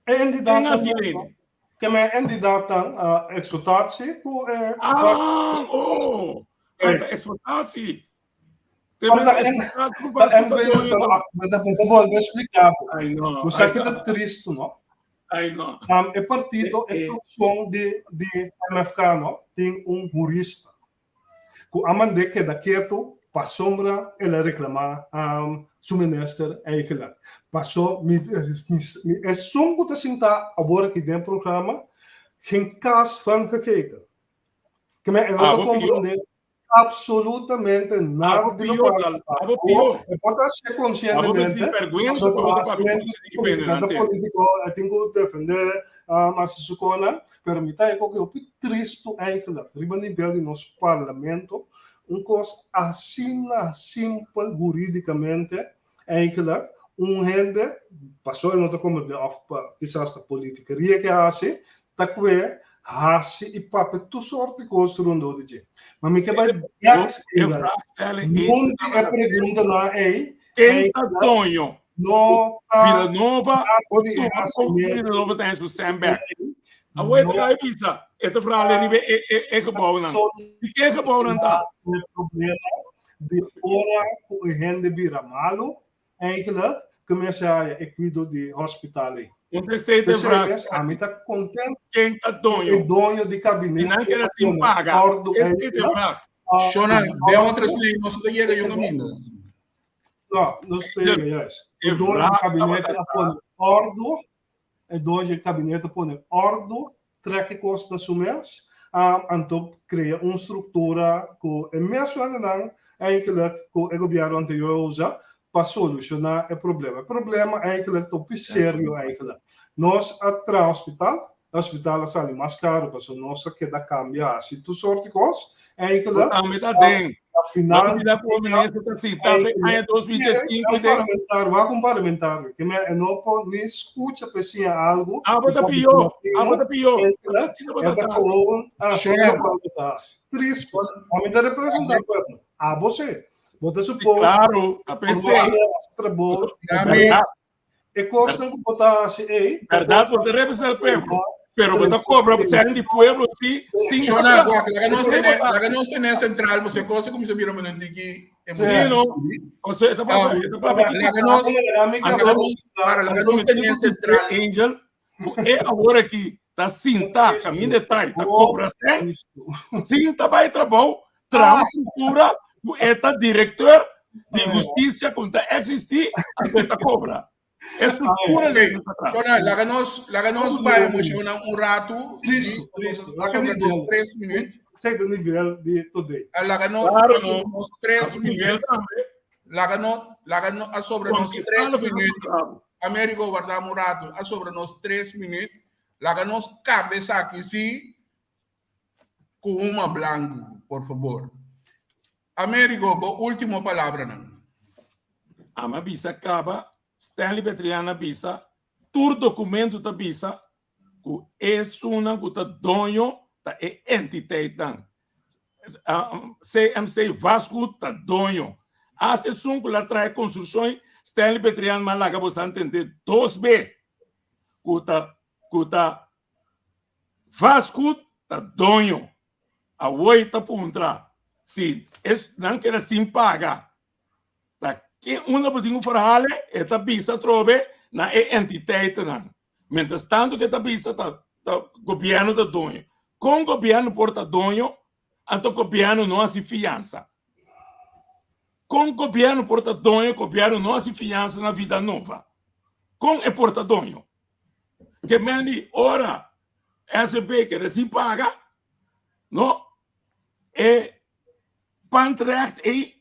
E entidat Ken hasi lening? Ke men entidatnan a eksplotatie ku e Ah, oh, ah, ta eksplotatie. Te men ta eksplotatie ku bas ku ta doño to. Mi ta mi ta bolbe explica bo. Ai no. Bo sa ki ta tristu no. Ai no. E partido, e fraccion di di MFK no, tin un hurista. Ku a mand'é keda ketu pasobra el a reklamá su minister eigenlijk. Paso mi mi esun ku ta sintá awor aki den programa geen kaas van gegeten. Ke men e no ta komprondé absolutamente nada di lokual ta papia. E por ta hasié konsientemente, pasobra ta hasimentu di komunidat polítiko e tin ku defendé hasi su konan. Pero mi ta e koki hopi tristu eigenlijk riba nivel di nos parlamento un kos asina simpel huridicamente eigenlijk un hende paso e no ta komprende of kisas ta politikeria ke hasi ta kue hasi i papia tur sort di kos rondó di dje. Ma mi ke bai bek Nun di e preguntanan ei Ken ta doño? No ta Vida Nova tuma kon Vida Nova ta hasi su sèn bèk. Awor e ta kai bisa, e ta fra ale riba e e e gebouwnan. Di ke gebouwnan ta? E problema di ora ku e hende bira malu, eigenlijk kuminsá haya e kuido di hospital ei. Un p'esei ta e vraag. Ami ta kontent. Ken ta doño? E doño di kabinet. I nan keda sin paga. Esei ta e vraag. Shona, den otro snei nos ta yega yung kaminda. No, nos ta yega juist. E doño di kabinete a pone ordu, e doño di kabinete a pone ordu, trek e kos na su mes, anto krea un struktura ku e mes hendenan eigenlijk ku e gobièrnu anterior a usa pa solushoná e problema. E problema eigenlijk ta hopi serio eigenlijk. Nos a traha hospital, e hospital a sali mas karu pasobra nos a keda kambia hasi tur sort di kos eigenlijk. Bo tambe ta den. Na final Bo bira prome minister ta sinta fe aña 2005 den. Parlamentario, wak un parlamentario ke me e no por ni skucha pa e siña algu. Abo ta pió, abo ta pió. Asina bo ta ta gewoon asina bo ta hasi. Tristu. Ami ta representá pueblo. Abo si. Bo ta supone. Claro, a p'esei. Trabou. E kosnan ku bo ta hasi ei. Bèrdat bo ta representá e pueblo, pero bo ta kobra sèn di pueblo si sin Shona, wak, laga nos tene, laga nos tene sentral, pasobra e kos a kuminsá bira manera tiki Sí, no. Pasobra e ta papia, e ta papia ki Laga nos, laga nos, para, laga nos tene sentral. Angel, ku e awor aki ta sinta kaminda e tai, ta kobra sèn, sin ta bai trabou, traha un struktura ku e ta direktor di hustisia ku ta eksistí, anto e ta kobra. E struktura okay. ta traha. Shona, laga nos, laga nos bai emocionan un ratu. Tristo, tristo. Laga nos tres minuut. Sei de nivel di today. Ah, laga nos, claro, no. nos tres minuut. Laga nos, laga nos, a sobra nos tres minuut. Americo, guarda un rato. A sobra nos tres minuut. Laga nos cabeza aquí, sí. Ku huma blanku, por fabor. Amerigo, bo ultimo palabranan. Ami a bisa kaba, Stanley Betrian a bisa, tur dokumento ta bisa ku esunnan ku ta doño ta e entiteitnan. CMC Vastgoed ta doño. Asta esun ku la traha e konstrukshon, Stanley Betrian a laga boso a ntende dos be ku ta ku ta Vastgoed ta doño. Awor ta puntra si es nan keda sin paga ta ken unda bo tin ku verhale e ta bisa atrobe na e entiteitennan. Mientras tanto ke ta bisa ta ta gobierno ta doño. Kon gobierno por ta doño anto gobierno no hasi fiansa? Kon gobierno por ta doño gobierno no hasi fiansa na Vida Nova? Kon e por ta doño? Ke men di ora SVB keda sin paga, no, e pandrecht ei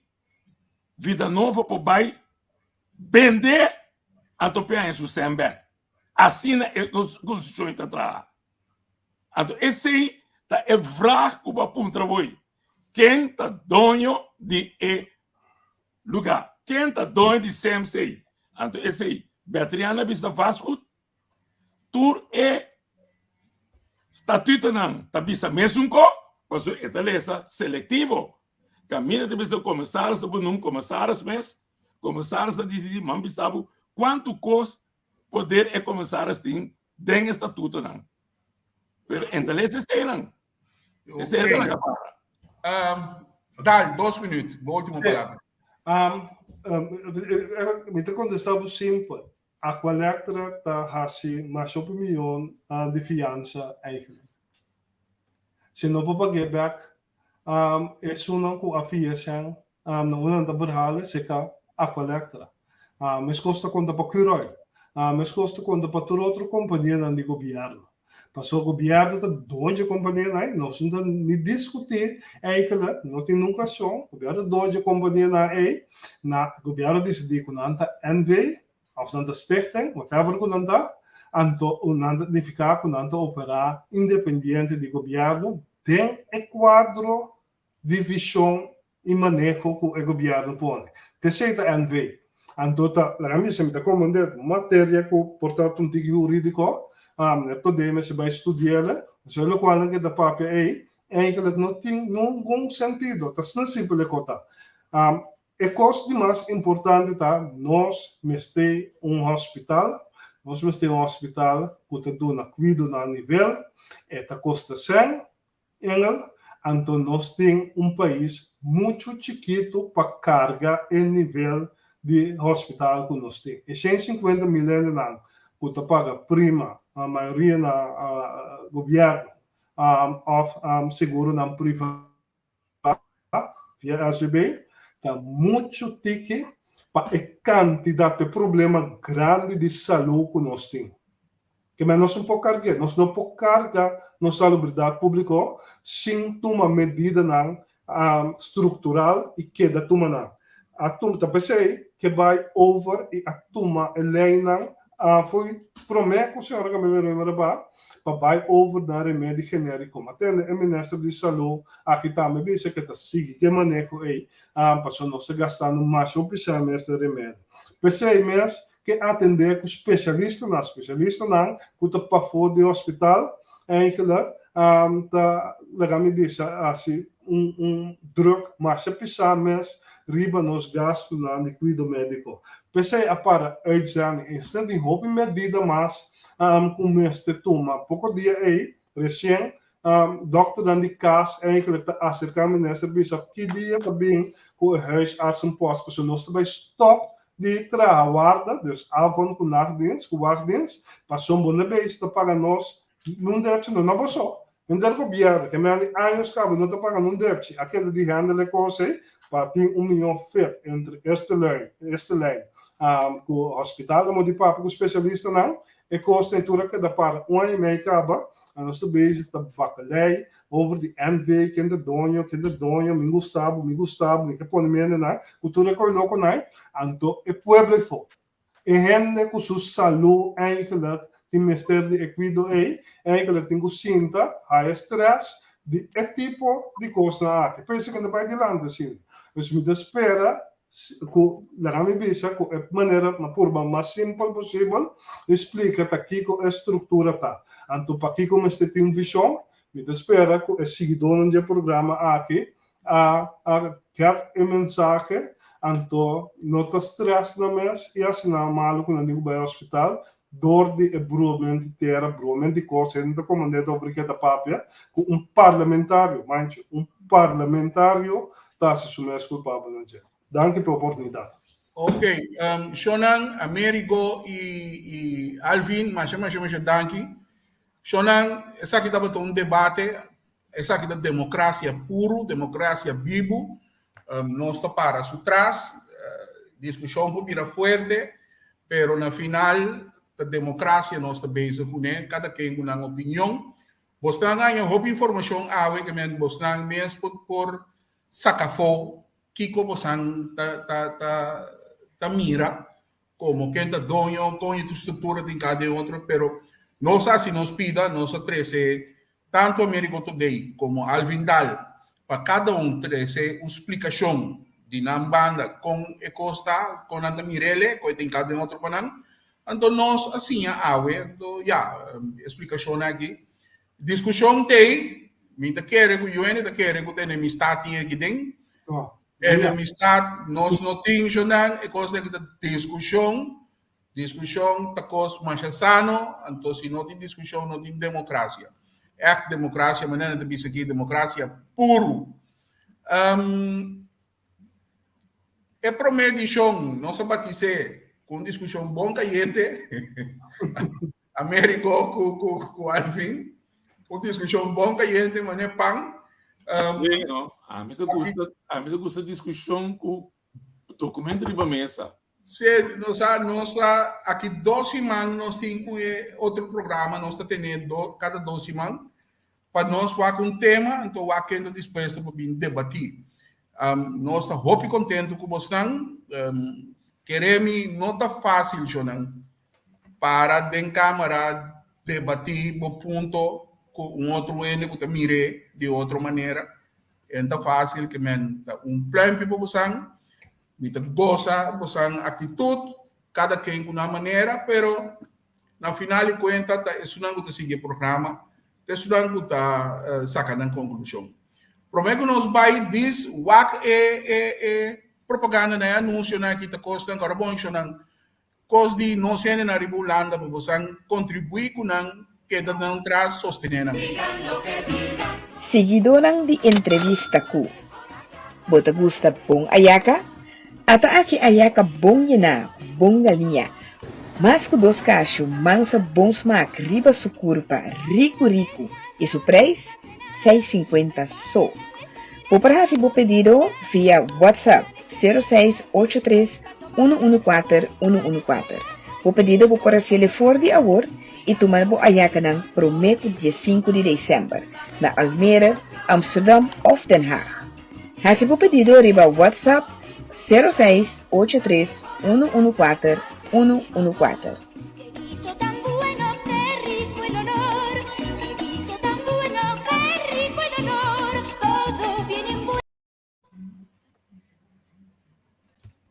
Vida Nova por bai bende anto pe haña su sèn bèk. Asina e konstitushon ei ta traha. Anto esei ta e vraag ku bo a puntra bo ei, ken ta doño di e lugá? Ken ta doño di CMC? Anto esei Betriana a bisa vastgoed Tur e statutonan ta bisa mesun ko, pasobra e ta lesa selektivo. Kaminda ta bisa komisaris ta pone un komisaris mes, komisaris ta disidí, man bisa bo kuantu kos poder e komisaris tin den e statutonan. Pero e ta lesa eseinan. Esei ta laga para. Dal, dos minuut, bo ultimo palabra. Mi ta kontestá bo simpel. Aqualectra ta hasi mas hopi miyon di fiansa eigenlijk. Si no por pag'é bek, esunnan ku a fia sèn na unda nan ta verhale seka Aqualectra. Meskos ta konta pa Curoil. Meskos ta konta pa tur otro kompanianan di gobièrnu. Pasobra gobièrnu ta doño dje kompanianan ei, nos no ta ni diskutí eigenlijk, no tin nunka ason, gobièrnu ta doño dje kompanianan ei, na gobièrnu a disidí ku nan ta NV òf nan ta stichting, whatever ku nan ta, anto nan ta nifiká ku nan ta operá independiente di gobièrnu den e kuadro di vision y maneho cu e gobierno pone. T'esey ta NV. Anto ta, laga mi bisa, mi ta comprende materia cu por ta un tiki huridico, meneer Todé mester bay studiele, pasobra locual nan ke ta papia ey, eigenlijk no tin ningun sentido, ta asina simpel e cos ta. E cos di mas importante ta nos mester un hospital, nos mester un hospital cu ta duna cuido na nivel, e ta costa cen, Engel, anto nos tin un pais muchu chikitu pa karga e nivel di hospital ku nos tin. E 150 mil hendenan ku ta paga prima, mayoria na gobièrnu òf seguronan privá via SVB, ta muchu tiki pa e kantidat, e problema grandi di salú ku nos tin. Kemey nos no por karg'é. Nos no por karga nos salubridat públiko sin tuma medidanan struktural i keda tuma nan. A tuma, ta p'esei ke bai over i a tuma e leinan fo'i promé ku señora Camila Römer a ba pa bai over na remedi genériko. Ma tende e minister di salú aki tambe bisa ke ta sigui ku e maneho ei pasobra nos ta gastando masha hopi sèn mes na remedi. P'esei mes Ke atendé ku spesialistanan, spesialistanan ku ta pafó di hospital eigenlijk ta laga mi bisa hasi un un druk masha pisá mes riba nos gastunan di kuido médiko. P'esei a para uitzending. Esei tin hopi medida mas ku mester tuma. Poko dia ei, resien, dòkternan di kas eigenlijk ta aserká minister bisa ki dia ta bin ku e huisartsenpost pasobra nos ta bai stòp di traha warda, dus avond ku nachtdienst, ku wachtdienst, pasobra bo no bezig ta paga nos nun depchi, no na bo so, Henter gobièrnu, ke mei di años kaba no ta paga nun depchi, a keda di hendel e kos ei pa tin un mihó fit entre este lijn, este lijn ku hospital amo di papia ku spesialistanan, e kos ei tur a keda para un aña i mei kaba, a nos ta bezig ta bakalei over di NV, ken ta doño, ken ta doño, mi gusta bo, mi gusta bo, mi ke pone mi hendenan, ku tur e koi lokonan, anto e pueblo ei for. E hende ku su salú eigenlijk tin mester di e kuido ei, eigenlijk tin ku sinta, haya stress di e tipo di kosnan aki. Pensa ku no bai dilanti asina. Dus mi ta spera ku, laga mi bisa ku e manera na purba mas simpel posibel di splika ta kiko e struktura ta. Anto pakiko mester tin un vishon, mi ta spera ku e siguidónan di e programa aki A a get e mensahe, anto no ta stress nan mes i asina malu ku nan tin ku bai hospital dor di e bruament di tera, bruament di kos, hende ta komand'é over ke ta papia ku un parlamentario, manchi, un parlamentario ta hasi su mes kulpabel nan dje. Danki pa e oportunidat. Ok, Shonan, Amerigo i i Alvin, masha masha masha danki. Shonan, esaki tabata un debate Esaki ta demokrasia puru, demokrasia bibu. Nos ta para su tras. Diskushon por bira fuerte, pero na final ta demokrasia nos ta bezig kuné, kada ken ku nan opinion. Bosnan a haña hopi informashon awe ke men bosnan mes por por saka afó kiko bosnan ta ta ta ta mira Como ken ta doño, con e structura tin cada den otro, pero nos a haci nos pida, nos a trece tanto Americo Today como Alvin Daal pa cada un trece un splicacion di nan banda con e cos ta, con nan ta mirele, con e tin cada den otro pa nan. Anto nos a siña awe, anto ya, e splicacionnan aki. Discusion t'ey, mi ta kere cu Joene ta kere cu ta enemistad tin aki den. Enemistad nos no tin shonnan, e kos aki ta diskushon, diskushon ta kos masha sano, anto si no tin diskushon no tin demokrasia. Ègt demokrasia manera nan ta bisa aki demokrasia puru. E promé edishon nos a batis'é ku un diskushon bon kayente. Americo ku ku ku Alvin. Un diskushon bon kayente mane pan. Um, sí, no. A mi te gusta, a mi te gusta diskushon ku dokumento riba mesa. Sí, nos a, nos a, aki dos siman nos tin un eh, otro programa, nos ta tene do, kada dos siman, pa nos wak un tema, anto wak ken ta dispuesto pa bin debatí. Um, nos ta hopi kontentu ku bosnan, um, keremi no ta fácil, shonan, Para den cámara debatí bo punto ku un otro hende ku ta mir'é di otro manera. E no ta fácil ke men ta un pluimpje pa bosan. Mi ta gosa bosan actitud, kada ken ku nan manera, pero na final di cuenta ta esunnan ku ta sigui e programa, ta esunnan ku ta saca nan conclusion. Prome ku nos bai dis wak e e e propagandanan, e anuncionan aki ta kosnan ku ora bon shonnan Kos di nos hendenan riba Hulanda pa bosan kontribuí ku nan keda nan tras sostené nan. Siguidónan di entrevista ku Bo ta gusta bon ayaka? Ata aki ayaka bon yená ku bon galiña. Mas ku dos kashu mansa bon smak riba su kurpa riku riku i su preis 6.50 so. Bo por hasi bo pedido via WhatsApp sero seis ocho tres Unu unu kuater, unu unu kuater. Bo pedido bo por hasiel for di awor i tuma bo ayakanan promé ku diesinku di desèmber na Almere, Amsterdam òf Den Haag. Hasi bo pedido riba WhatsApp 06 83 114 114.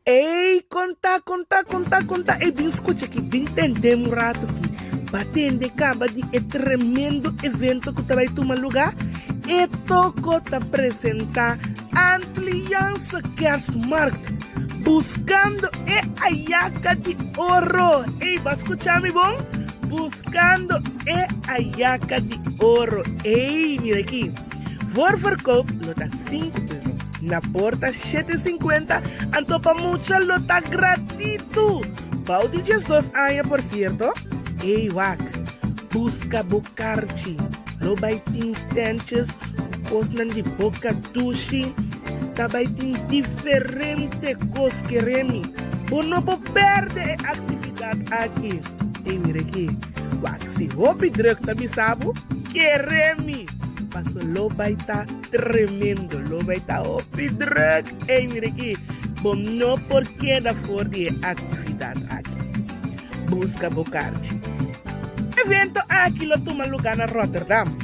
Ey, konta, konta, konta, konta. Ey, bin skucha aki, bin tende un ratu aki. Ba tende kaba di e tremendo evento ku ta bai tuma lugá. E toko ta presentá Antilliaanse Kerstmarkt. Buscando e Ayaka di Oro. Ey, bo a scucha mi bon? Buscando e Ayaka di Oro. Ey, mira aki. Voorverkoop lo ta sinku euro. Na porta 7,50, anto pa mucha lo ta gratitu. Bou di 12 aña, por cierto. Ey, wak. Busca bo karchi. Lo bai tin standjes ku kosnan di boka dushi. Ta bai tin diferente kos keremi. Bo no por pèrdè e aktividat aki. Ey mira aki. Wak si hopi drùk ta bisa bo, keremi. Paso lo bai ta tremendo. Lo bai ta hopi drùk. Ey mira aki. Bo no por keda for di e aktividat aki. Buska bo karchi. Evento aki lo tuma lugá na Rotterdam.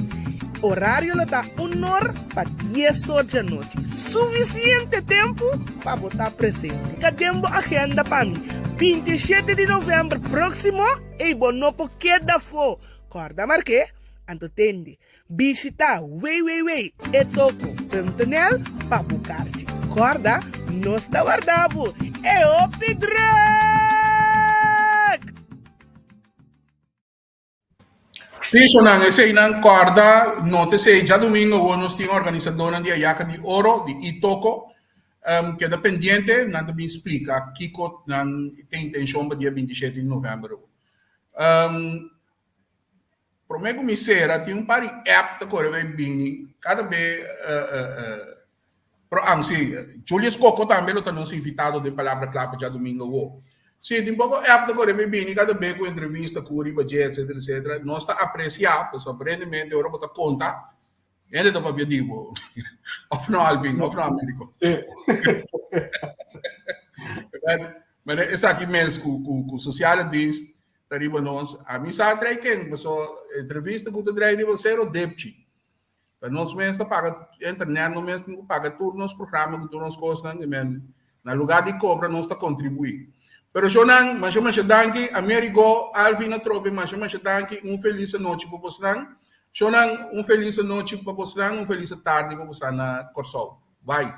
Orario lo ta un or pa dies or djanochi. Sufisiente tempu pa bo ta presente. Ka den bo agenda pa mi. 27 di novèmber próksimo, ey bo no por keda afó. Kòrda mark'é, anto tende. Bishita www.etoko.nl pa bo karchi. Kòrda, nos ta warda bo! E hopi drùk! Sí, Shonan, eseinan kòrda, nota esei. Djadumingu awor nos tin organisadónan di Ayaka di Oro, di Itoko, keda pendiente, nan ta bin splika kiko nan tin intenshon pa dia 27 di novèmber awor. Promé ku mi sera tin un par di app ta kore bai bini kada be pero am si Julius Coco tambe lo ta nos invitado den Palabra Kla pa djadumingu awo. Si tin poko app ta kore bai bini kada be ku entrevista ku riba dje etcetera etcetera nos ta apresia pasobra aparentemente ora bo ta konta hende ta papia di bo of no Alvin of no Americo. Pero esaki mes ku ku sociale dienst Ta riba nos. Ami sa trae ken, paso entrevista ku ta drai riba sero depchi. Ta nos mes ta paga internet, nos mes tin ku paga tur nos programa ku tur nos kosnan, i men na lugar di kobra nos ta kontribuí. Pero shownan, masha masha danki, Amerigo, Alvin atrobe, masha masha danki, un felis anochi pa bosnan. Shownan, un felis anochi pa bosnan, un felis tardi pa bosan na Kòrsou. Bai.